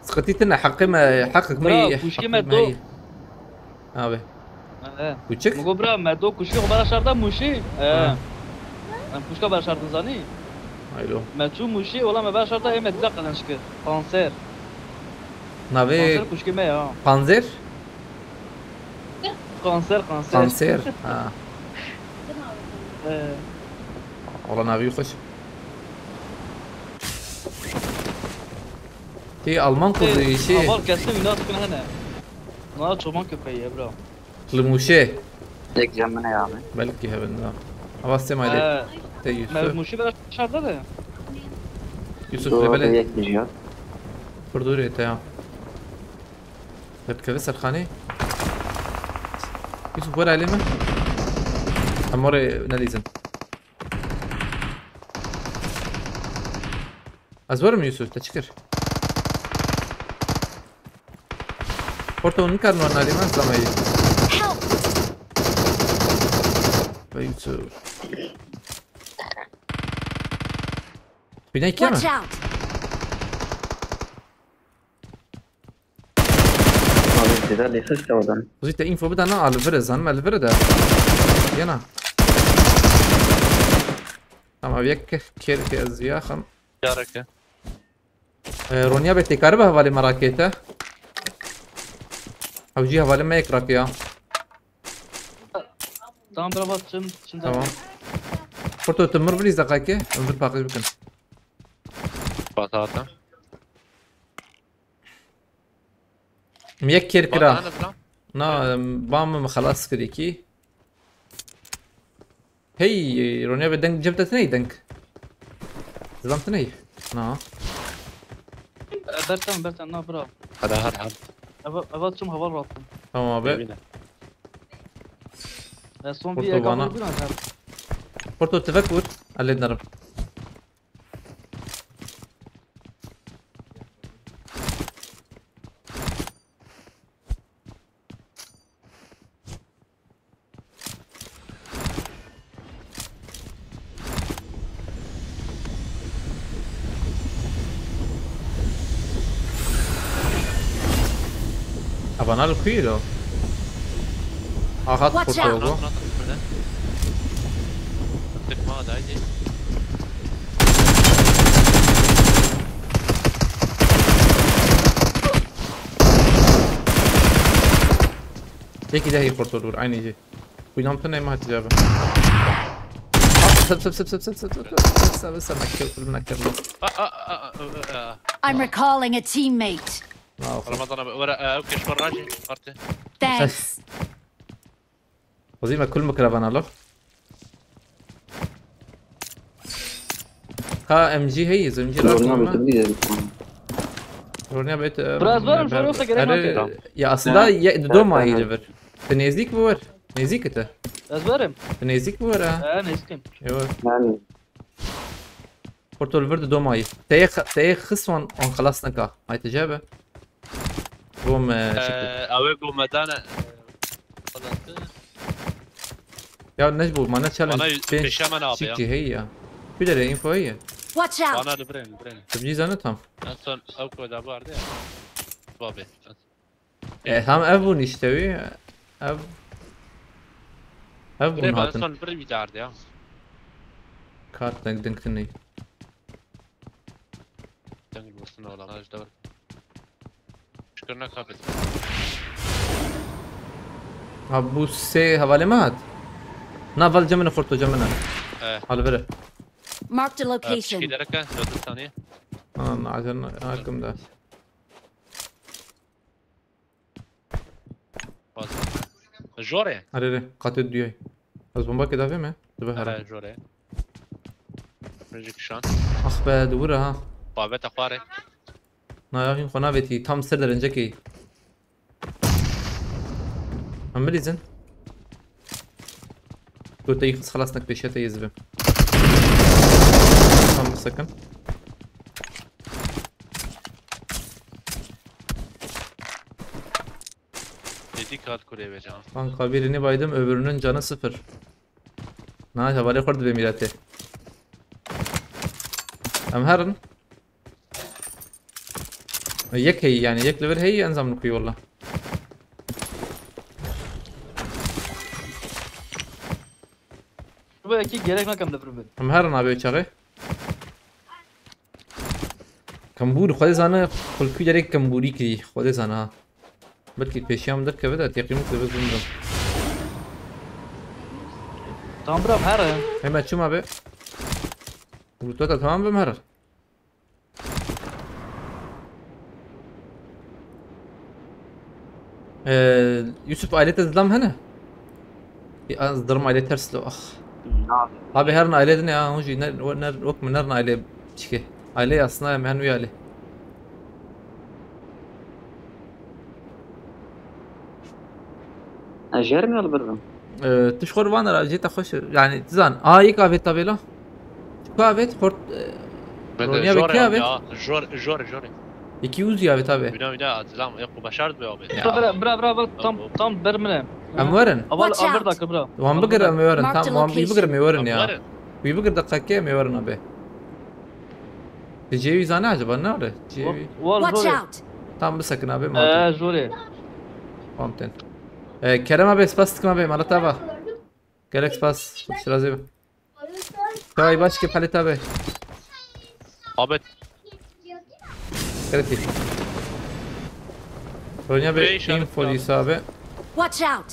Sıkıntı tine, hakkı me, hakkı me, Bravo, kuşke hakkı me me do. Abi. He. Küçük? Mugo bira, me do kuşke xwe bera şarda Mûşî. He. Ha. Em kuşka bera şartin zanî? Haylo. Me çû Mûşî, wala me bera şarda ê me dîsa qezenç kir. Kanser. Navê Kanser kuşkê me ya. Panzer? Kanser, kanser. Kanser. Ha. Ee. Wala navî xweş. Tê Alman kurdu Ee, işi. Haval kesin wîna dikin hene. Na çoban köpeği ya bira. Li Mûşê. Tek cem min heye abi. Belkî hevin da. Ava sê maydê. He. Te Yusuf. Me Mûşî bera şarda de. Yusuf Doğru, lebele. Yek dijiyat. Pir dûrê te ya. Derdikeve serxanê. Yusuf, were alê min. Em were nedîzin. Ez werim Yusuf, te çi kir? Porto, hûn nikarin wan narî, me zama yî. Help! Ve Yusuf. Bînay kî me? Watch out! Abi, size lêxe işte oradan. Zî te info bide na, li vir e, zanim e li vir e de. Yena. Tamam, ev yek kêr ke ez yaxim. Careke. E, Ronya be têkaribe hevalê me rakête. Ew jî hevalê me yek rakiya. Tamam, bravo, çim, çim. Tamam. Porto, tu mir bilîz deqake. Em vir paqij bikin. Patata. Em yek kêr kira. Patata ne lan? Na, em, ba min xelas kir yekî. Hey, Ronya be deng cem te tiney deng. Zilam tiney. Na. E, Bertan, Bertan, na bra. Hadi hadi hadi. Eva, eva çim hava rahatım. Tamam abi. Bebine. E, son Porto bir eka bana. Bunu biraz her. Porto, tüfek vur. Halledin. Avana li kuî lo? Ahat Watch portalo out. go. Tıkma da haydi. Yekî de heyî portal vur, aynı şey. Kuynam tu neyme hatice abi. Sep sep sep sep sep sep sep sep sep sep sep sep sep sep. Aa aa aa aa. I'm recalling a teammate. Aa, Ramazan abi, wara, e, ew keşfa rajin, artı. Thanks. Wezî me kul mikir vana lo. Ka M G heyî, M G Zoruna rakma. bitirdi ya. Roniya bet. Biraz var mı? Yoksa gerek yok. Ya aslında ye- doma yî li vir. Te nêzdîk bi wer. Nêzdîk te. Ez varım. Te nêzdîk bi wer ha. He, ne istedim. Ewa. Yani Porto li vir di doma yî. Te yê xe- te yê xist wan an xelas neka. Ay te cebe. Bom e, şekil. Eee, ewe go medane. Falan. Ya ne bu, mana challenge. Bana yüz- peşe hemen abi ya. Çikçi hey ya. Bir de info hey ya. Watch out! Bana li birin, li birin. Te bicî zane tam. En son ew ku da vardı ya. Babi. E, hem ev bûn işte wî. Ev. Ev bûn Bre, ben hatin. Son bir bir derdi ya. Kart denk denk ne. Dengil olsun oğlan, hadi işte. Şükür ne kapet. Ha bu sê hevalê me hat. Na val cemine xorto cemine. He. Halvere. Marked a Ee, location. Pişki derken dört saniye. Ha, na ajan hakim da. Fazla. Jore. Are re, qatê duyay. Ez bomba ke davê me. Dibe hera. He, Jore. Müzik şu an. Ah be, duvura ha. Babet akhware. Na yaxin xwe navetî, tam ser derince kê. Em bilîzin. Gote yî xis xelas nek pêşiya te yê zibim. Tam bisekin. Yedi kat kule vereceğim. Kanka birini baydım, öbürünün canı sıfır. Na hevalê xurt dibê mîratê. Em herin. Yek heyî yani, yek li vir heyî, en zam nukuyî walla. Bu belki gerek nakem de bir. Em herin abi çaxê. Kembûr, Xwedê zane, xulkû derê kembûrî kirî. Xwedê zane ha. Belkî pêşiya min derkeve de têqîmûk dibe zindin. Tamam bırak her. Hemen çima be. Rûtbeta tamam bim her. Ee, Yusuf, ailete zlam hene? Ya, zırım aile ters lo, ah. Abi her aile ne ya, hoji ne ne ok mu ne aile çike. Aile aslında hem her aile. Ejer mi alıp bırakın? Ee, tu ji xwe re van re jê te xweş e. Yani, tu zan, a yek avêt tabêla. Tu avêt xort, e, Ronya be kî abi? Jor, jor, jor. Yekî Uzi abi tabi. Wîna, wîna, zilam, e, ku başard be abi. Ya. Bira, bira, bira, bira, tam, tam ber min e. Em werin. Aval, Watch aval out. Dakir, bira. Wan bigir em werin. Mark the location. Tam wan bigir em werin ya. Em werin. Wî bigir deqeke em werin abi. Li cêwî zane acaba ne abi? Cêwî. Wal, wal Watch jor e. Out. Tam bisekin abi. Ee, jor e. Tamam ten. Ee, Kerem abi, spas dikim abi, mala te ava. Gelek spas. Şirazê be. Kay başkê pelê te be. Abi. Gelek iyi. Ronya be. Beş info abi. Abi. Watch out.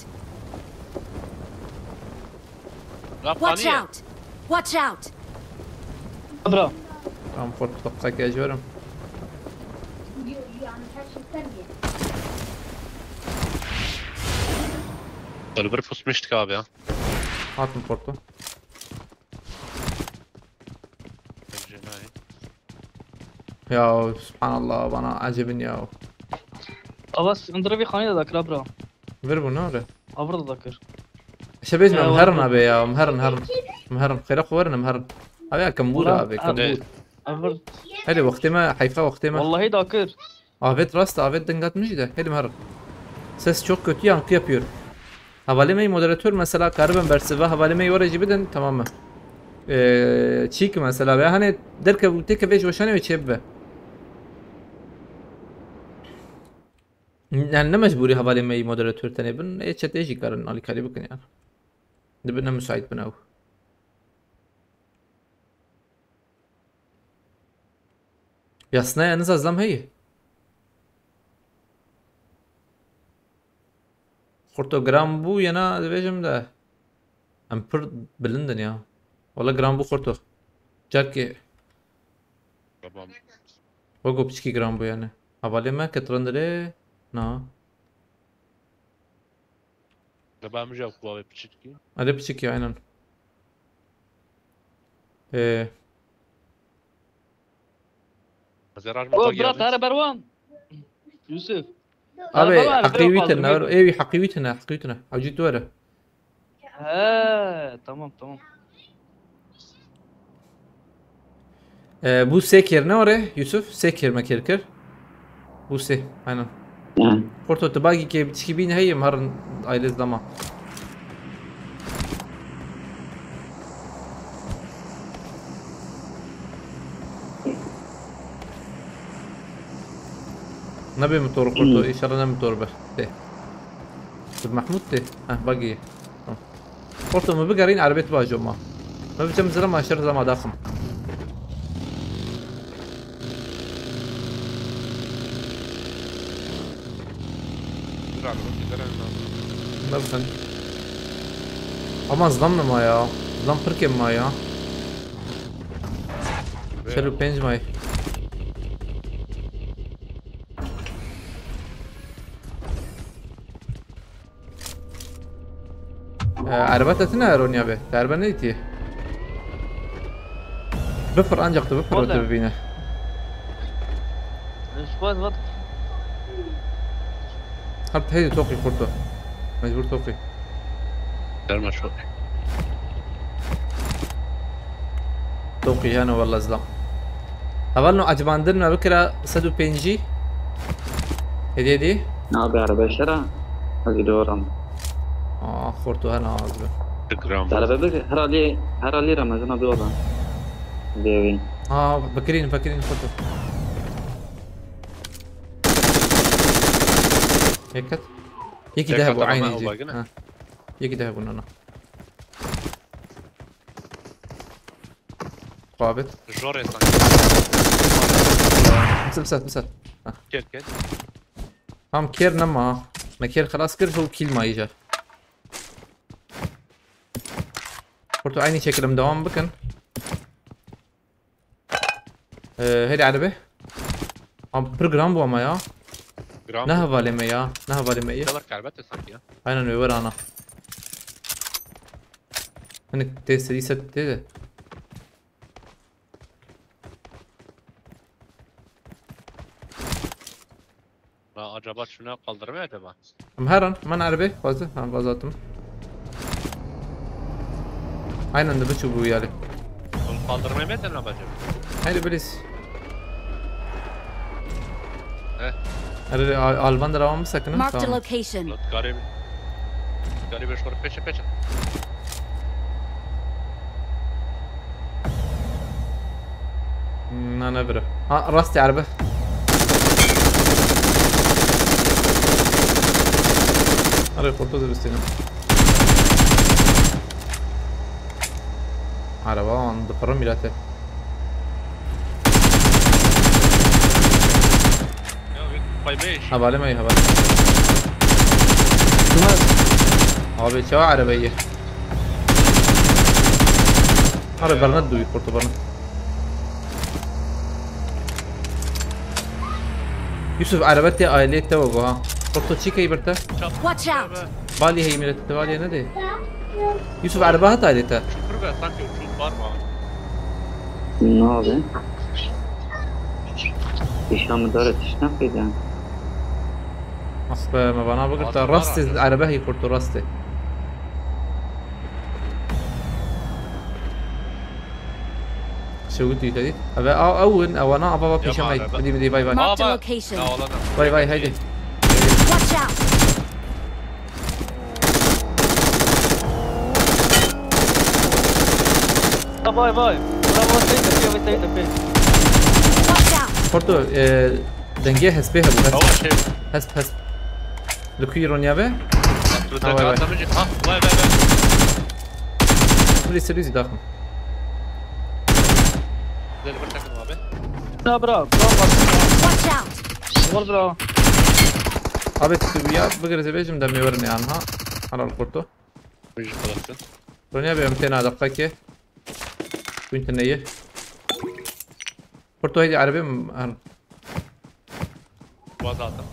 Watch out. Watch out. Bro. Tamam, Ford, bak, kaçıyorum. Böyle bir pusmuştuk abi ya. Atın Ford'u. Ya, subhanallah, bana acebin ya. Abbas, indire bir xanî de dakira, bro. Ver bunu abi. Avur da dakir. Şebez mi? Ya, herin abi ya, herin, herin. Herin, xêra xwe verin, herin. Abi ya, kambur abi, kambur. Avur. Hele, wextê me, heyfa wextê me. Vallahi dakir. Avêt rast, avêt dingat min jî de. Helim her. Ses çok kötü yankı yapıyor. Hevalê me moderatör mesela karibin bersiva hevalê me yorê jî bidin, tamam mı? Ee, çî ki mesela be, hani derkev têkevê ji weşanê wê çêbibe. Yani ne mecburî hevalê me moderatör tenê bin, ê çetê jî karin alîkarî bikin yani. Dibe ne müsait bin ew. Yasnaya niza zam heye. Xurto gram bû yena dibêjim de. Em pir bilind in ya. Wala gram bû xurto. Carkê. Tamam. Wego piçikî gram bû yani. Hevalê me ketirandire. Na. Deba min jî ew kulavê piçikî. Erê piçikî, aynen. Ee. Ez ê rajim O, bira, tare berwan. Yusuf. Abi, heqî wî tine, êwî heqî wî tine, heqî wî tine. Hewcî tu were. He, tamam, tamam. Ee, bu sê kêr ne ore, Yusuf? Sê kêr me kêr kir. Bu sê, aynen. Hı. Xurto, tu bagî kê biçikî bîne heye, em herin ailê zilama. Nebe motor Xurto, inşallah ne motor be. De. Tu Mahmut de. Heh, bagî. Tamam. Xurto, min bigerîn erebet bajoma. Min biçim zira ma şer zama daxim. Zira min bigerîn. Nefsin. Ama zlam ne ma ya? Zlam pirkê ma ya? Çel û pênc may. Ee, araba te tine Ronya be. Te araba ne dîtiye? Bifir ancak tu bifir o te bibîne. Squad, what? Her heydi toqî Xurto. Mecbur toqî. Derma çok. Toqî hene walla zlam. Heval no acibandin me bikira sed û pêncî. Hediye dî. Nabe araba şera. Hadi doğru. Aa, Xurto hene az be. Gram. Araba bir herhalde, herhalde Ramazan abi olan. Devi. Aa, bikirin, bikirin Xurto. Yeket. Yeki daha bu aynı. Ha. Yeki daha bunun. Babet. Jor insan. Misal, misal, misal. Ha. Gel, gel. Tam kêr nema. Me kêr xelas kir, hû kîl ma îca. Xurto aynı şekilde devam bikin. Ee, hadi araba. Am pir gram bu ama ya. Gram. Ne hevalê me ya? Ne hevalê me ya? Çalar kalbet sanki ya. Aynen öyle ana. Hani testeri set dedi. Ha, acaba şuna kaldırmıyor acaba? Em herin, min erbê xwezî, ha, vazatım. Aynen de biçû bû yalê. Kaldırmayı mı eten amacım? Haydi please. He. Hadi al, al bandera var mı sakının? Marked a Tamam. Location. Garip. Garip eşkor peşe peşe. Na ne bira. Ha rastî erbe. Arê xorto de bistînim. Araba an dipirim mîrate. Ya bir paybeş. Havale me havale. Abi çawa arabayı. Araba bernet duy xorto bernet. Yusuf araba te aile te o ha. Xorto çi key birte? Watch out! Bali hey millet te bali ne de. Yusuf araba hat aile te. Şükür be sanki uçuk var mı? Ne abi? İşte mi dare tişnak eden? Nasıl be me bana bakır ta Atlar rastı abi. Araba hey xorto rastı. Şewit dît dît. Eve a awin awana ava va Yapma pêşemay. araba. Bidi bidi bay bay. Marked a Baba. Location. Ya olana. Bay bay haydi. Watch out! Vay vay. Bravo, save the pay, save the pay. Watch out! Xorto e, denge hespê hebu. Hesp Baba şey. hesp hesp. Lukui ronya be. Dur Ha, vay, vay. Vay vay vay. Biri seri zî daxim. Güzel bir takım abi. Ya bravo, bravo. Watch out! Var bravo. Abi tu ya bigire zebejim de mi verin ya ha. Halal xorto. Müzik olacaksın. Ronya be em tena dakika ki. Quintin neyi. Xorto haydi arabim. Boğaz aldım.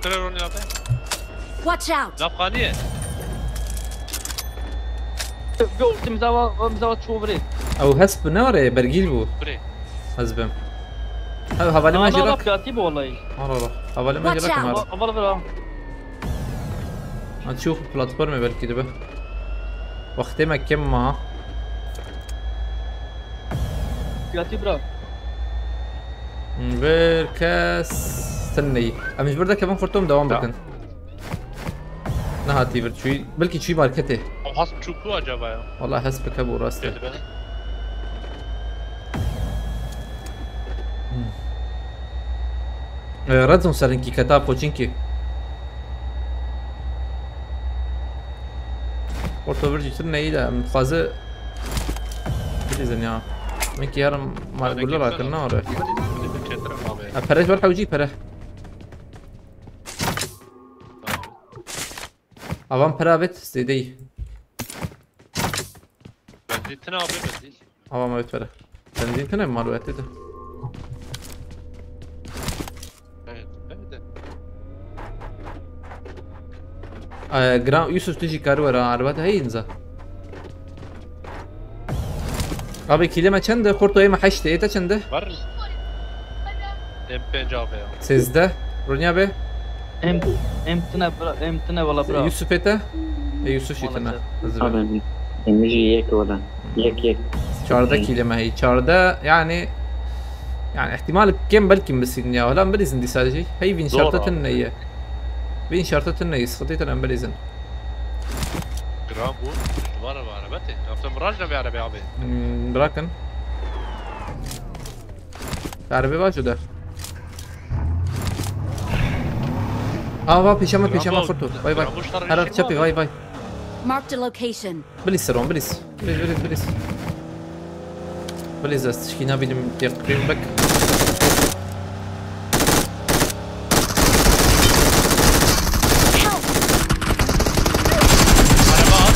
Tren Ronnie abi. Watch out! Lafganiye. Yok, imzawa, imzawa çoğu biri. Ew hesp ne var ya bergîl bû. Bre. Hezbim. Ew havale me Ama jirak. laf yatî bu olayı. Ara ara. Havale me Watch jirak out. mara. Hava, hava bravo. Ha çi platformê belkî dibe. Wextê me kêm ma. Yatî bravo. Bir kes tin neyî. Em ji bir de kevin xurtum devam Ya. bikin. Nehatî vir çûyî. Belkî çûyî marketê. O has çuku acaba ya? Wala hes bike bû rast e. Geldi beni. Ee, Red Zone serinkî keta poçinkî. Orta bir cîtir neyî de em dixwaze bilîzin ya. Min ki yarın margullar hatin ne ore. Çetin abi. Ha pere ver hewcî pere. Avan pere abet zêdeyî. Benzin abi benzin. Avan abet pere. Benzin tine mal wete de. Evet, evet. Ee, Gran Yusuf tu jî kar wera arbat hey inza. Abi kilime çende? Xorto ême heştê, ête çende? Var. M pênc abi ya. Sêzdeh. Ronya be. Em, em tine bra, em tine valla bravo. Yusuf ête. E Yusuf jî tine. Maalesef. Hızır be. Abi, em jî yek olan. Yek yek. Çardeh kilime hey. Çardeh yani yani ihtimal kêm belkî bisin ya. Lan bilîzin dîsa jî. Hey vin Doğru şarta abi. Tine ye. Vin şarta tine ye. Sıkıntı tane bilîzin. Gram bu. Var var arabete. Yaptım viraj da bir araba abi. Hmm, bırakın. Darbe var şurada. Aa, va pêşe me, pêşe me Bravo. xurto. Vay vay. Bravo, şarjı Her şey çepê mi vay abi? Vay. Marked a location. Bilî seron bilî. Bilî bilî bilî. Bilî ez tişkî nabînim têqirîm bek. Help! Araba at.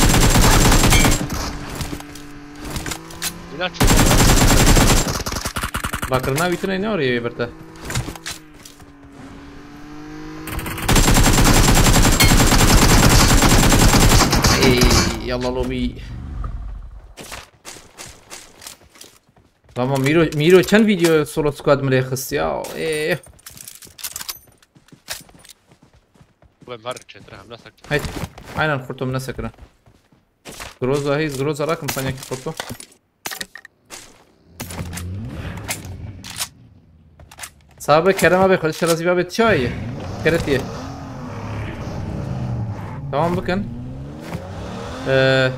İlaç yok. Bakırına vitrin ne oraya bir de. Ey yallah lobi. Tamam Miro, Miro çend video solo squad mi lê xist ya? Ee. Ve var çetin hem nasıl? Hey, aynen xurtum ne sekine. Groza hî, Groza rakim saniyekî xurto. Sabe Kerem abi, xwedî şerazî abi çayê. Keretiye. Devam bikin. Ee,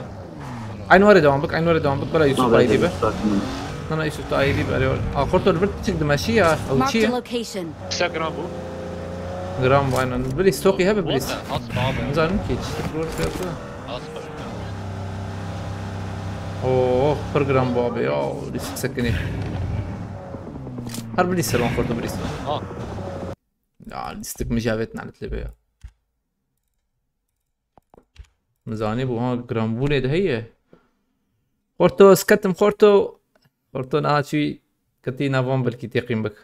aynı were devam bik, aynı were devam bik. Bela Yusuf Abi, ayrı be. Sakin. Nana Yusuf da ayrı be. Aa, xurto li vir çıktı meşi ya. Ew çi Marked a ye? Location. Kısa gram bu. Gram bu aynen. Bili stoki hebe bili. What the? Nasıl abi? Zanim ki. Çiçek bu arada. Nasıl? Oh, pir giran bû abi ya, lîstik sekinî. Her bilî ser wan xurt û bilî ser. Ha. Ya, lîstik mijavêt nalet lê be ya. Min zanî bû, ha, giranbûnê de heye. Xorto, ez ketim, xorto. Xorto niha çûyî ketî nav wan belkî têqîn bik.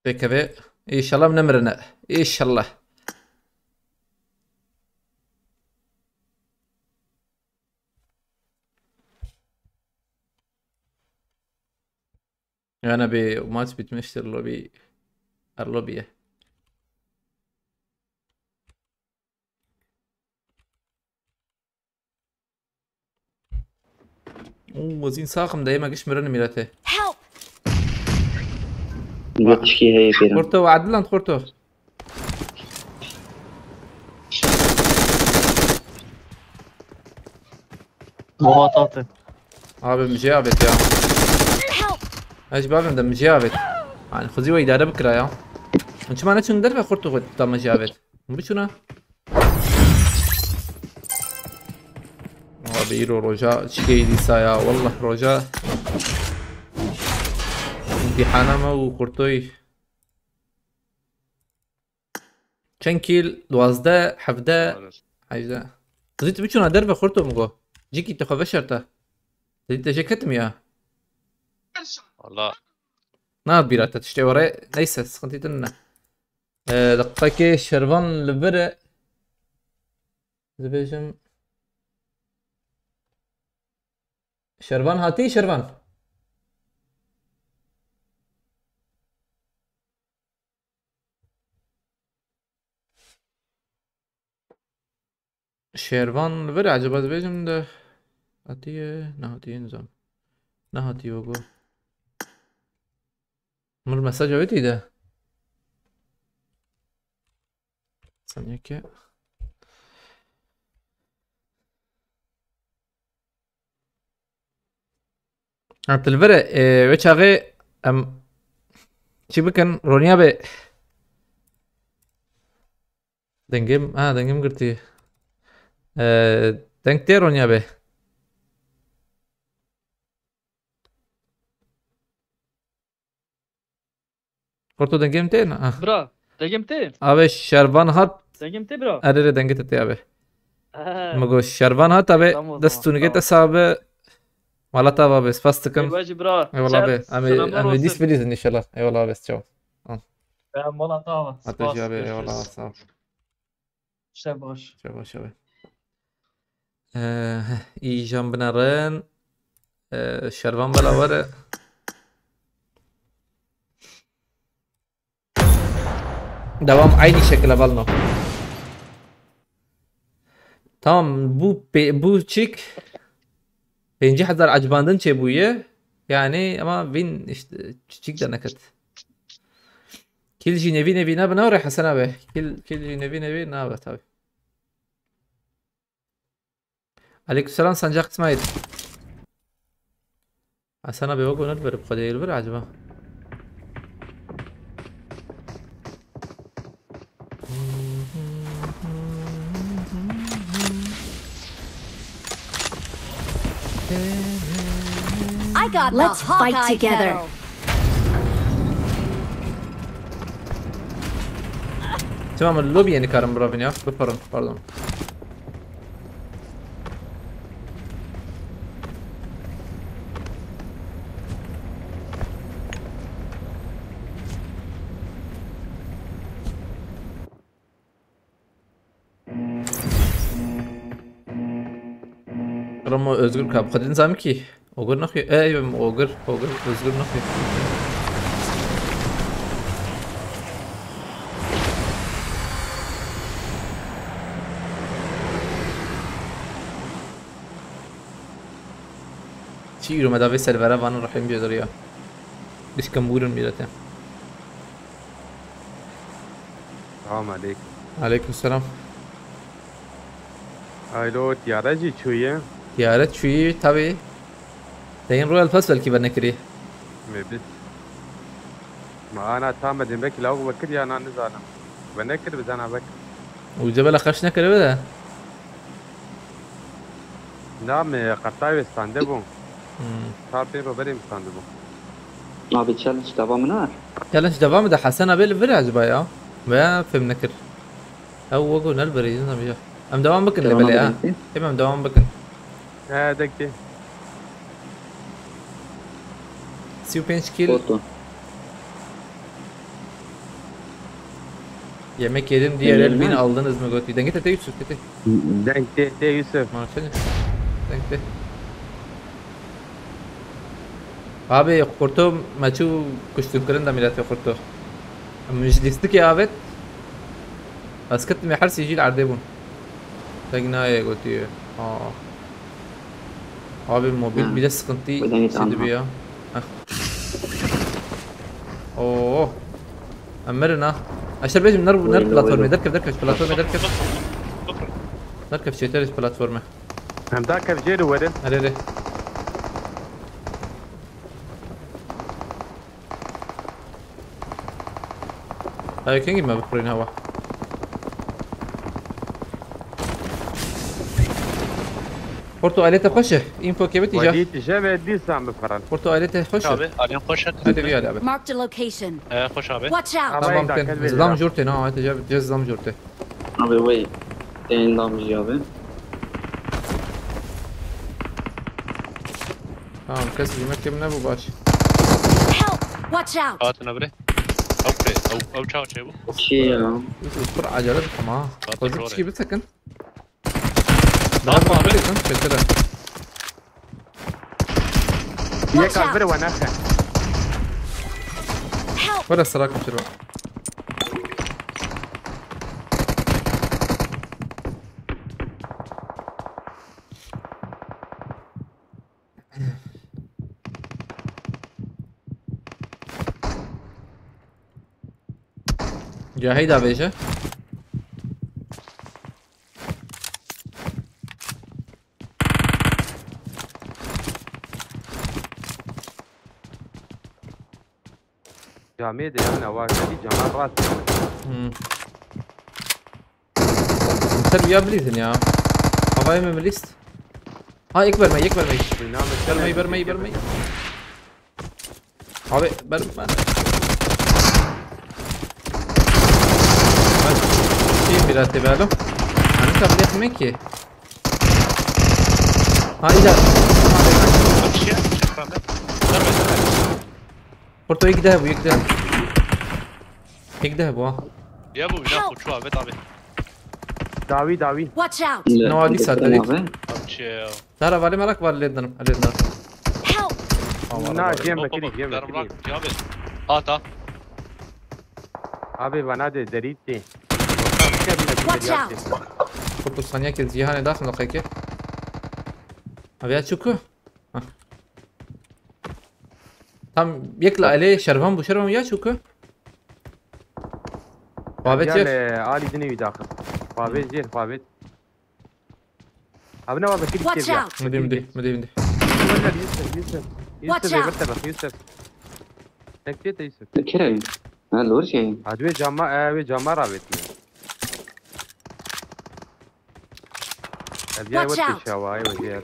Pêkeve. Înşallah em nemirine. Înşallah. Yani bir maç bitmiştir, lobi. Her lobiye. Oo, zîn saxim de yemek iş mirin milete. Help! Yok, çiki heye pêra. Xorto ve Adlan xorto. Baba tatı. Abi, mijê avêt ya. Help! Ez babim de mijê avêt. Yani xuzî we îdare bikira ya. Çima neçûn derve xurt û xurt da mijê avêt. Biçûna. Abi, îro roja çikê dîsa ya. Wallah roja. İmtihana me û xurtoy. Çend kîl? Duwazdeh, hevdeh, hejdeh. Xizî tu biçûna derve xurto min got. Cikî tu xwe veşerta. Xizî te jê ketim ya. Valla. Na bîra te tiştê were. Neyse, sıkıntı din ne. Ee, deqekê Şervan li vir e. Dibêjim. Şervan hatî, Şervan? Şervan li vir e, acaba dibêjim de hatiye, nehatiye nizam. Nehatiye wego. Mir mesaj avêtî de. Saniyeke. Ha, tu li vir e, e, wê çaxê em çi bikin, Ronya be. Dengim, ha, dengim girtî. E, deng tê Ronya be. Xorto dengê min tê? Ah. Bira, dengê min tê? Abi Şervan hat. Dengê min tê bira? Erê, erê, dengê te tê abi. He. Min got Şervan hat abi, tamam, dest û nigê te sabe. Mala te abi, spas dikim. Eyvallah abi. Em ê dîs bilîzin inşallah. Eyvallah abi, çaw. Al. Mala te abi. Hata jî abi, eyvallah, sağ ol. Şev baş. Şev baş abi. Ee, îjan binerin. Ee, Şervan bela were. Devam aynı şekilde balno. Tamam, bu pe-, bu çik pêncî hezar acibandin çêbûye. Yani ama vin işte çiçik de neket. Kil jî nevî nevî nabe, ne were Hesen abi? Kil, kil jî nevî nevî nabe tabi. Aleykümselam Sancak İsmail. Hesen abi, wek ne li vir, bi Xwedê li vir acaba? I got the Let's fight Hawkeye together. Pedal. Tamam, lobby'ye nikarim biravin ya. Biparin, pardon. Ramo Özgür ka, bu kadın zam ki. Ogur naxuye. Ey, Ogur, Ogur, Özgür naxuye. Çi îro me davê servera vanın Rahim biyodar ya. Bişkem buyurun millete. Selam aleykum. Aleykum selam. Aylo, tiyare jî çûye? Tiyare çûyî, tabii. Te yên Royal Pass belkî venekirî. Mebit. Ma ana tam edin belkî lawik vekir ya na nizanim. Venekir bizana vek. Û cebela xeş nekiribe de. Na me qertay wê stande bû. Hmm. Çar pênc roberê min stande bû. Abi challenge dava min e? Challenge dava min de Hesen abi li vir acaba ya. Veya fêm nekir. Ew wego ne li vir îzin ya. Em devam bikin li belê ha. Em devam bikin. He, dek tê. Sî û pênc kîl. Foto. Yemek yedim, diğer el bin aldınız mı gotî? Dengê te tê Yusuf, te tê. Deng tê, tê Yusuf. Maşallah. Deng tê. Abi, Kurto me çû kuştin kirin de milletê Kurto. Em ji lîstikê avêt. Ez ketime her sî jî li erdê bûn. Tek nayê gotiye. Aa. Abi mobil bile sıkıntı hissediyor ya. Heh. Oo. Em mirin ha. Eşer bêjim ner, ner platformê derkev, derkev platformê derkev. Derkev çêtir platformê. Em da kev jê li werin. Erê, erê. Ay, kengî me bixurîne hewa. Porto alete xweş e. Info kevit îca. Wedî tije ve dîsan bifirin. Porto alete xweş e. Abi, alem xweş e. Hadi bir al abi. Marked a location. Ee, xweş abi. Watch out! Tamam, ken. Zlam jurte, na, alete ce, ce zlam jurte. Abi, wait. Tên dam jî abi. Tamam, kes yemek kim ne bu baş? Help! Watch out! Hatin abi. Ew pê, ew, ew çawa çê bû? Okey ya. Yusuf, pir acele bikim ha. Hatin. Çiki bisekin. Daha abi. Çekere. Yek al bire we nexe. Help! Were sıra kaçırma. Ya heyda bêje. Camê de yani var. Bir cama rast. Hmm. Ser ya bilîzin ya. Havaya mı bilîst? Ha, yek verme, yek verme. Vermeyi, vermeyi, vermeyi. Abi, ben, ben. Ben şeyim biraz teberdim. Hani sen bilirsin ki. Ha, iler. Bak şey, çık ben de. Dur, ben de. Porto, yek daha bu, yek daha. Yek daha bu ha. Ya bu, ya bu, şu abi, abi. Dawi, dawi. Watch out! No, hadi sadece. Abi şey ya. Tara vali merak var, lê dinim, lê dinim. Help! Tamam, na, var. Cem Bekirî, Cem Bekirî. Abi. Ata. Abi, bana de derî tê. Watch out! Kurtu saniye ke zihanê daxin xeke. Abi ya çuku. Hah. Tam yek la elê şervan bu şervan ya çuku. Babet yer. Gel, e, Ali dinê wî daxin. Babet yer, babet. Abi ne var, Bekirî. Watch out! Midi, midi, midi, midi. Yusuf, Yusuf. Watch out! Yusuf, Yusuf. Tek te Yusuf. Kire. Ha, doğru şey. Hadi ve cama, e, ve cama ravetme. Watch out! Ev ya wet şawa, ev ya.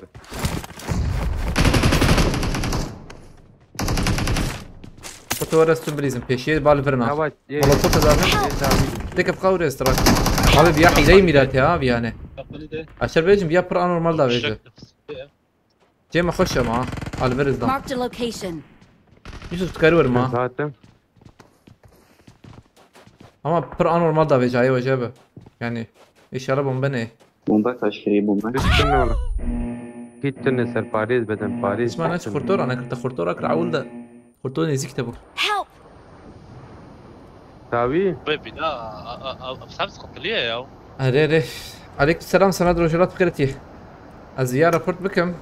Tu were stûn bilîzin pêşiyê bal virna. Hava, e, Molotof da bin. E, Dawî. Teke fqa û restrak. Abi viya hîleyî mîratê ha viyane. Aşer bêjim viya pir anormal da vêje. Cê me xweş e ma. Alveriz da. Marked a location. Yusuf tu karî were ma. Zaten. Ama pir anormal da vêje ayê wece be. Yani inşallah bombe ne. Bombe kaç kere bombe? Üstüne oğlum. Gittin ne ser Paris beden Paris. Ismail aç kurtor ana kırta kurtor akra avul da. Kurtor nezik de bu. Help! Tabii. Abi bina a- a- a- sen sıkıntılı ya. Are are. Aleyküm selam sana drojolat fikireti. Ez ya raport bikim.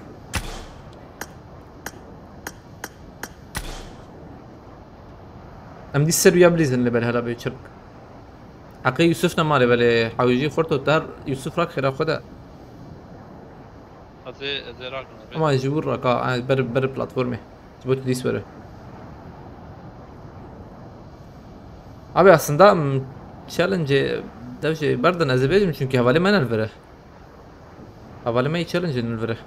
Em dî ser ya bilîzin li ber hela bê çirk. Heqê Yusuf ne mare belê hewîjî xurt û ter Yusuf rak xêra xwe de. Ez ê, ez ê rakim, ez ê. Ama ji wir raka, e, ber, ber platformê. Ji bo tu dîs were. Abi aslında, m, challenge dev jê berdin ez ê bêjim çünkü hevalê me ne li vir e. Hevalê me yê challenge li vir e.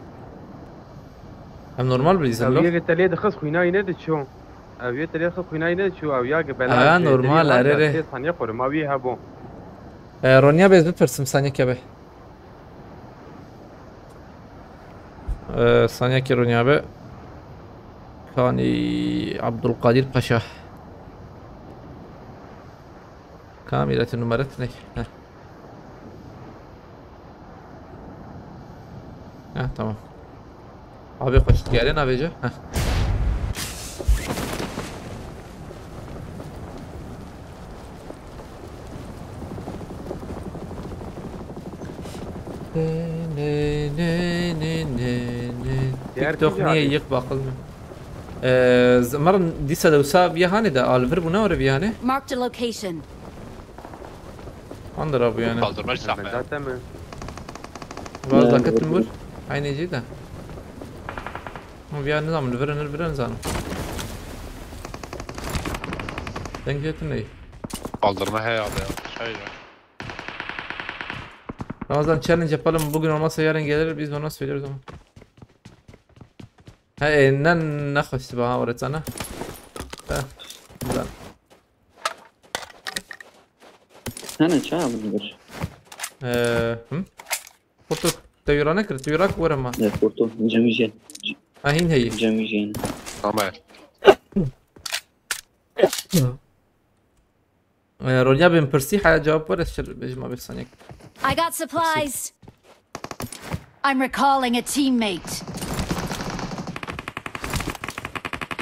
Em normal bilîzin lo. Ev yê telê dixist xwînayî ne diçû. Ev yê telê dixist xwînayî ne diçû. Ev ya ge bela. Ev normal, erê, erê. Saniye xwe ma wî hebû. E, Ronya bêz bipirsim saniye kebe. Ee, saniyekî rûnyabe. Kanî Abdulkadir Paşa. Kamîretî numeret ne? Heh. Heh, tamam. Abi xweşik yare navêje. Heh. Ne, ne, ne, ne, ne. Diğer TikTok niye yık bakalım. Ee, z-, Marin dîsa de wisa viya hanê de alvir bû ne were viya hanê? Marked a location. Handir abi yani. Kaldırma iş yapma. Zaten mi? Vaz da ketim vur. Aynı şey de. Ama viya ne zaman vire ne vire ne zaman. Denk getir neyi? Kaldırma he abi ya. Şey ya. Ramazan challenge yapalım. Bugün olmazsa yarın gelir. Biz ona söylüyoruz ama. He, e, ne, ne hoştu bana öğretsene. He, güzel. Hene çawa bildir. Ee, hı? Kurtu, te yura ne kir? Tu yura were ma. Ne kurtu? Cemî jî. Ha, hîn heyî. Cemî jî. Tamam. Ee, Ronya bin pirsî haya cevap were şir bejma bir saniye. I got supplies. I'm recalling a teammate.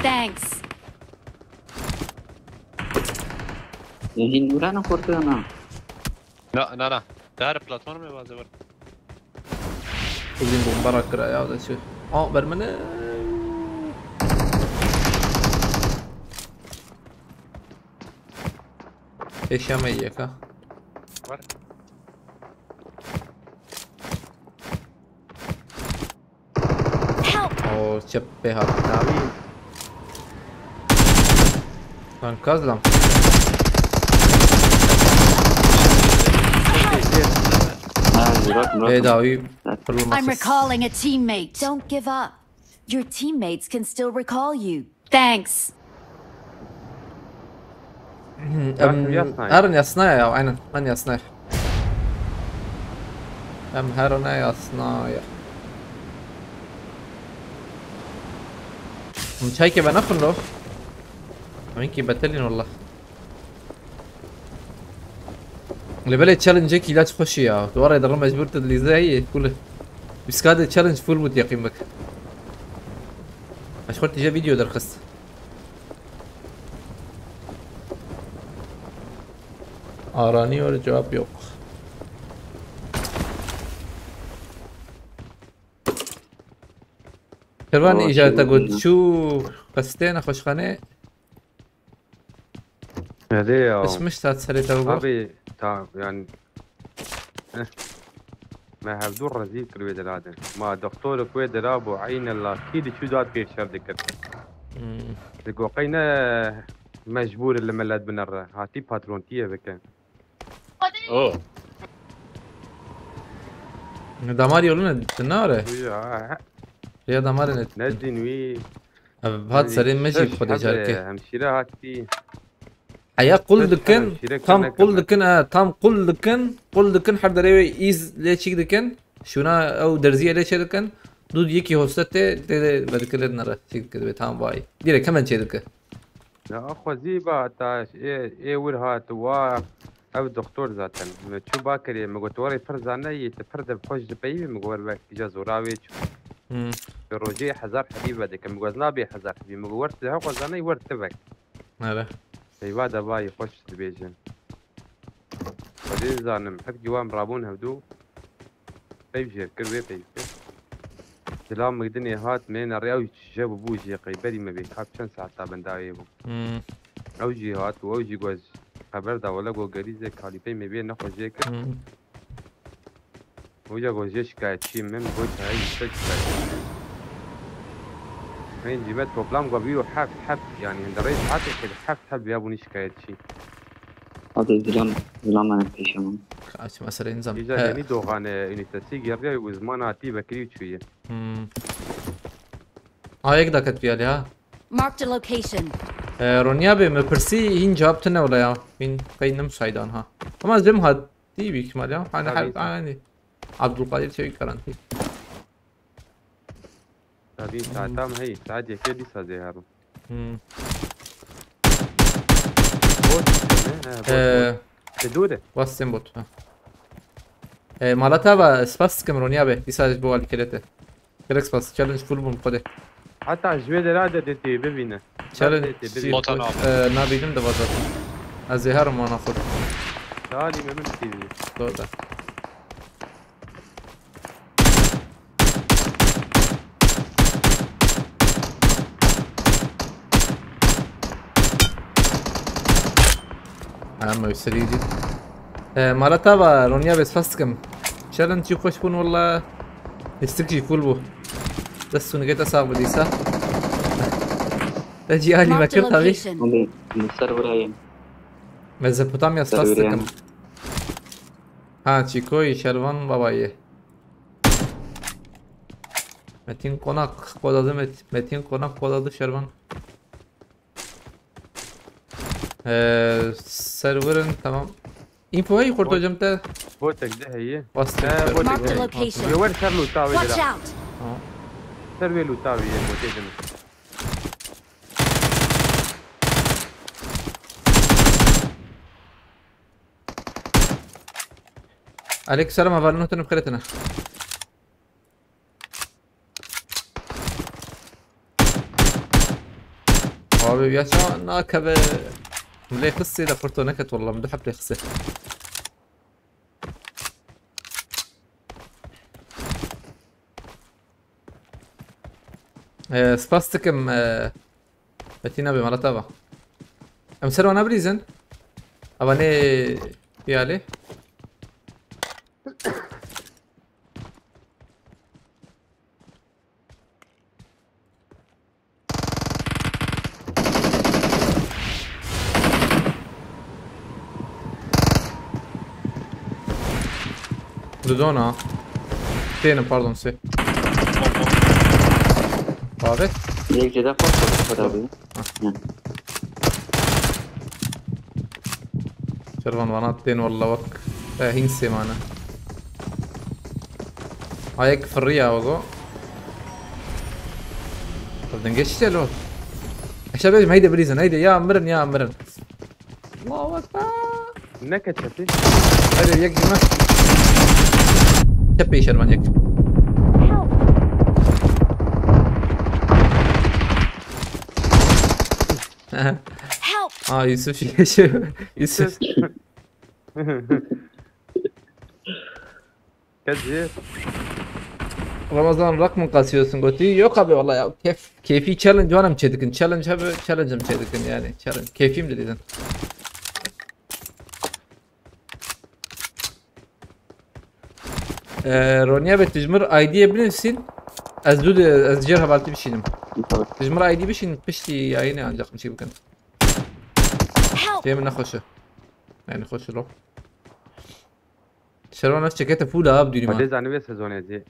Thanks. Hîn nûrana xortana. Na, na, na. Dar platform me vaze var. Bugün bomba rakıra ya da şu. Aa, vermene. Eşyama iyi yaka. Var. Help! Oo, çep be ha. Abi. Lan kaz lan. Ha, Murat, Murat. Be davi. I'm fırlaması. Recalling a teammate. Don't give up. Your teammates can still recall you. Thanks. Em, Yasnaya. Erin yasnaya ya, aynen. Ben yasnaya. Em herine yasnaya. Em çay ke ben akın lo. Emin ki betelin wallah. Li belê challenge-ekî îlaç xweşî ya. Tu were dere mecbûr tu dilîze heyî, cool. Biskade challenge full bû yaqîn bik. Ez xwe tije video derxist. Arani öyle cevap yok. Kervan îcareta got çû qestê nexweşxanê. Erê ya. Pişmiş tat serê te bû. Abi, ta, yani, eh. Me hevdû rezîl kir wê dela de. Ma doktorek wê dela bû, eynela kî diçû dad pê şer dikir. Hmm. Digo qey ne mecbûr li milet binere. Hatî patrontiyê bike. Oh. Damar yolu ne? Dinare. Ya. Ya damar ne? Ne din wî? Ev hat serê me jî bi Xwedê carikê. Hemşîre hatî. Heya qul dikin, tam qul dikin, ha, tam qul dikin, qul dikin, her derê wê îz lê çîk dikin. Şûna ew derziyê lê çê dikin. Dû yekî hoste tê, tê de vedike lê dinere. Çîk dike, divê tam vay. Direkt hemen çê dike. Ya xwezî ba ta ê, ê wir hat wa ev doktor zaten. Me çû ba kirê, me got, "Werê pir zane yê, te pir de xweş dipeyivî?" Me got, "Wer be, kîja zora wê çû." Hmm. Bi rojê hezar hebî vedike. Me got, "Nabê hezar hebî." Me got, "Wer tu hew xwe zane, wer tu vek." Nere. Peyva de vayî xweş dibêjin. Xwedê dizanim, hevkî wan rabûn hevdû. Peyv jêr kir, wê peyv kir. Zilam Migdinê hat, me neriya û ji bû jê qey berî me bê. Kap çend saeta bendayê bû. Hmm. Ew jî hat û ew jî got, xeber da wele got gerî zê kalîpey me bê nexwe jê kir. Hmm. Hoca got jê şikayetçiyim, min got hayır yüksek şikayetçiyim. Min cîme toplam got bîyo heft, heft, yani hende rey saate kir heft, heft ya bunî şikayetçî. Hadi zilam, zilam ben peşemam. Kaç mesele nizam. Îca He. Yanî doxane ünitesi geriya û ziman hatî vekirî çûye. Hmm. Ayek da ket bir ha. Marked a location. Ee, Ronya Bey, me pirsî hîn cevap tine wala ya. Hîn qey ne müsaidan ha. Ama ez dêm hat. Değil büyük ihtimal ya. Hani Tabii her ki. Hani Abdülkadir Çevik garanti. Tabii saetam hey, saet yekê dîsa zê herim. Hmm. Bot ne? He, bot, Ee, bot. Te dûr e? Wastên bot, ha. Ee, Malata va spas dikim Ronya be. Dîsa ji bo alîkerê te. Gerek spas. Challenge full bûm xwedê. Heta ji wê dera de dê tê bibîne. Challenge Dê tê bibîne. Bota nabînim. Ee, nabînim de va zaten. Ez ê herim wana xwe. Salî me min T V. Doğru da. Ha, me serî dît. Ee, Malata va Ronya be spas dikim. Challenge jî xweş bûn walla. Lîstik jî full bû. Dest û nigê te sax bi dîsa. Te jî alî me kir tabî. Hadi, li ser birayên. Mezopotamya spas dikim. Ha, Çîkoyî, Şervan Babayê. Metin Konak kodadı, Met-, Metin Konak kodadı Şervan. Ee, serverin, tamam. Info heyî xurt hocam te. Botek de heye. Bastım. He, botek de. Marked a location. Yo, wer ser lûta wê. Watch out. Tamam. Ser wê lûta wê, botek de. Aleyküm selam, hevalino tunu bixêr tune. Abi ya ça nakebe. Lê xistê de qurto neket, wallah, min du heb lê xistê. Ee, spas dikim, ee, Betîna be, mala te va. Em ser wana bilîzin. Ava nê piyalê. Dudona. Tênim, pardon, sê. Davet. Yek ceda fazla bu kadar bu. Şervan vana tên walla wek, e, hîn sêmane. Ayek firriya wego. Dengê çi lo? Eşe bêjim, heyde bilîzin, heyde, ya mirin, ya mirin. Allahu Ekber. Neke çepî. Hadi yek cime. Çepê Şervan yek. Help! Aa, Yusuf yaşıyor. Yusuf. Kaçı? Ramazan, rak mı kasıyorsun götü? Yok abi, vallahi ya. Keyf, keyfi challenge var mı çedikin? Challenge abi, challenge mı çedikin yani? Challenge. Keyfim de dedin. Ee, Ronya ve Tijmir I D'ye binivîsîn. Ez dû de, ez jêr hevaltî bişînim. Tijmir I D bişîn, piştî yayînê ancak bir şey bikin. Help! Şey mi nexweş e. Yani xweş lo. Şervan ev çekete full abi dûrî ma. Hadi zanî vê sezonê zî.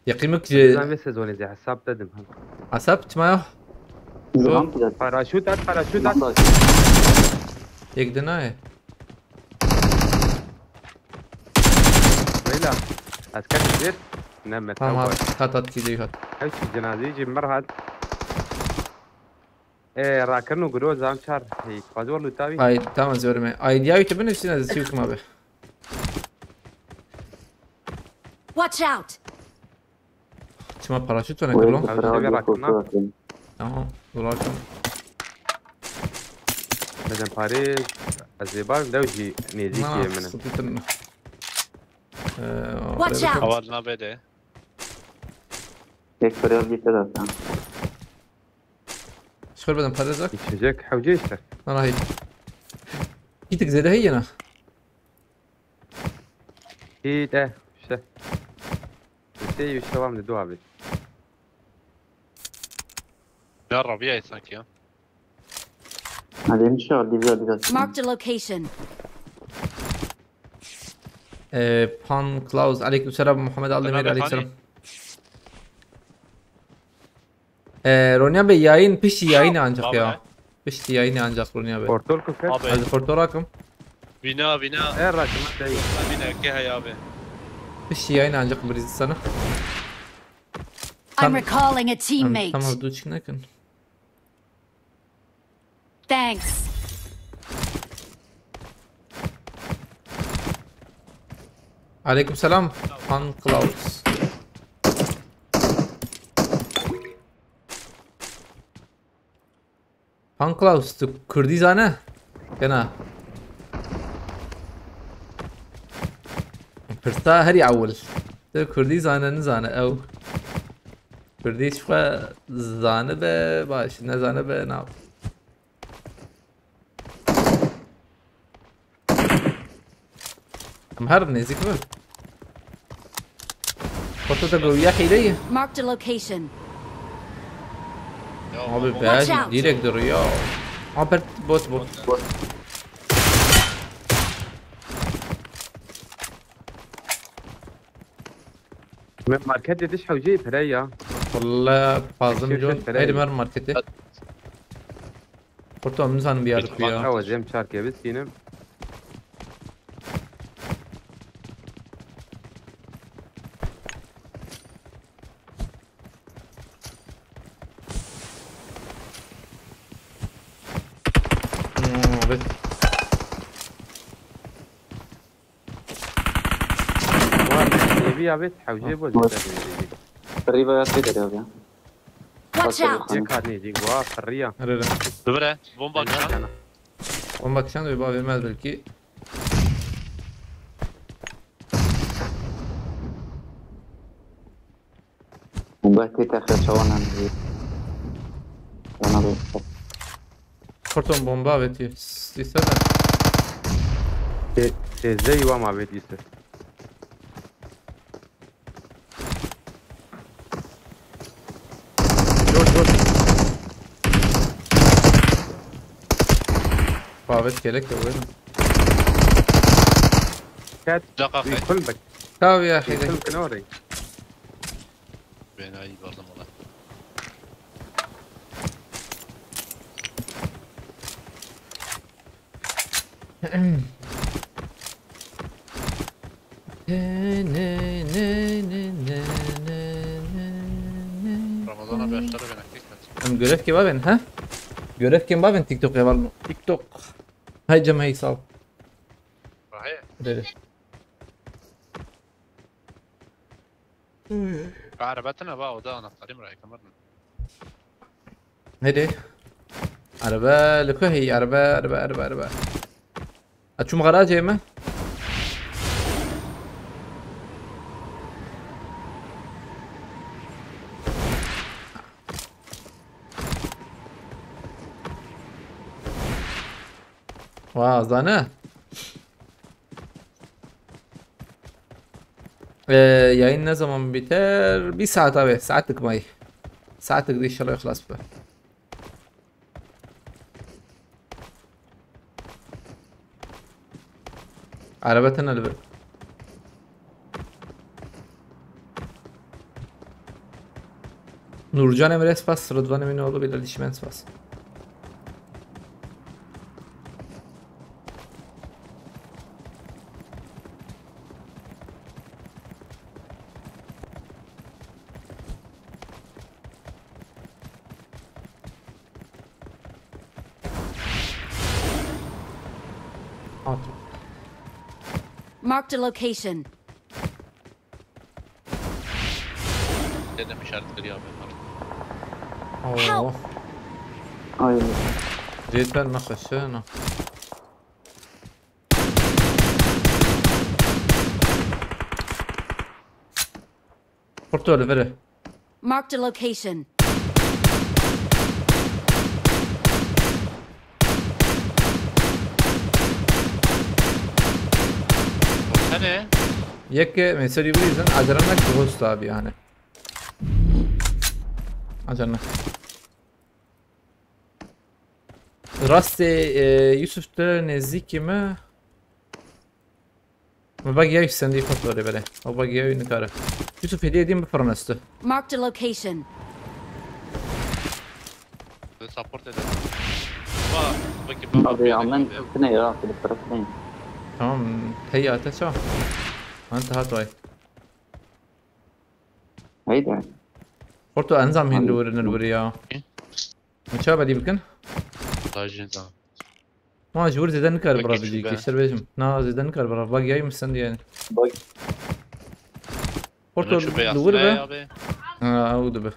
Yaqîmik ji Zanî vê sezonê zî hesap dedim. Hesap çima ya? Zilam pî dest. Paraşût at, paraşût at. Zilam da. Yek de nayê. Leyla, ez ketim jêr. Ne me Tamam, taw hat, hat, hat, kî hat. Ew çi cenazeyê jî mir hat. Ê, rakirin û giro zan çar. Hey, xwazî welo tavî. Ay, tamam, zor me. Ay, diya wî tu binivîsîne, ez çi bikim abi? Watch out! Çima paraşût tone Wê kirlo? Abi, bir şöyle bir bir rakına. Kontrol edeyim. Tamam, dolar tamam. Beden parê, ez ê bar, dew jî nêzîkî Na, ye min e. Sıkıntı mı? Ee, Watch öyle bir out! Avar nabede. Tek parayı al git de sen. Şöyle beden parê zak. İçecek, hewce işte. Sana hayır. Gittik zede heyena. Git, eh, işte. Sê û şevan de dua bit. Ya Rabia sanki ya. Hadi inşallah, güzel, güzel. Marked a location. Ee, Pan Klaus, aleykümselam, Muhammed Aldemir, Selam aleykümselam. Efendim? Ee, Ronya Bey, yayın, piştî yayın ancak ya. Abi. Piştî yayın ancak Ronya Bey. Portal kufet. Abi. Hadi portal akım. Bina, bina. Her rakım şey. Bina, ke hay abi. Piştî yayın ancak bir sana. I'm Tamam. Recalling a Tamam, teammate. Tamam, dur çıkın akın. Thanks. Aleykümselam, Pan Klaus. Pan Klaus, tu Kurdî zane? Kena. Pirsa herî ewil. Tu Kurdî zane, nizane ew. Kurdî çi xwe zanibe baş, nezanibe nav. Em her nêzîk bin. Foto da goya hîleyî. Marked a location. Ya, Abi baba. Watch out. Direkt duruyor. Abi bot bot. Min marketê diş hewceyî pire ya. Valla fazla Eşek milyon. Pire. Haydi mer markete. Kurtam nizanim bir yer kuya. Ew ez êm çarkê bistînim. Hmm, evet. Wa, evi ya bet hewce bo zêde. Riva ya tê derya ya. Watch out! Yek hat nêzîk, wa, firriya. Nerede? Dubure, bomba kişan. Bomba kişan da bir bağ vermez belki. Bomba tê texre çawan em. Bana bir Kurtum bomba avêtiye. Dîsene. Sêzdeh wan avêt dîse. Dur, dur. Avêt gerek ya, buyurun. Ket. Dakika. Kul bek. Tabii ya, Kul kenarı. Ben ayı vardım ona. Ne, ne, ne, ne, ne, ne, ne, ne. Ramazan abi aşağıda ben aktif. Em görev kebabın, ha? Görev kebabın TikTok ya var mı? TikTok. Hay Cem, hey, sağ ol. Vay. Dedi. Araba tine va, o da anahtarı mı, rayka mı? Nerê? Araba li ku heyî? Araba, araba, araba, araba. A çûm garajê me. Wa, zane. Ee, yayın ne zaman biter? Bir saat abi. Saatlik may. Saatlik de inşallah ihlas be. Araba tane li bir. Nurcan Emre spas, Rıdvan Eminoğlu, Bilal Dişmen spas. At. Marked a location. Dedim işaret kırıyor abi. Oo. Help! Ay. Yeter ne kaçı ne. Porto li vir e. Marked a location. Hene? Yek, e, mesela bir yüzden acele ne ki host abi yani. Acele. Rastê, e, Yusuf te nêzîkî me. Me bagîya Yusuf sendî xwe tolê belê. O bagîya wî nikare. Yusuf hêdî hêdî min bifirniste. Marked a location. Support ede. Baba, bakayım baba. Abi amen tine ya, Filip bırakmayın. Tamam, hey ya te ça. Man te hat vay. Haydi. Porto enzam hîn li wir in li wir ya. Hı? Min çawa bedî bikin? Dajin zam. Ma ji wir zêde nikar bira bicî, geştir bêjim. Na, zêde nikar bira. Bak yayım sen diye. Bak. Porto li wir be. Ha, ew dibe.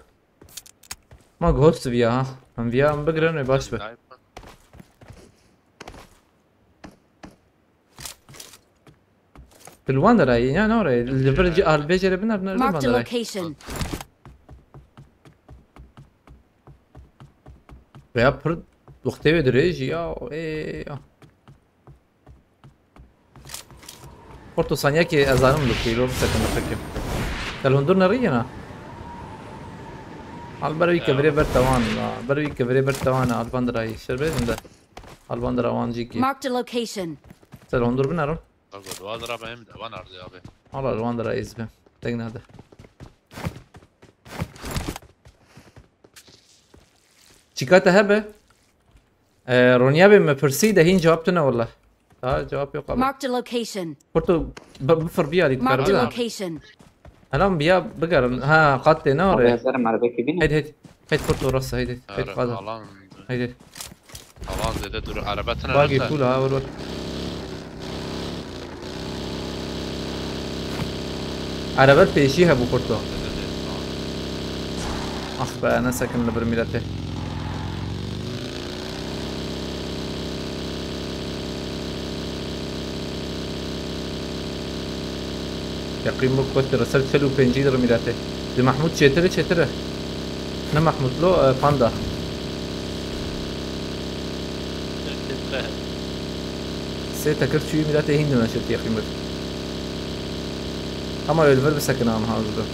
Ma ghost viya ha. Em viya em bigirin û baş be. Tu li wan derayî, ya ne orayî? Li vir cî, al vê jê re biner, biner li van derayî. Marked a location. Veya pir wextê wê dirêj ya, ê, ya. Porto sanyakê ezanim li kuylo bisekin bisekin. Tel hundur nerî yena? Al ber wî kevirê ber tewan, ber wî kevirê ber tewan, al van derayî. Şer bêjin de. Al van dera wan jî kî. Marked a location. Tel hundur binerim. Bak, o dua dira benim de van ardı abi. Al, al van dera ez be. Tek nade. Çika te hebe? E, Ronya be me pirsî de hîn cevap tune wala. Daha cevap yok abi. Marked a location. Porto, bi, bifir biya dî. Marked a location. Helam biya bigerin. Ha, qat tê ne oraya? Abi hazır marbeki bin. Hadi, hadi. Hadi Porto rasa, hadi. Hadi qada. Hadi. Alan zêde dur, araba tine. Bagî full ha, vur vur. Araba pêşî hebû Porto. Ah be, ne sekin li bir milletê. Yaqîn bu kotî re ser çel û pêncî dir milletê. Di Mahmud çêtir e, çêtir e. Ne Mahmud lo, e, Panda. Sê tekir çûyî milletê hîn dime şirtî yaqîn bir. Ama ölver bi sekin an hazır.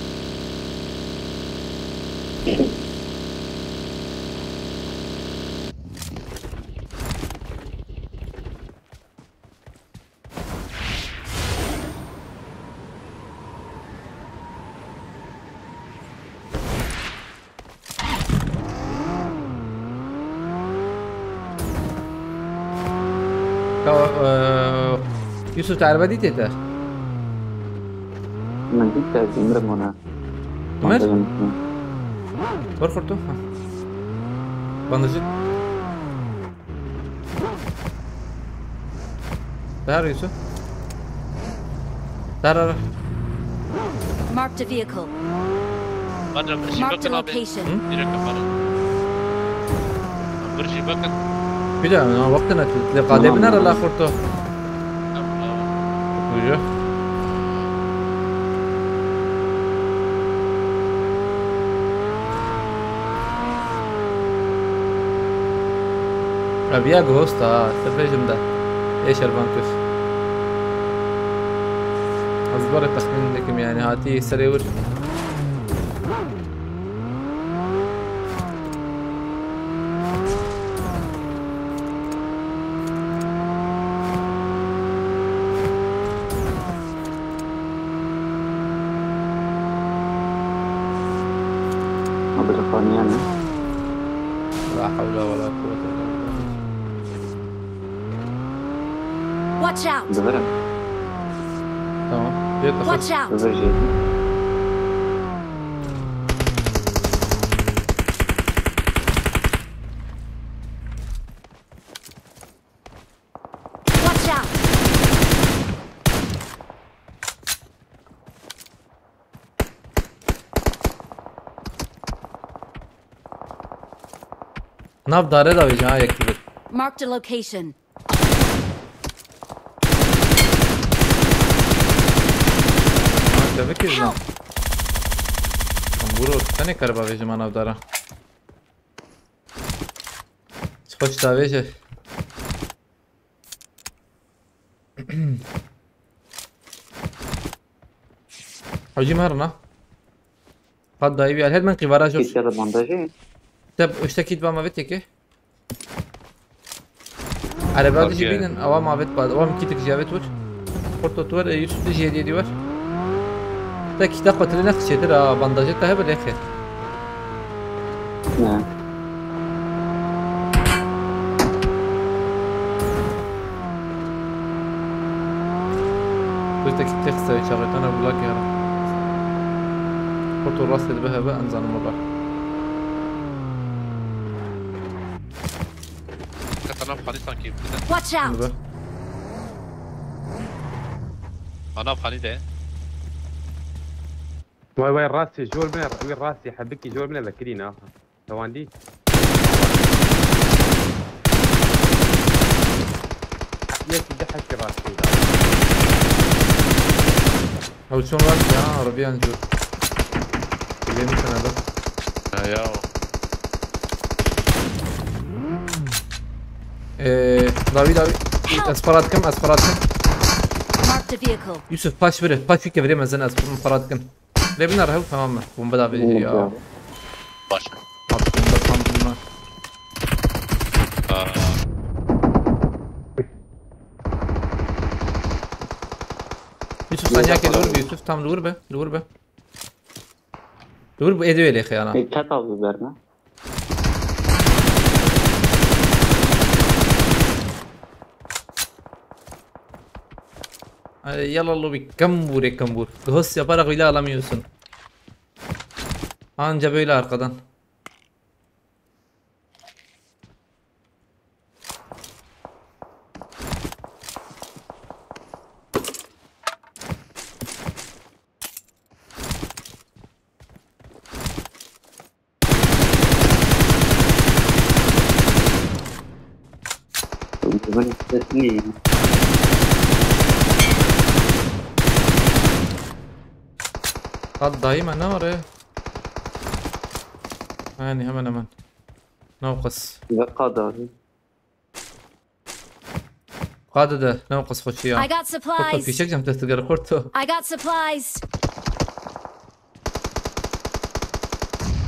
Ka, e, Yusuf, te erebe dîtê te? Min dît te zîmrim ona. Mir? Were xurto. Ha. Bandajı. Behar Yusuf. Behar ara. Marked a vehicle. Marked a location. Hı? Bir daha, ya, vaktin et. Tamam. Buyur. Ev ya ghost ha, te bêjim de. Ê şervan kir. Ez bare texmîn dikim yani, hatî serê wir. Yani. La havle ve la kuvvete illa billah. Watch out! Döverim. Tamam. Bir dakika. Watch out! Dövereceğim. Watch out! Nav dare da vêjin ha, yekî bir. Marked a location. Ha, tabii ki lan. Vur o, sen ne kariba vêjin ma nav dara. Xweş davêje. Hocî merna. Qat dayî bir her ben qivara jor. Kit ya da bandajı. Te işte kit bama ve teke. Araba dijî bînin, awa ma vet bad, awa min kîtik jî ya vet wir. Xurt ot wir, e, Yusuf dijî hediye dî wir. Te kîta xwe tire nex çêtir a, bandaje te hebe lê xêr. Ne. Tu te kîtik xiste çavetana bulak yara. Xurt ot rastê dibe hebe, em zanim wala. Kata nav xanî sanki bir de. Watch out! Ana xanî de. Vay vay, rastî jor me, wî rastî hebikî jor me vekirî na. Tewandî. Yek de hekî rastî da. Ew çûn rast ya, arabiyan jor. Kulê min tune be. Ha ya. Ee, dawî, dawî. Help! Ez para dikim, ez para dikim. Marked a vehicle. Yusuf, paş bire, paş bike virê mezin, ez para dikim. Lê bine rehew, tamam mı? Bomba da verir ya. Baş. At bomba tam bunlar. Aa. Yusuf, sen ya ki dur bir Yusuf, tam dur be, dur be. Dur bu, ediyor ele xeyana. E, ket al biberine. Ay, yala lobi, kambur e kambur. Ghost yaparak bile alamıyorsun. Anca böyle arkadan. Qad dayî me ne are? Yani hemen hemen. Navqis. Ve qad abi. Qade de, ne o qas xweşî ya. I got supplies. Xurto, fîşek cem te tigere xurto. I got supplies.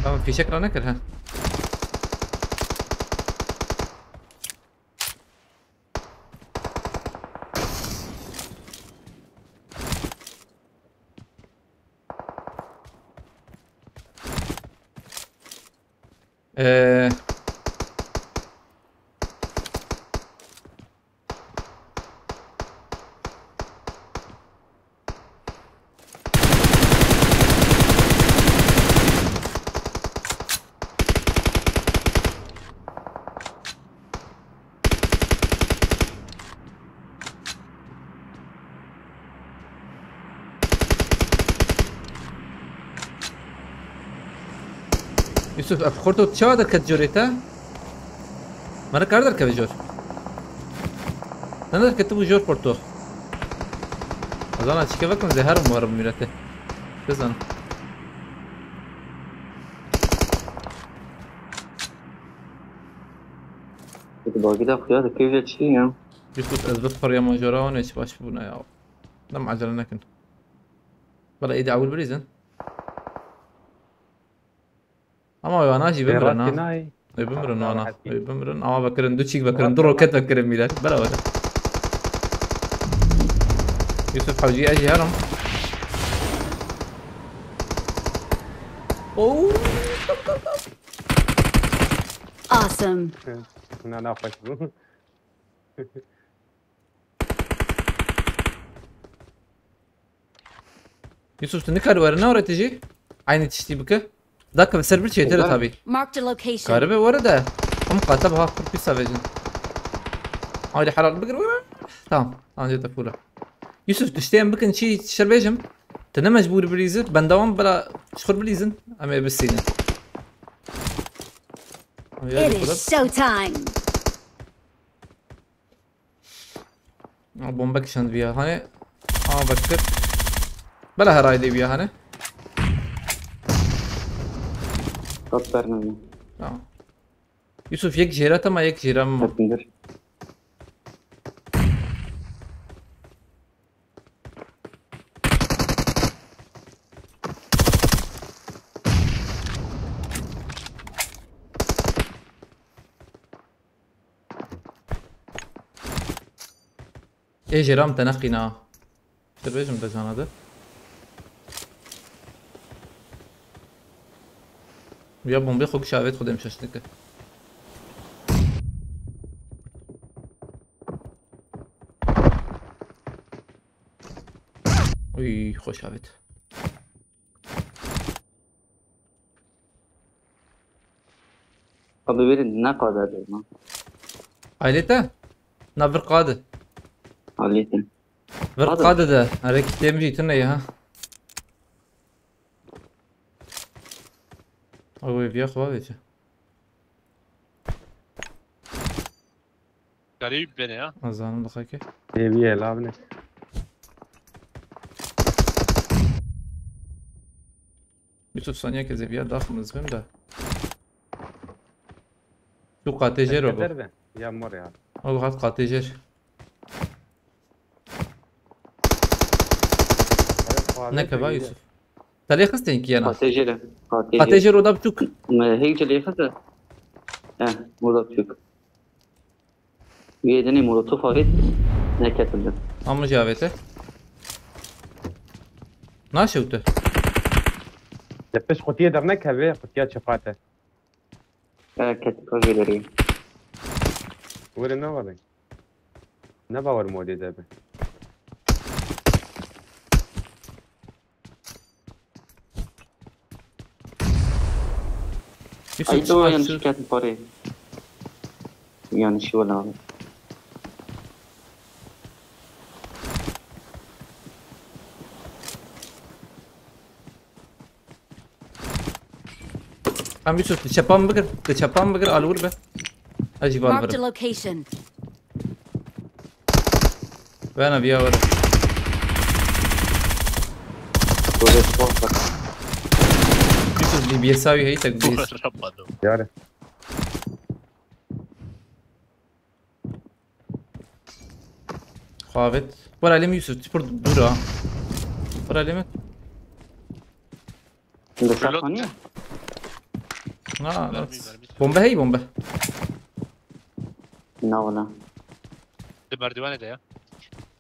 Tamam, fîşek ra nekir, ha. Ee, Yusuf, ev xorto çawa derket corê te? Mara kar derkeve jor. Ne derket bu jor xorto? Azana çike bakın zeherim var millete. Kızan. Peki bagi de xuya da kevle çi ya? Yusuf, ez bi parya majora wan hiç baş bûna ya. Dem acele nekin. Bela êdî ewil birîzin. Ama wana jî bimirin ha. Ê bimirin wana. Ê bimirin. Ama vekirin, du çîk vekirin, du roket vekirin millet. Bela were. Yusuf Hewcî, ez jî herim. Oo. Awesome. Hûna naxweş bû. Yusuf, tu nikar were ne were tijî? Aynı tiştî bike. Dakika, ser bir çêtir tabi. Marked a location. Karibe were de. Hum kata baha kurt pîsa vejin. Haydi halal bigir were. Tamam. Anca te pula. Yusuf, tiştê em bikin çi, tişter bêjim. Tu ne mecbûr bilîzir, bendawan bila çikur bilîzin. Em ê bisînin. It is showtime. A, bombe kişand viya. Hani? A, bak kır. Bela her aile viya hani? Kat vermedi. Tamam. Yusuf, yek jêra te ma, yek jêra min ma. Hepindir. Ê jêra min te neqîna. Te bêjim te cana de. Ya bombê xwe giş avêt xwe dem şaş dike. Uy, xweş avêt. Abi verin ne kadar dedim ha. Ailete? Na vir qadi. Halletin. Vir Qadi. Qadi de. Hareket demci tune ya. Oy, viya xwa veçe. Garîb bene ya. Azanim daha ki. Seviye lavne. Yusuf saniye ke zeviya daxim izvim de. Tu qatê jêr o bu. Keder be. Ya mor ya. O hat qatê jêr. Neke ba Yusuf. Te lê xistên kiyena? Qatê jêr e. Qatê jêr. Qatê jêr oda biçûk. Me hêk ci lê xist e. Eh, oda biçûk. Yê dinê molotof avêt neketildi. Ama jî avête. Naşewte. Te pişt xutiye dernekeve, xutiya çiqate. E, ketika jêlerî. Were ne were. Ne bawer modê de be. Yusuf, Ay, çıkar, yanlış çıkar. Ketin parayı. Yanlış yola abi. Tamam Yusuf, di çepan bigir, di çepan bigir, alur be. Ez jî van Marked a birim. Location. Vena viya were. Böyle spor bak. Yusuf, D B S avi heytek biz. Rabado. Yare. Xavit. Were alê min Yusuf, tu pir dûr a. Were alê min. Li ser Pilot. Xanî? Na, na. Mermi, mermi. Bombe hey, bombe. Na wala. Di merdivanê de ya.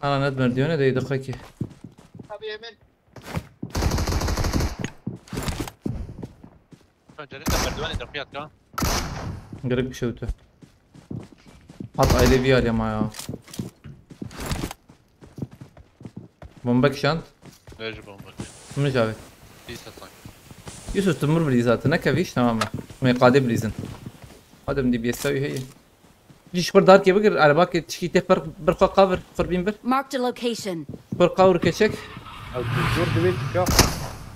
Ana, ne merdivanê de, deqekî. Abi hemen. Pencerede merdivanê de fiyat ya. Gerek bir şey öte. Hat aile bir yer yama ya. Bombe kişand. Ver ji bombe. Min jave. Pîs hetan. Yusuf, tu mir bilî zaten. Nekevîş, tamam mı? Me qadê bilîzin. Hadi min D B S avi heye. Ji xwe darkê bigir, erebakê tişkî tê bir, bir xwe qavir, xurbîn bir. Marked a location. Bir qavir keçek. Ew tu zor divê tîka xwe.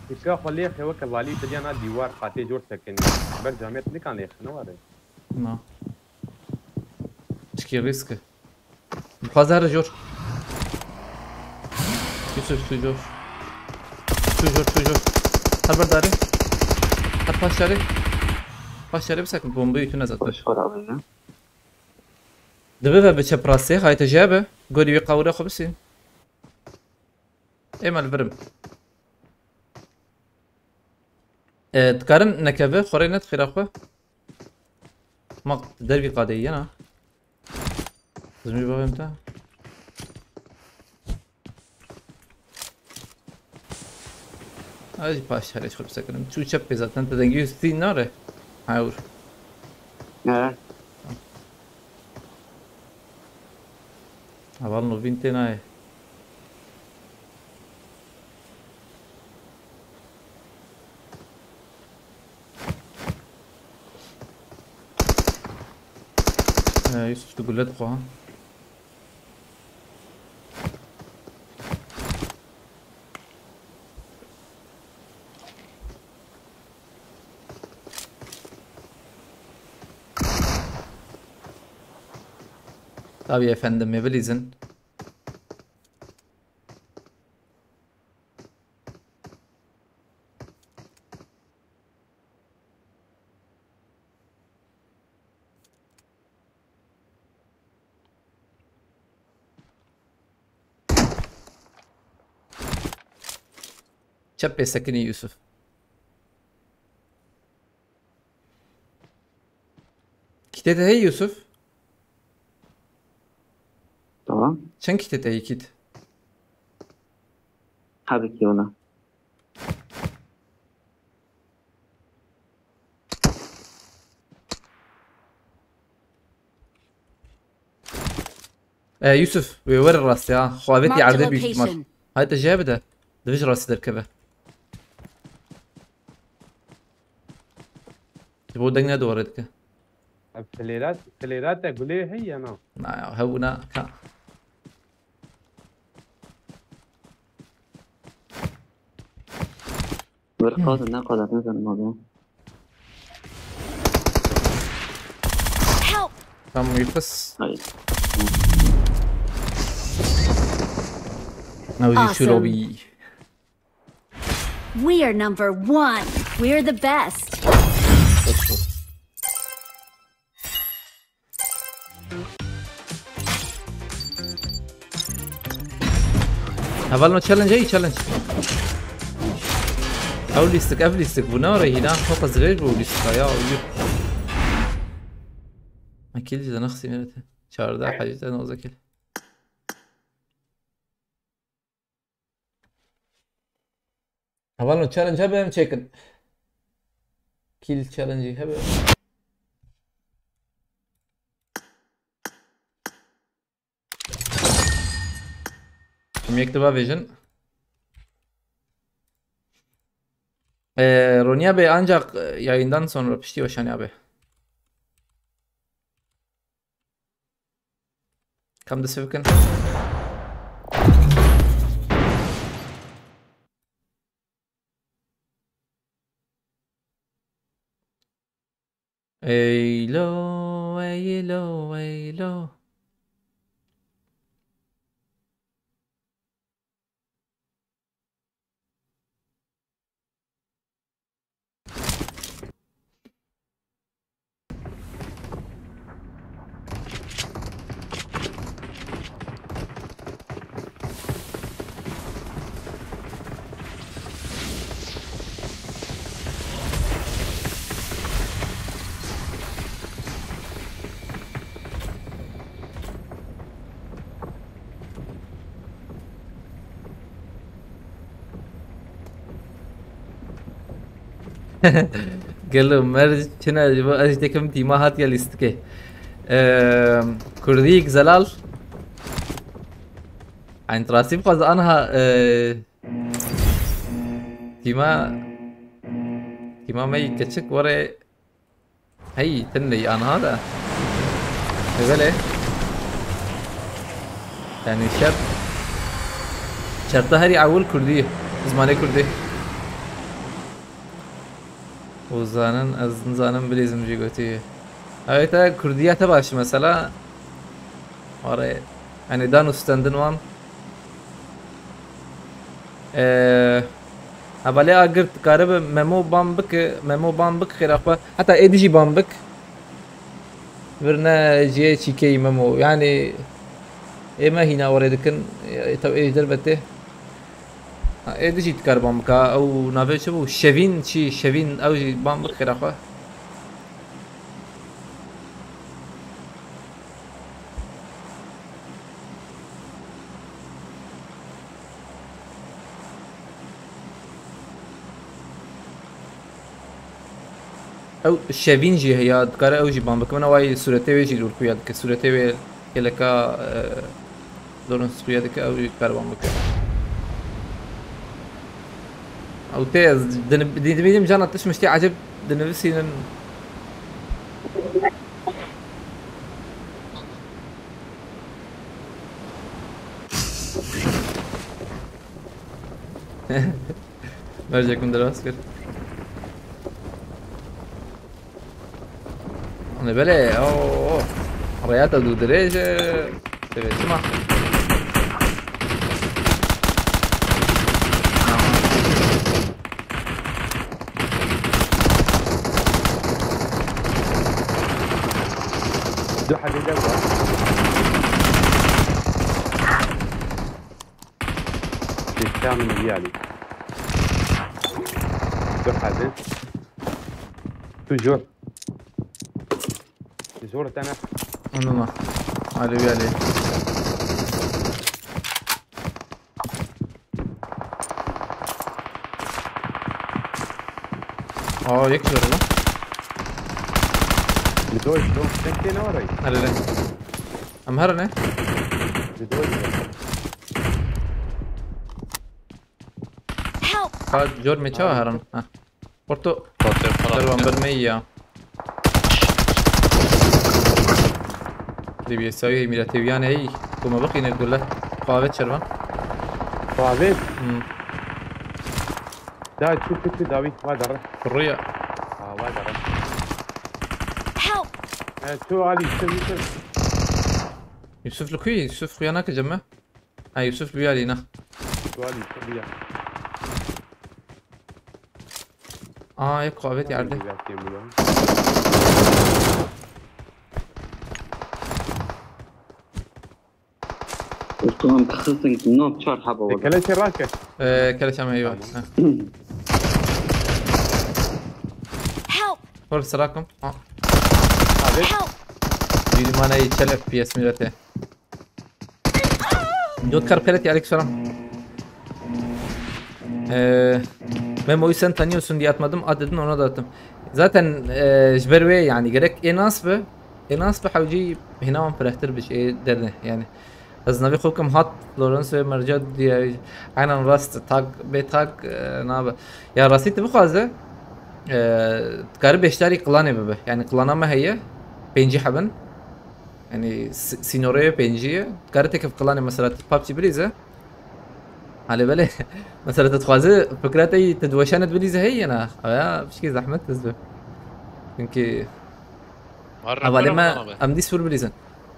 Tîka xwe lêxe weke valî tu diya na dîwar qatê zor sekinî. Ber camêt nikan lêxe, ne ware. Na. Tişkî risk e. Dixwaze here jor. Yusuf, tu jor. Tu jor, tu jor. Her berdarê. Her paşdarê. Paşdarê bisekin, bombayı ütüne zaten. Hoş var abi ya. Dibe ve bi çeprasê, hayte jebe. Gorî wî qawire xwe bisîn. Ê me li vir im. E, dikarin nekeve, xorê net xêra xwe. Ma dervî qadê yena. Zimî bavêm te. Ay, paş her xwe bisekirim. Çû çep pê zaten, te dengî stî nare. Hayır. He. Heval nûvîn tê nayê. Ee, Yusuf, tu gule dixwe ha. Tabii efendim, me bilîzin. Çep pê sekinî Yusuf. Kitê te heye Yusuf? Tamam. Çend kitê te heye kit? Hadi ki ona. E, Yusuf, wê were rastî ha. Xwe avêtî erdê büyük ihtimal. Haydi jê bide. Divij rastî derkeve. Ji bo deng ne dore dike. Ev filêrat, filêrate gulê heye na. Na ya, hebûna ka. Bir qaz ne qaz ne zanim abi. Help! Tam yıkız. Hayır. Now you should all be. We are number one. We're the best. Heval no challenge, hey challenge. Ew lîstik, ev lîstik bû ne re hîna. Hopa zirêj bû lîstika ya. Ew. Akil ji nexsî mirete. Çardeh hecde noze kil. Hevalno challenge hebe em çêkin. Kill challenge hebe. Em yek diba vêjin. Ee, Ronya Bey ancak e, yayından sonra pişti başan abi. Kam dest pê bikin. Eylo, eylo, eylo. Gelo mer çine ji bo ez jî tekim tîma hatiye lîstikê. Eee, Kurdîk zelal. Eyn rastî bixwaze anha, eee, tîma, tîma me yî keçik were. Hey, tin lê anha da. Evele. Yani şert. Şerta herî ewil Kurdî. Zimanê Kurdî. Û zanin, ez nizanim bilêzim jî gotî. Ew te Kurdiya te baş mesela. Are, yani dan û stendin wan. Ee, hevalê agir dikaribe Memo ban bike, Memo ban bike xêra xwe. Heta êdî jî ban bik. Vir ne jiyê çîkeyî Memo. Yani ê me hîna werê dikin, ê tev ê ji derve tê. Ha, êdî jî dikar ban bika. Ew navê çi bû? Şevîn çi? Şevîn ew jî ban bik xêra xwe. Ew şevîn jî heye, dikare ew jî ban bike. Min awayî sûretê wê jî dûr xuya dike. Sûretê wê geleka, e, Lawrence xuya dike, ew jî dikare ban bike. Ew tê ez din-, di-, dimînim cana tişt miştî ecêb dinivisînin. Mercek min derbas kir. Hani böyle, o, o. Rêya te dû dirêj e. Tevê çima? Du hebê dev var. Şêşta min vî alî. Du hebê. Tu jor. Jor te ne. Anladım. Alî vî alî. Aa, yek zor lan. Li doyê, do. Sen tê ne orayı? Hele hele. Em here ne? Li doyê. Help! Ka jor me çawa herin? Ha. Porto. Porto falan. Derwan bir me ya. Libya sawi mira teviyan ey. Kuma baqine gule. Qavet çervan. Qavet. Hmm. Da çu çu çu David va dara. Buraya. Ha, va dara. Help! E, çu Ali, çu, çu. Yusuf Lukuy, Yusuf Kuyana kıcım mı? Ha, Yusuf bir Ali na. Çu Ali, çu bir ya. Aa, yek qavet yerde. Dostum, kızın ne yapacak ha baba? Keleşe rake. Ee, keleşe me eyvah. Tamam. Ha. Help! Hol sırakum. Ha. Abi. Help! Biri mana içel F P S mirete. Dot kar pelet, aleykümselam. Ee, Memo'yu sen tanıyorsun diye atmadım. At dedin, ona da attım. Zaten, e, ji ber wê yani gerek ê nas be. Ê nas be hewcî hêna wan pirehtir bi ê derne yani. Ez navê xwe bikim hat Lawrence ve Merca diye. Aynen rast tag be tag, e, nabe. Ya rastî tu bixwaze, e, dikare beşdarî klanê bibe. Yani klana me heye. Pêncî hebin. Yani si-, sînorê pêncî ye. Dikare tekev klanê mesela tu PUBG bilîze. Halê belê. Mesela tu dixwaze fikra te yî tu diweşanet bilîze heye na. Aya pişkî zehmet ez be. Çünkü hevalê me em dî sûr bilîzin.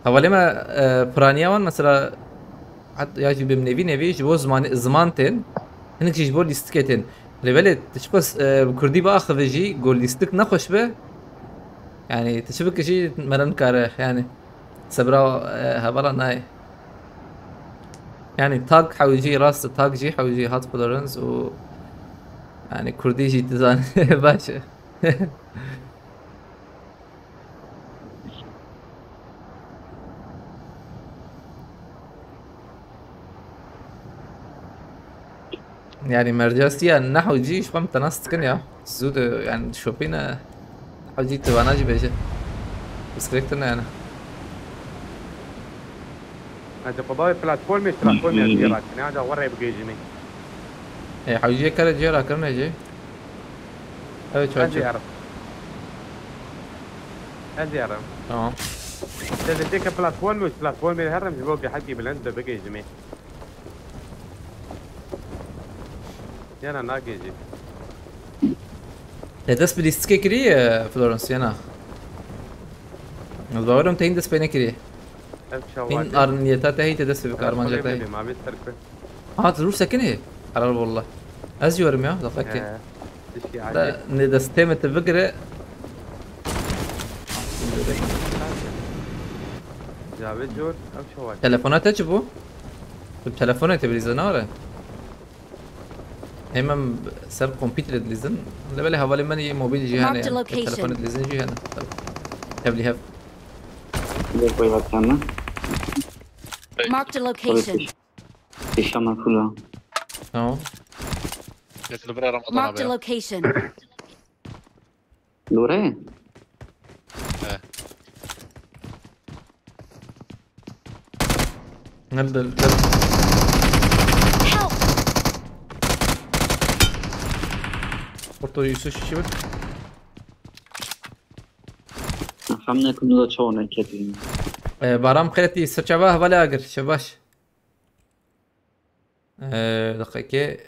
Hevalê me, e, piraniya wan mesela hat ya jî bim nevî nevî ji bo zimanê, ziman tên. Hinek jî ji bo lîstikê tên. Lê belê tu çi bes, e, bi kurdî biaxive jî go lîstik nexweş be. Yani tu çi bikî jî meriv nikare yani. Sebra, e, hevala nayê. Yani tag hewcî rast, tag jî hewcî hat Florence û yani kurdî jî dizane baş e. Yani mercasiya nehewcî ji xwe tenas dikin ya. Zû de yani şopîne nehewcî tivana jî bêje. Biskilek tune yani. Hadi qubawê platformê, platformê ez jê rakine, hadi werê bigêjinê. E, hewcî kere jê rakirine jê. Evet, çaçı. Ez ê erim. Ez ê erim. Tamam. Te de têke platformê, platformê herim ji bo hekî bilind be bigêjimê. Yana nagêjî. Te dest bi lîstikê kirî, e, Florence, yana? Ez bawerim te hîn dest pê nekirî. Ev çawa Hîn tê? Arniyeta te hî te dest pê bike, armanca te hî. Bêbê, ma bê ser ku. Ha, tu rû sekinî? Helal wallah. Ez jî werim ya, zafekî. He. Tişkî Da acil. Ne destê me te bigire. Cavê cor, ev çawa tê? Telefona te çi bû? Tu telefonê te bilîze nare. Hemen ser kompîterê dilîzin. Lê belê hevalê min yê mobîl jî hene. Marked a location. Telefonê dilîzin jî hene. Tevlî hev. Yok, yok, tamam. Marked a location. Yaşama kula. Tamam. Yek li vir Ramazan Marked a abi. Location. Lore? He. Gel gel gel. Help! Orta Yusuf şişi bak. Xemne kum da çawa neketî. Ee, Baram Xeletî, serçava hevalê agir, şebaş. Ee, deqeke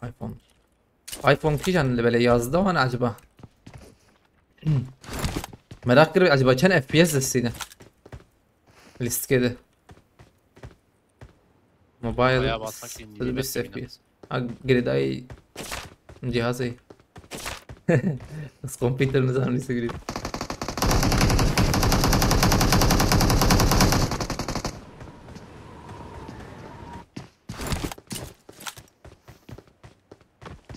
iPhone. iPhone kîjan li belê yazdeh wan acaba? Merak kir acaba çend F P S destîne? Lîstikê de. Mobile Bayağı basmak indi, yüz otuz yine F P S. Ha, girêdayî cihazê. Ez kompîter nizanim lîstik girêd.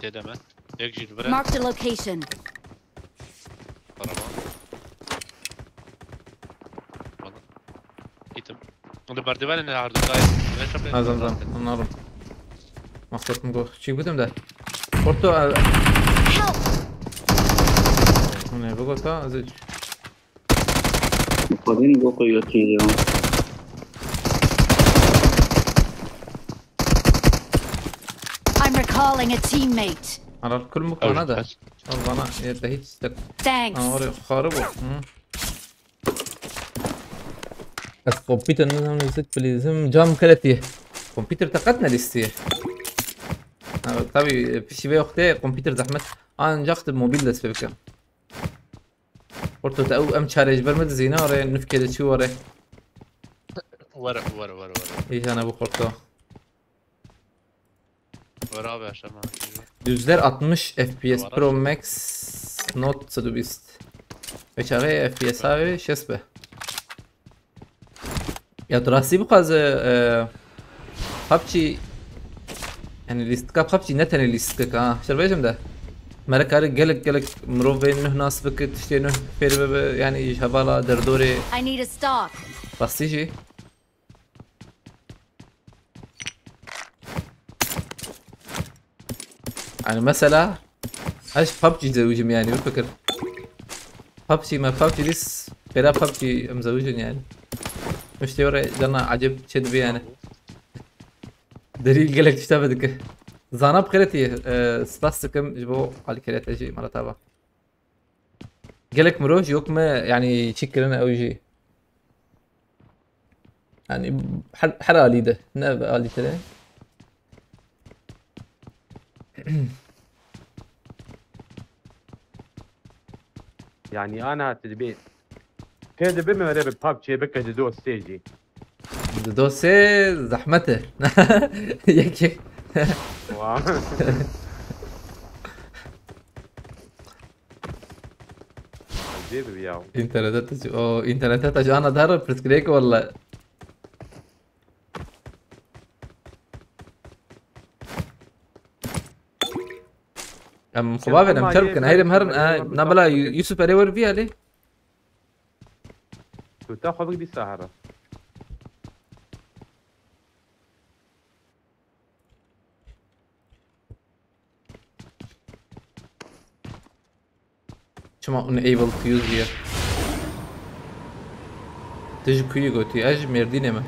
Têde me. Yek jî li vir e. Marked a location. Araba. Bana. Gittim. Li merdivenê ne hardu dayê. Ne şapê? Ha, zam zam. Anladım. Maksat mı go? Çi gittim de. Orta. Help! Ne bu go ta? Azıcık. Xwedî bo qiyotî ya. I'm recalling a teammate. Arar kul mu Ew kana da. kaç? Al bana yerde hiç istek. Thanks. Ha, oraya xarı bu. Hı. Ez kompîter nizanim lîstik bilîzim. Cam Xeletî. Kompîter te qet ne lîstiye? Ha, tabii pişî ve yoxte kompîter zahmet. Ancak de mobil dest pê bikim. Orta te ew em çare ji ber me dizîne oraya nifkê de çû oraya. Were were were were. Îjana bu xorto. Were abi aşama. Düzler altmış F P S Var Pro abi. Max Note sedubist. Ve çaxê F P S abi şest be. Ya tu rastî bixwaze e, PUBG yani lîstika PUBG ne tenê lîstika ha. Şer bêjim de. Mere kare gelek gelek mirovê nuh nas bike, tiştê nuh fêr bibe yani ji hevala derdorê I need a stock. rastî jî. Yani mesela ez PUBG zewicim yani bir fikir. PUBG me PUBG dis pera PUBG em zewicin yani. Müşteri oraya cana acep çed bir yani. Derî gelek tişta vedike. Zana bi xêretî, e, spas dikim ji bo alîkeriyete jî, mala te ava. Gelek mirov jî yok me, yani çi kirine ew jî. Yani her, her alî de, ne ve alî te de. Yani ana tu dibê. Pê dibe min were bi PUBG'ê bike di dosê jî. Di dosê zehmet e. Yekê. Wa. Ecêb bi ya. Internete te, o internete te ji ana dar pirsgirêk walla. Em xwe bavê em ter bikin. Heyrim herin, e, na bila Yu-, Yusuf erê wer vî alê. Tu ta xwe bik dîsa here. Çima unable to use here? Tu ji ku yî gotî? Ez ji Mêrdînê me.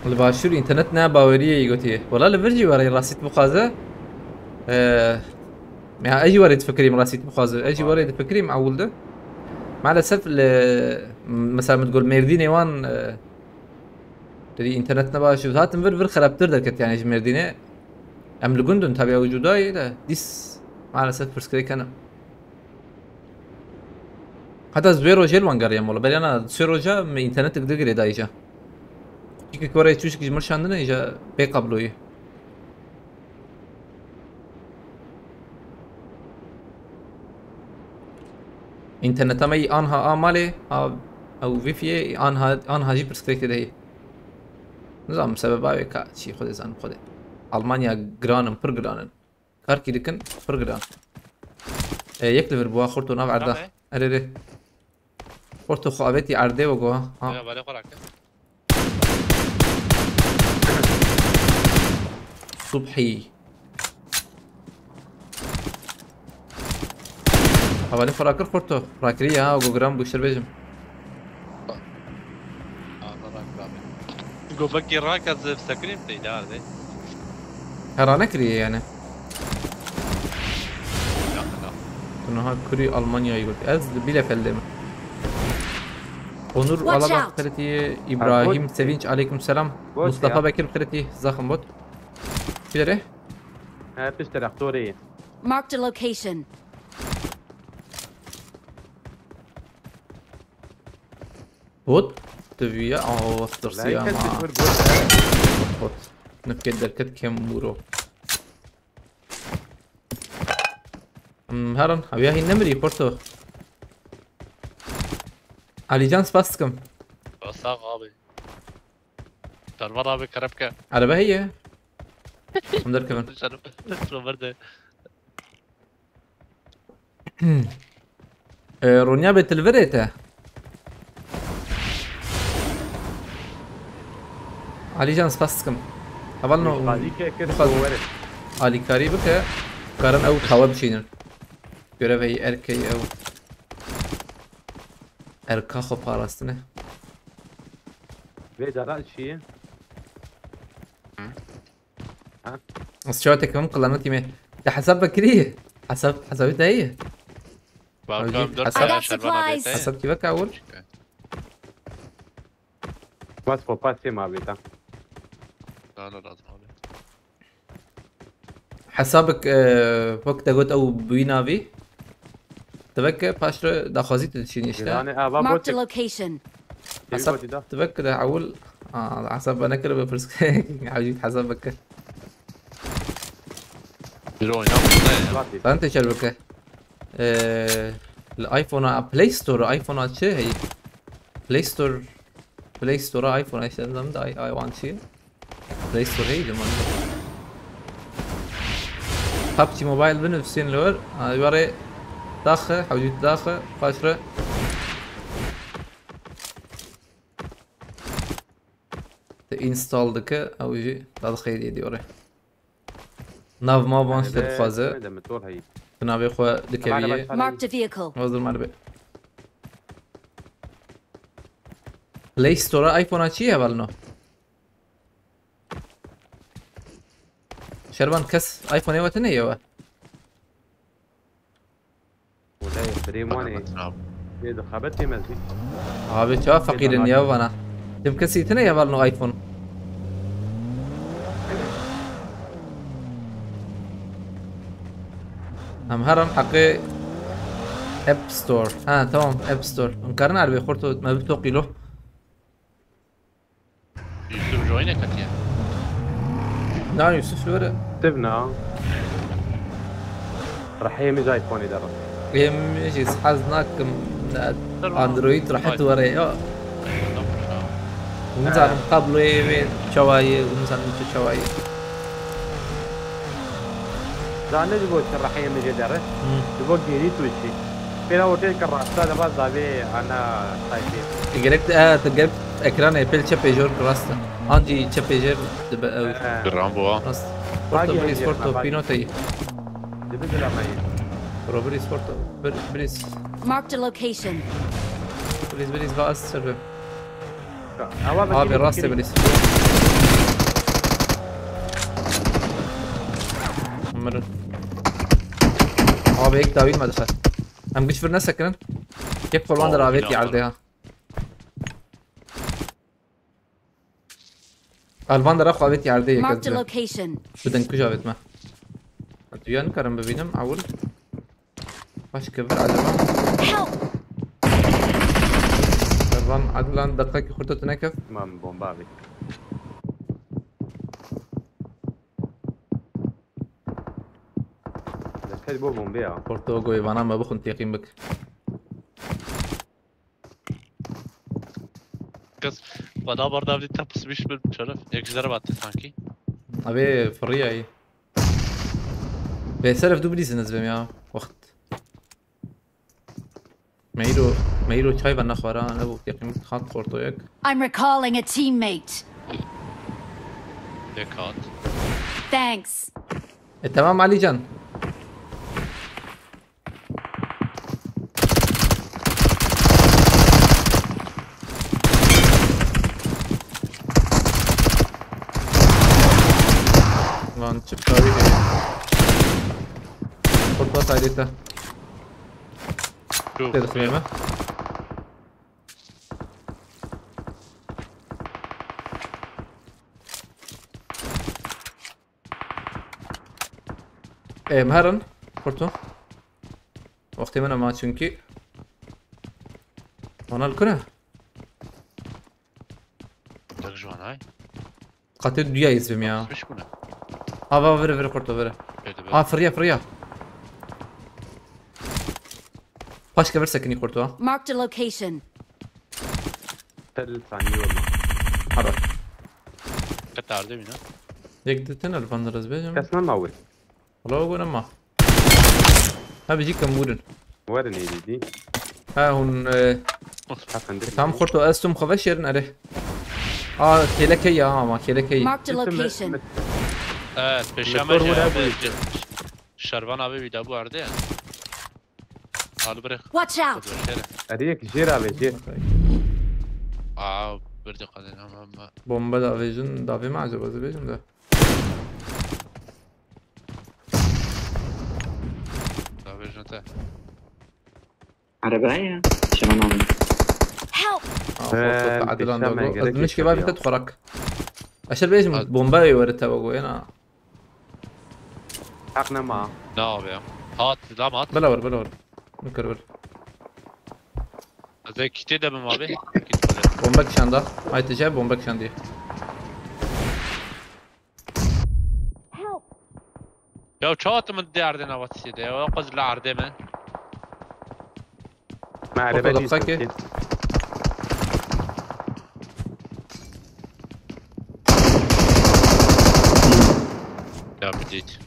Li başûr înternet ne baweriyê yî gotiye. Wela li vir jî were rastî bixwaze. Ee, ya ez jî were difikirîm rastî bixwaze. Ez jî were difikirîm ewil de. Maalesef li, mesela min digor Mêrdînê wan, e, derî înternet ne baş û hatin vir, vir xerabtir derket yani ji Mêrdînê. Em li gund in tabii ew cuda ye de dîs maalesef pirsgirêk hene. Heta ez vê rojê li wan geriyam wala. Beriyana sê roja me înternetek digirê dayî ca. Çikek were çûşik ji mir şandine îja bê kabloyê. Înterneta me yî anha a malê, a ew vîfiyê anha, anha jî pirsgirêk tê de heye. Nizanim sebeba wê ka çî, Xwedê zanim Xwedê. Almanya giran in, pir giran in. Karkî dikin, pir giran. E, yek li vir bûa xorto nav erda. Navê? Erê rê. Xorto xwe avêtî erdê we go ha. Ha. Ya, balê xwe rake. Subhî. Hevalê xwe rakir xurto. Rakirî ya, Gogram bûştir bêjim. Aha, rak abi. Go vekî rak ez sekinîm te îdare de. Hera nekiriye yani. Ya, ya. Tu niha kurî Almanyayê got. Ez li Bielefeldê me. Onur Watch Alabat out! Xirtî, İbrahim Sevinç, aleyküm selam. Bot Mustafa ya. Bekir Xirtî, zaxim bot. Bilere? He, piştre, torê. Marked a location. Bot? Tu viya? Aa, tirsiya ma. Bot. Nifke derket kem muro. Hmm, herin, ev ya hîn nemirî, Porto. Alican, spas dikim. Sağ ol abi. Server abi, kerem ke. Araba heye. Hûn derkevin. Server de. E, Ronya be tilvirê te. Alican, spas dikim. Hevalno, Alîkarî bike, karin ew kawe bişînin. Görev heye, erkey ew. Erka xwe parastine. Vê cara çi ye? Ha? Ez çawa tekim qilana tîmê. Te hesab vekirî? Hesab, hesabê te heye? Welcome, dört hesab, I got supplies. Hesab kî veke ewil? Bas xwe pasê ma bê ta. Dana lazım abi. Hesabek, e, wek te got ew bîna vî. Tivek paş re daxwazî tu dişînî işte. Giranê ava Marked a botek. Location. Hesab tivek de ewil. Aa, hesab bana kir be pirs. Hewcî hesab bike. Bir oynam ne ya? Sen teşer bike. E, li iPhone'a, Play Store'a, iPhone'a çi hey? Play Store, Play Store'a iPhone'a işte, ne zaman da i, i want çi? Play Store heydi man. PUBG Mobile bin Hüseyin Lower. Ay, ware daxe, hewcî daxe, paşre. Te install dike, ew jî dadixeyê dê diyore. Nav ma van ji te dixwaze. Bi navê xwe dikeviyê. Marked a vehicle. Mazlum Erbe. Play Store'a iPhone'a çi ye hevalno? Şervan kes iPhone'ê we tine ye we? Wele birê wan ê. Bana bak abi. Lê di xebetê me zî. Abi çawa feqîrin ya vana. Tim kesî tine ye hevalno iPhone. Em herin heqê App Store. Ha, tamam, App Store. Em karin erbê xurto me bi toqîlo. Yusuf join e ketiye. Na, Yusuf li were. Tiv na. Rehê min ji iPhone'ê de re. Ê min jî hez nakim, ne, Android rehet were ya. Hûn zanin kabloyê wê çawa ye, hûn zanin tu çawa ye. Zanî ji bo çi rehê min jê dere? Hmm. Ji bo gêrî tu çi? Pêra ortê ke rasta de baz davê ana sayfê. Gerek, e, tu gerek ekranê pêl çepê jor rasta. Ancî çepê jêr dibe ew. He. Giran bo. Rast. Porto, bagi bris, hêjê porto, bagi. Pîno teyî. Dibi dila me yê. Bro, bris, porto. Bir, bris. Marked a location. Bris, bris, va ez ser be. Abi, rastê bilî. Mirin. Abi, yek dawîn me dixwe. Em giş vir nesekinin. Yek kolvan der avêt yerde ha. Alvan der avêt yerde yek. Marked a location. Bidin kuj avêt me. Tu ya nikarim bibînim, ewil. Başka bir acaba? Help! Lan Adlan, dakika ki kurtu tüne kef. Tamam, bomba abi. Dakika bu bomba ya. Porto goy vana me bixun teqîm bik. Kes vada barda bir tepsmiş bir şeref. Egzere battı sanki. Abi, fırıyayı. Be seref du bilîsin ez bêm ya. Waxt. Meyro, Meyro çay ve nexwara, ne bu teqîm hat xortoyek. I'm recalling a teammate. Dekat. Thanks. E, tamam Alican. Lan çık abi. Kurtla saydıysa. Yok. Dedim ya. Em herin. Kurtu. Wextê min e ma çünkü. Wana li ku ne? Tek ji wan hay. Qatê duya izbim ya. Piş bûne. Ava vire vire kurtu vire. Aa, fırya fırya. Paşka vir sekinî kurtu ha. Marked a location. Tel saniye olma. Haber. Qetarde bîne. Yek ditin el bandırız bejim. Kes nema wê. Wala o nema. Ha, bijî kem wûrin. Werin êdî dî. Ha, hûn, e, Hakan direkt. Tam xurto ez tum xwe veşêrin erê. A, kêleke ya ama, kêleke. Marked a location. Evet, peşame Motor ya, vura evet. Şervan abi bir daha bu arada ya. Al bırak. Watch out. Şöyle. Erê yek jêr avê jêr. Aa, bir dakika dedim ama. Bomba da avêjin, davê me acaba ez bêjim de. Davê jin te. Arabaya. Şuna ne oldu? Help! Aa, He, foto, adilan da peşeme go. Gerek Ez mişke yok babi ya. Te txorak. Aşır bêjim bomba were te go yena. Heq nema. Ne abi ya? Hat, lam hat. Bela ver, bela ver. Nikir ver. Ez ê kitê de bim abi. Bomba kişanda. Ay tice bomba kişandi. Help! Ya çawa tu min derdê nava tişê de ya? Qız li erdê me. Me erebe Foto dît dakika ki. Ki. Ya bir dît.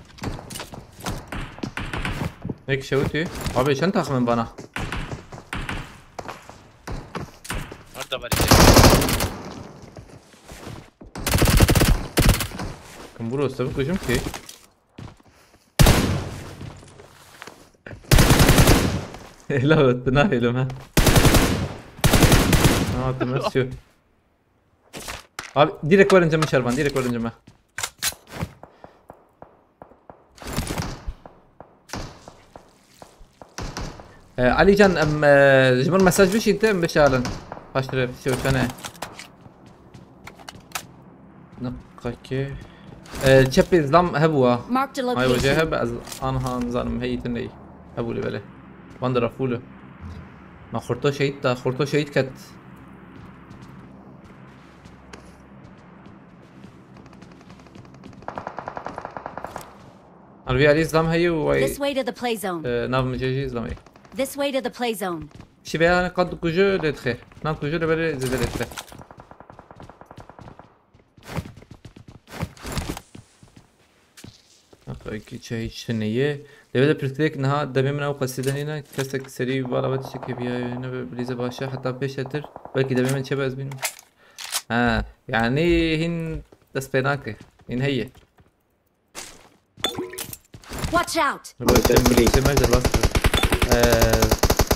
Ne kişe wî? Abi sen takımın bana. Nerede var ya? Kim vurur? Sen kujum ki. Helal olsun ha, elim ha. Ne yaptım ben şu? Abi direkt var önce mi Şervan, direkt var önce mi? E, Alican, em, e, ji min mesaj bişîn te em bişalin. Paştire şewşene. Niqakê. E, çepê zlam hebû ha. Marked a location. Ay wece heb ez anha nizanim heyî tune hebû li belê. Van dira fûl. Ma xurto şehît da, xurto şehît ket. Her vî alî zlam heye û way. This way to the play zone. E, nav min jê jî zlam heye. This way to the play zone. Şî veya qat kuju lê dixê. Nan kuju lê belê zêde lê dixê. Hatta iki çay hiç ne ye. Deve de pirsgirêk niha demê min ew qesîde nîne. Kesek serî vala ve tiştekê bîyaye. Ne be bilîze baş e. Heta pêş e tir. Belkî demê min çê be ez bînim. Ha, yani hîn dest pê nake. Hîn heye. Watch out! Rostem, Rostem, derbas. Ee,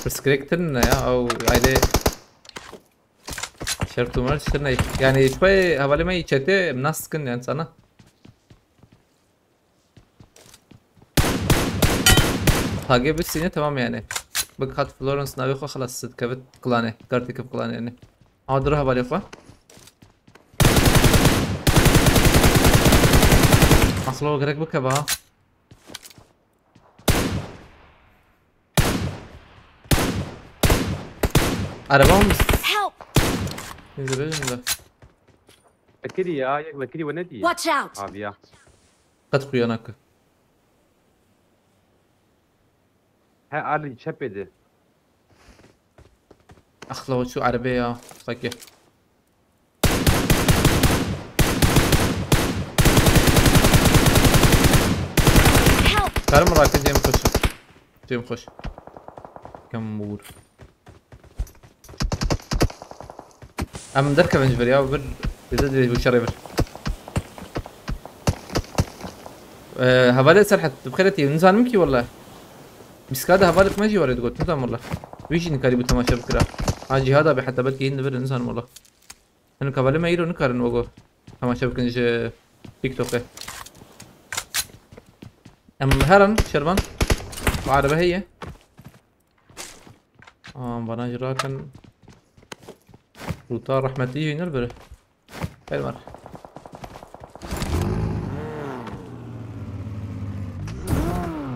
pirsgirêk tir ne ya? Ew aile şert û merc tir ne? Yani şpayê hevalê me yî çetê em nas dikin yani sana. Tagê bisîne tamam yani. Bik hat Florence navê xwe xilas dikevit klanê. Gartê kev klanê yani. Ama dur hevalê xwe. Aslo gerek bikeva ha. Araba mı? Help! Neyse, verin de. Vekirî ya, yek vekirî we nedî. Watch out! Abi ya. Qet xuya nake. He, Ali çepê de. Axla o çû erebê ya. Sake. Help! Karim rake cem xweş. Cem xweş. Kem mûr. Em derkevin ji vir ya, vir. Dede dê wişerê vir. Ee, hevalê Serhat, tu bi xêretî, nizanim kî wele. Bîska de hevalek me jî were digot, nizanim wele. Wî jî nikarîbû temaşe bikira. Ha, Cîhad abi heta belkî hîn li vir, nizanim wele. Hinek hevalê me îro nikarin wego temaşe bikin ji TikTokê. Em herin, Şervan. Bi arebe heye. Aa, bana jî rakin. Ruta rahmetî jî nir biri. Gel var.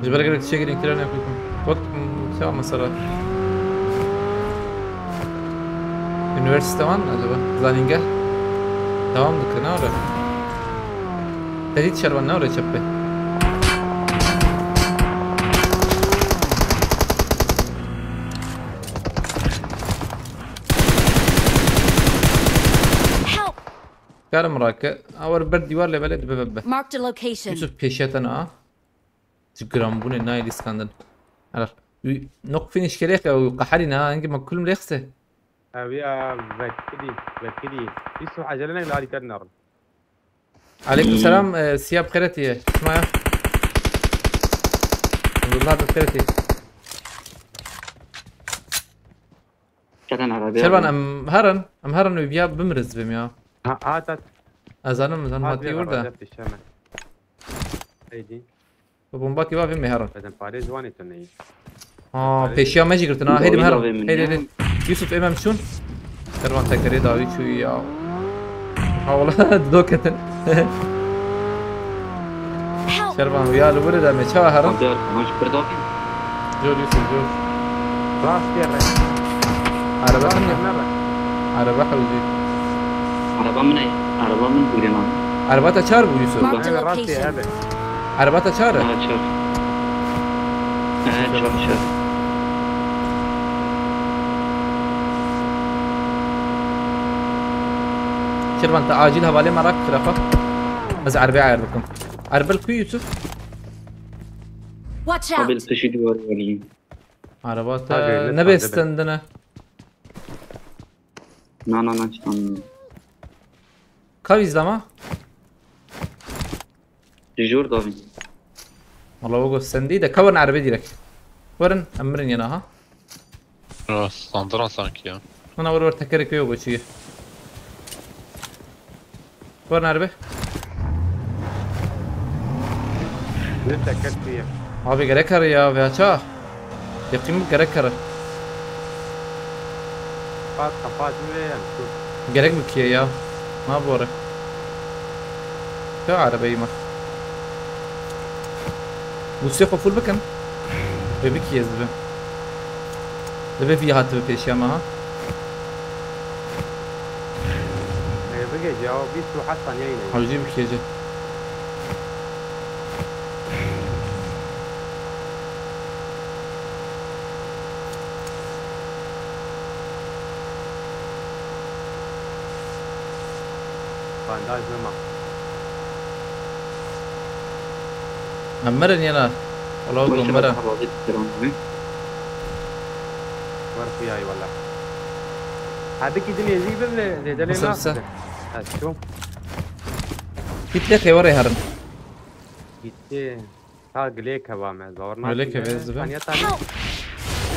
Ji ber gelek tiştekî renkî ne xwîkim. Wek, m, çawa mesela? Üniversite wan acaba? Zanîngeh. Devam dike, ne ore? Te dît Şervan, ne ore çepê? Help! Karim rake. Awar ber dîwar lê belê dibe bebe. Marked a location. Yusuf pêşiya te na. Ji giranbûnê nayê lîskandin. Helas. Wî nok finish kerê xe û qeherî na, hingê me kulm lê xise. Ew ya vekirî, vekirî. Yusuf, ecele nek, li alî te dinarin. Aleykum selam, e, Siya bi xêretî ye. Şima ya. Abdullah bi xêretî. Kerem Arabi Şervan abi. Em herin, em herin wê biya bimiriz bim ya. Ha, hat, hat. Ez zanim, zanim Hat hatî vê wir de. Arabi pêşe me. Heydi. Bi bombakî va vê me herin. Bedem parê ziwanê tu neyî. Ha, pêşiya me jî girtin ha. Heydi me herin. Heydi, heydi. Yusuf, êm em çûn. Kervan tekerê dawî çûyî ya. Ha, wala, dido ketin. Help! Şervan, ya li wir de me çawa herin? Abi, arkadan şu bir daha bir. Jor, Yusuf, jor. Rastê re. Araba min e. Araba hewcî. Araba min e. Araba min bûrê ma. Araba te çar bû, Yusuf? Marked a location. Araba te çar e? Ha, çar. Ha, çar, çar. Şervan, te acil hevalê me rak tirafa. Ez erbê ayar bikim. Erbil ku Yusuf? Watch out! Abi, piştî dîwarê werî. Araba te nebe stendine. Na, na, na, çitan. Ka vîz dama? Ji jor davî. Wala wego stendî de ka werin erebê dîrek. Werin, em mirin yena ha. Ra, standran sanki ya. Ana wer wer tekerek yok o çiye. Werin erebê. Ne teker çiye. Abi gerek her ya, veya ça. Yaqîn gerek kere. Kapat, kapat mı ya? Gerek mi ki ya? Ne bu ara? Ya arabayı mı? Bu siyah full bakın. Ve bir kez be. Ve bir hat bir peşi ama ha. Ee, bir gece ya, bir su hatta yayın. Hacı bir gece. Bandaj nema. Em mirin yena. Wala wek mirin. Wer xuyayî wala. Hebikî din êzî bin lê zêde lê naxin. Ez çûm. Gitti xêwerê herin. Gitti. Ta gilê keva me, zor nakin. Gilê keve ez dibim. Saniye, saniye.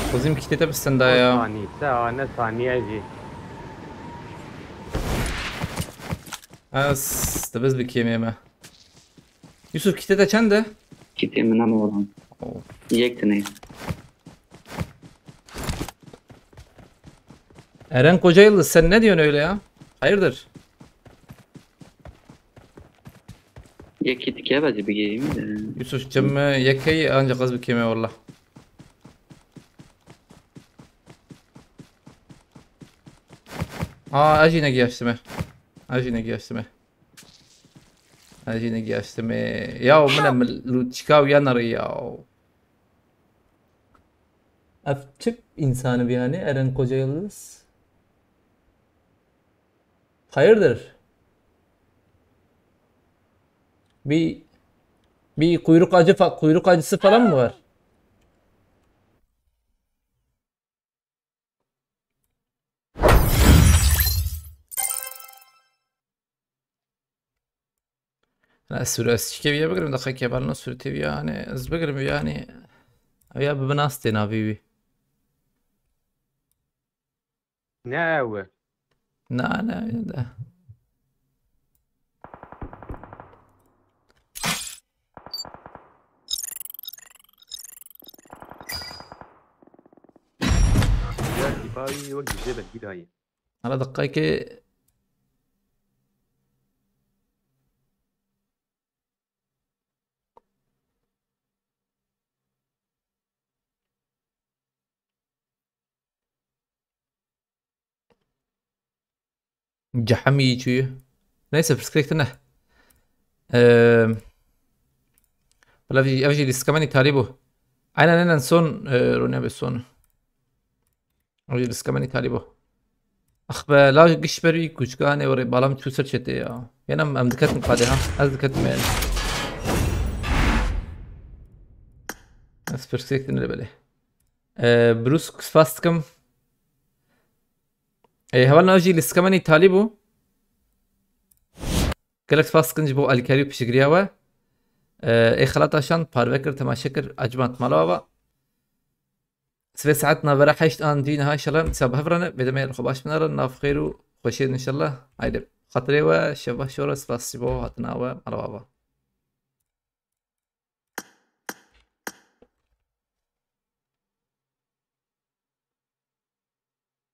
Xwezîm kitê te bi stenda ya. Saniye, te ne saniye jî. Ez te biz bi kêmê me. Yusuf, kitê te çend e? Kitê min ne oran. Oh. Yek tane. Eren Koca Yıldız, sen ne diyorsun öyle ya? Hayırdır? Yekî dike be bigeyî. Yusuf, cem yekey ancak az bikeme valla. Aa, ez jî negiyaştime. Ez jî negiyaştime. Ez jî negiyaştime. Ya min em lûçika û ya nerî ya. Ev çi insanı bir yani Eren Koca Yıldız? Hayırdır? Bir, bir kuyruk acı fa-, kuyruk acısı falan mı var? Ne, ez sûre, ez çikê viya bigirim, deqekê bal no sûretê viya, hani, ez bigirim viya, hani, ev ya bi nas tê navî wî. Ne ew e. Na, ne, ne de. Ya tîpa wî wek dizê belgî dayê. Hala deqekê. Cehemî çûyî. Neyse, pirsgirêk tune. Eee, bila ev jî, ev jî lîstika min îtalî bû. Aynen, aynen, son, eee, Ronya be son. Ev jî lîstika min îtalî bû. Ax be, la giş ber wî kuçka, hani, orê balam çû ser çetê ya. Yena em diketin qadê ha. Ez diketim yani. Ez pirsgirêk tune le belê. Eee, Bruce, spas dikim. Ê, hevalno, ev jî lîstika min îtalî bû. Gelek spas dikin ji bo alîkarî û piştgiriya we. Ê, ê xelata şand, parve kir, temaşe kir, ecmat mala we ba. Sibê saet navbera heşt an dî niha, inşallah, dîsa bi hev re ne, bê demê xwe baş binere, nav xêr û xweşiyê inşallah. Haydi, xatirê we, şev baş, şora, spas ji bo hatina we, mala we ba.